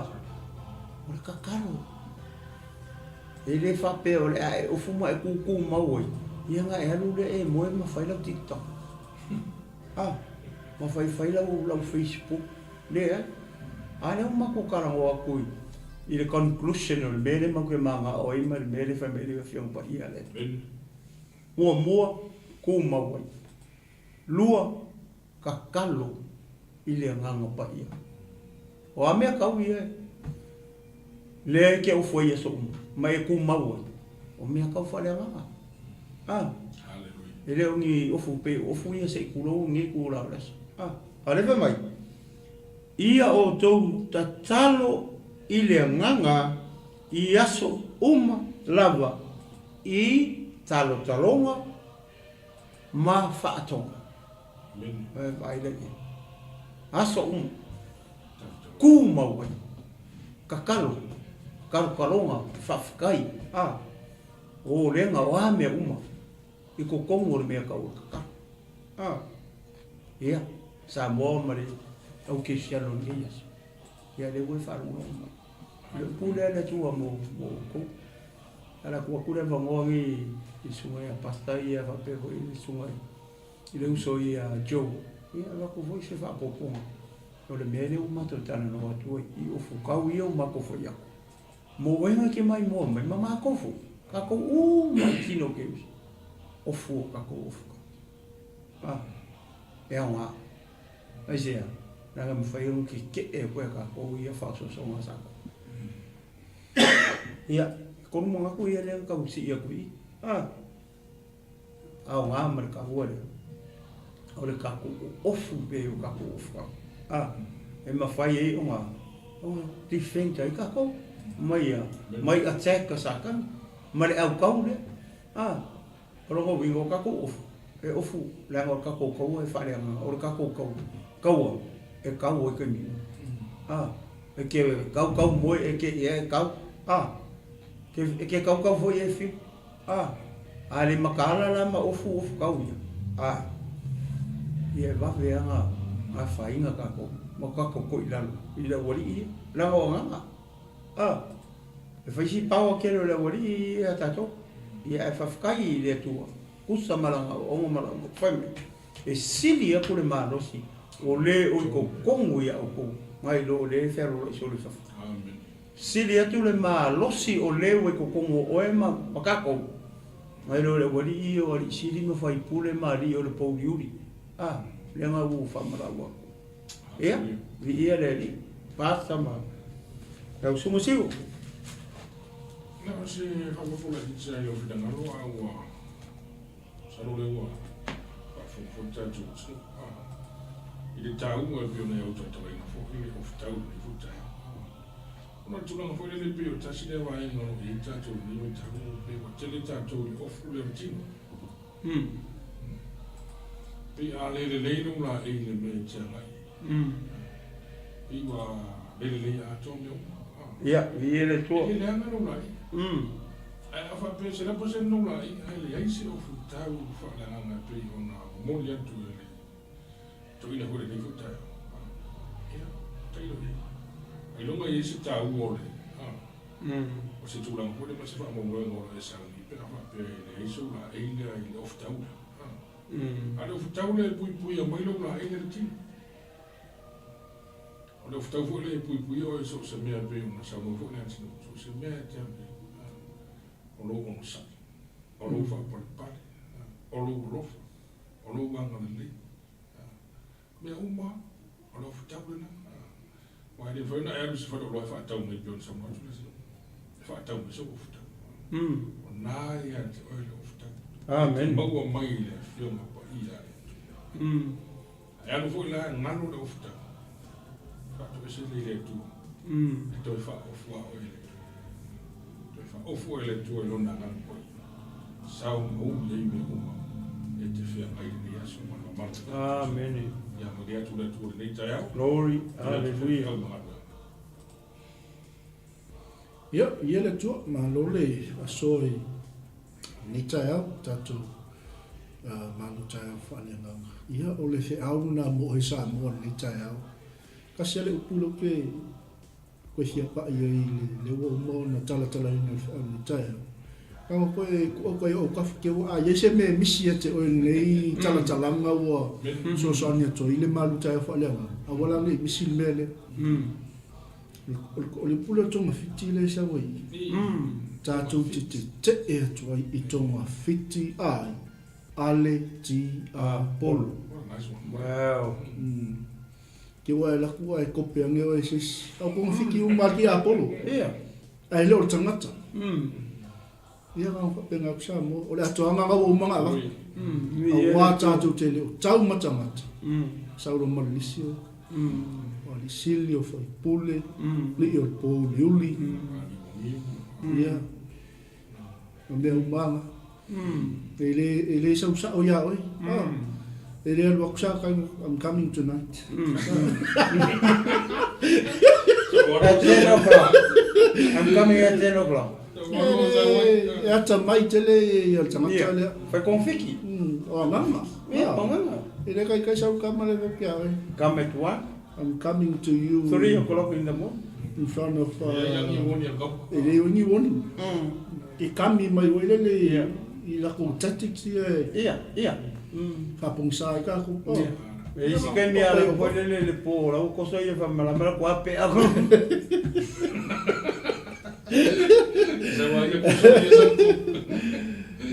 o le tatalo. E le faapea o le a e ofu ma e kūkūmau ai, ia ona e alu lea e moe ma fai lau TikTok. A, ma faifai lau, lau Facebook. Leai. A lea ua matou talanoa atu i, i le conclusion o le mea lea matou te manao ai ma le mea lea e fai mai ai le Afioga Paia lea. Muamua, kūmau ai. Lua, tatalo i le Agaga Paia. O a mea kau ia e lea e te ofo ai i aso uma, ma e tumau ai, o mea kau faaleagaga. A, e le o ni ofu pei o ofu ia se i tulou lenei itula o le aso. A, a o lea fai mai, Ia outou tatalo i le Agaga i aso uma lava i talotaloga ma faatoga. E vaai lea i ai. Aso uma. Tumau ai. Tatalo. Talotaloga. Faafetai. A. Olega o a mea uma. I totonu o le mea tau o le tatalo. A. Ia. Samoa ma le au kerisiano o lenei aso. Ia lea ua e faalogologo mai. O le upu lea a le Atua mo outou. Ala tuu atu le avanoa nei i le susuga ia Pastor ia faapea foi le susuga i le uso ia Joe, ia avatu foi se faaopoopoga o le mea lea ua matou talanoa atu ai i ofutau ia ua matou fai atu. Mo oe e te maimoa mai ma matou foi, tatou uma i tino ke uso, ofu o tatou ofutau. Ah, e aoga. Aisea, leaga e mafai ona keke'e atu e tatou ia faaosoosoga sa tatou. Ia, e tolu manatu ia lea na tau sii atu i i. Ah, aoga ma le taua lea o le tatou ofu pei o tatou ofu kau. Ah, e mafai ai ona ona defend ai tatou mai a mai attack a Satani ma le aukau lea. Ah, O lona uiga o tatou ofu, e ofu leaga o le tatou kaua e faaleagaga, o le tatou kaua, kaua e kau ai taimi uma. A, e ke kaukau moe e ke ia e kau, a, ke, e ke kaukau foi e fiu, a, a le makaala la ma ofu ofu kau ia, a, ia e vave a nga, afaina tatou, ma tatou koʻi lalo i le aualii ia, leaga o agaga. A, e fai si power tele o le aualii ia tatou. Ia ae faafetai i le Atua, tusa ma lana aoaoga ma lana fai mai, e sili atu le malosi o le o i totonu ia outou nai lo o le e fealoloai solo i fafo. Sili atu le malosi o le ua i totonu o oe ma, ma tatou. Nai lo le aualii ia o alii sili ma faipule ma alii o le pouliuli. A, lea na ua ou faamalau atu. Ia, viia le Alii. Pasta ma lau susuga Siu. Na o se faaopoopo laitiiti lava i lou finagalo a ua masalo o lea ua faafofoga foi le tatou atunuu i le taua e pei ona e autautalaina foi le ofutau i lenei foi taeao. Ona o le tulaga foi lele pei o le tasi lea vaega o lo o i ai tatou i lenei vaitau pei ua tele tatou i le ofu lea o le tino. Pei a le lelei lou laei i le mea e te agai i ai, pei ua le lelei atoa mea uma. Ia, viia le Atua. E le leaga lou laei. Ae a faapea e 100% lou laei ae leai se ofutau faaleagaga e pei ona momoli atu e le toeaina foi i lenei foi taeao, ia, tailo i ai. Ailoga e i ai se taua o le, o se tulaga foi lea ma se faamoemoega o lo o e sauni pe a faapea e leai sou laei lea i le ofutau lea. A o le ofutau lea e puipuia mai lou laei lea i le tino. O le ofutau foi lea e puipuia oe i so o se mea e pei ona saunoa foi le atunuu, so o se mea e te alu i ai, o lou onosai, o lou faapalepale, o lou alofa, o lou agalelei. Mea uma o le ofutau lena. Aua e le mafai ona e alu i se faleoloa e faatau mai pei ona saunoa atu le atunuu. E faatau mai sou ofutau. O na ia te oe le ofutau. Amen. E maua mai i le Afioga Paia a le Atua. A e alu foi la e galo le ofutau, faatoese lea i le Atua. E toe faaofu lava oe e le Atua. Toe faaofu oe e le Atua i Lona Agaga Paia. Sao ma uli ai mea uma e te feagai i lenei aso ma le mamalu o le tatou. Amene. Ia malie atu le Atua i lenei taeao. Glory, hallelujah. Ia, ia le Atua, malo le aso i lenei taeao, tatou malo taeao faaleagaga. Ia, o le feau lena mo oe Samoa i lenei taeao. Tasi lava le upu lea ou te Koe fia paʻi ai i le lea ua uma ona talatalaina i le feau i lenei taeao. Kaua koe kuʻa koe i ou kafa ke ua a i ai se mea e misi ia te oe i lenei talatalaga ua fesoasoani atu ai i le malu taeao faaleagaga, aua la ne i misi le mea lea. O le pule o togafiti lea e sau ai i i, tatou te tetee atu ai i togafiti ai a le tiapolo. Wow. Ke ua e laku ae kope ange oe e se isi. Au kongafiki uma a le Apolo. Ia. Ae le o le tagata. Ia ka whakapenga aku Samoa. O le atoaga nga ua uma nga avatu. Auā tātou te le o tau ma tagata. Saulo ma le lisi o. O le sili o faipule. Lii o le pōuliuli. Ia. Ma mea uma nga. E le, e le sau sao iā oe. E le alu atu sa, I'm coming tonight. At 10 o'clock. I'm coming at 10 o'clock. E ata mai tele ia le tagata lea. Fai konfiki. O agaga. Ia, o agaga. E le kaikai sau kama le vea kia oe. Come at 1. I'm coming to you. 3 o'clock in the morning. In front of e le o ni warning. Ke kami mai wai lele i lako tactics ia e. Ia, ia. Whapongisa ai kākou. Oh. Ia. E isi kaimi a le foi lele le po la u koso ia fa mala mala ko ape ako.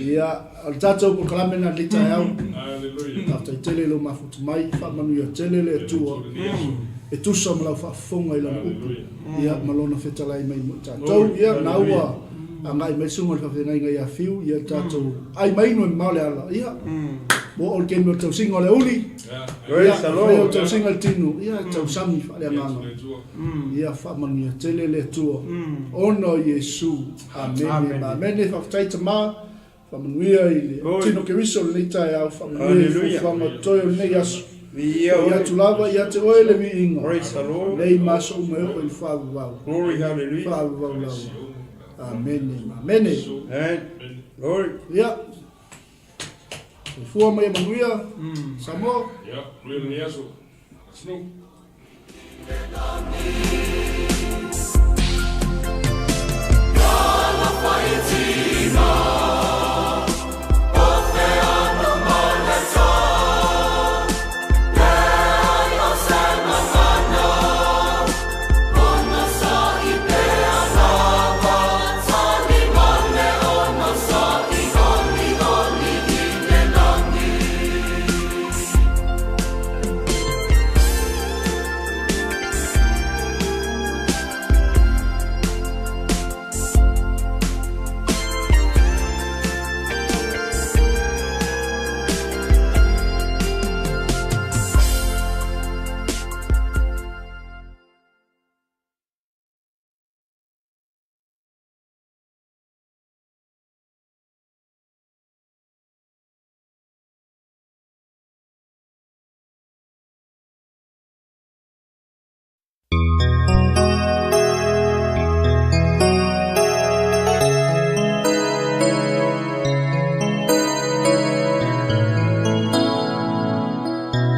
Ia, o le tatou polokalame lena i lenei taeao. Hallelujah. Faafetai tele i lou mafuta mai, faamanuia tele le Atua e tusa ma lau faafofoga i Lana upu, ia, ma Lona fetalai mai mo i tatou. Ia, na ua agai mai le susuga i le faafeagaiga ia Fiu, ia tatou ai mai inu e mamao le ala, ia, ua oo le taimi o le tausiga o le aoauli, ia, fai o le tausiga i le tino, ia, e tausami faaleagaga. Ia faamanuia tele le Atua ona o Iesu. Amene ma amene. Faafetai Tama, faamanuia i le tino Keriso o lenei taeao, faamanuia i fuafuaga totoe o lenei aso. Ia atu lava ia te oe le viiga, nei ma aso uma e oo i le faavavau. Faavavau lava. Amene ma amene. Ia, soifua ma ia manuia, Samoa. Ia, manuia lenei aso. Snow.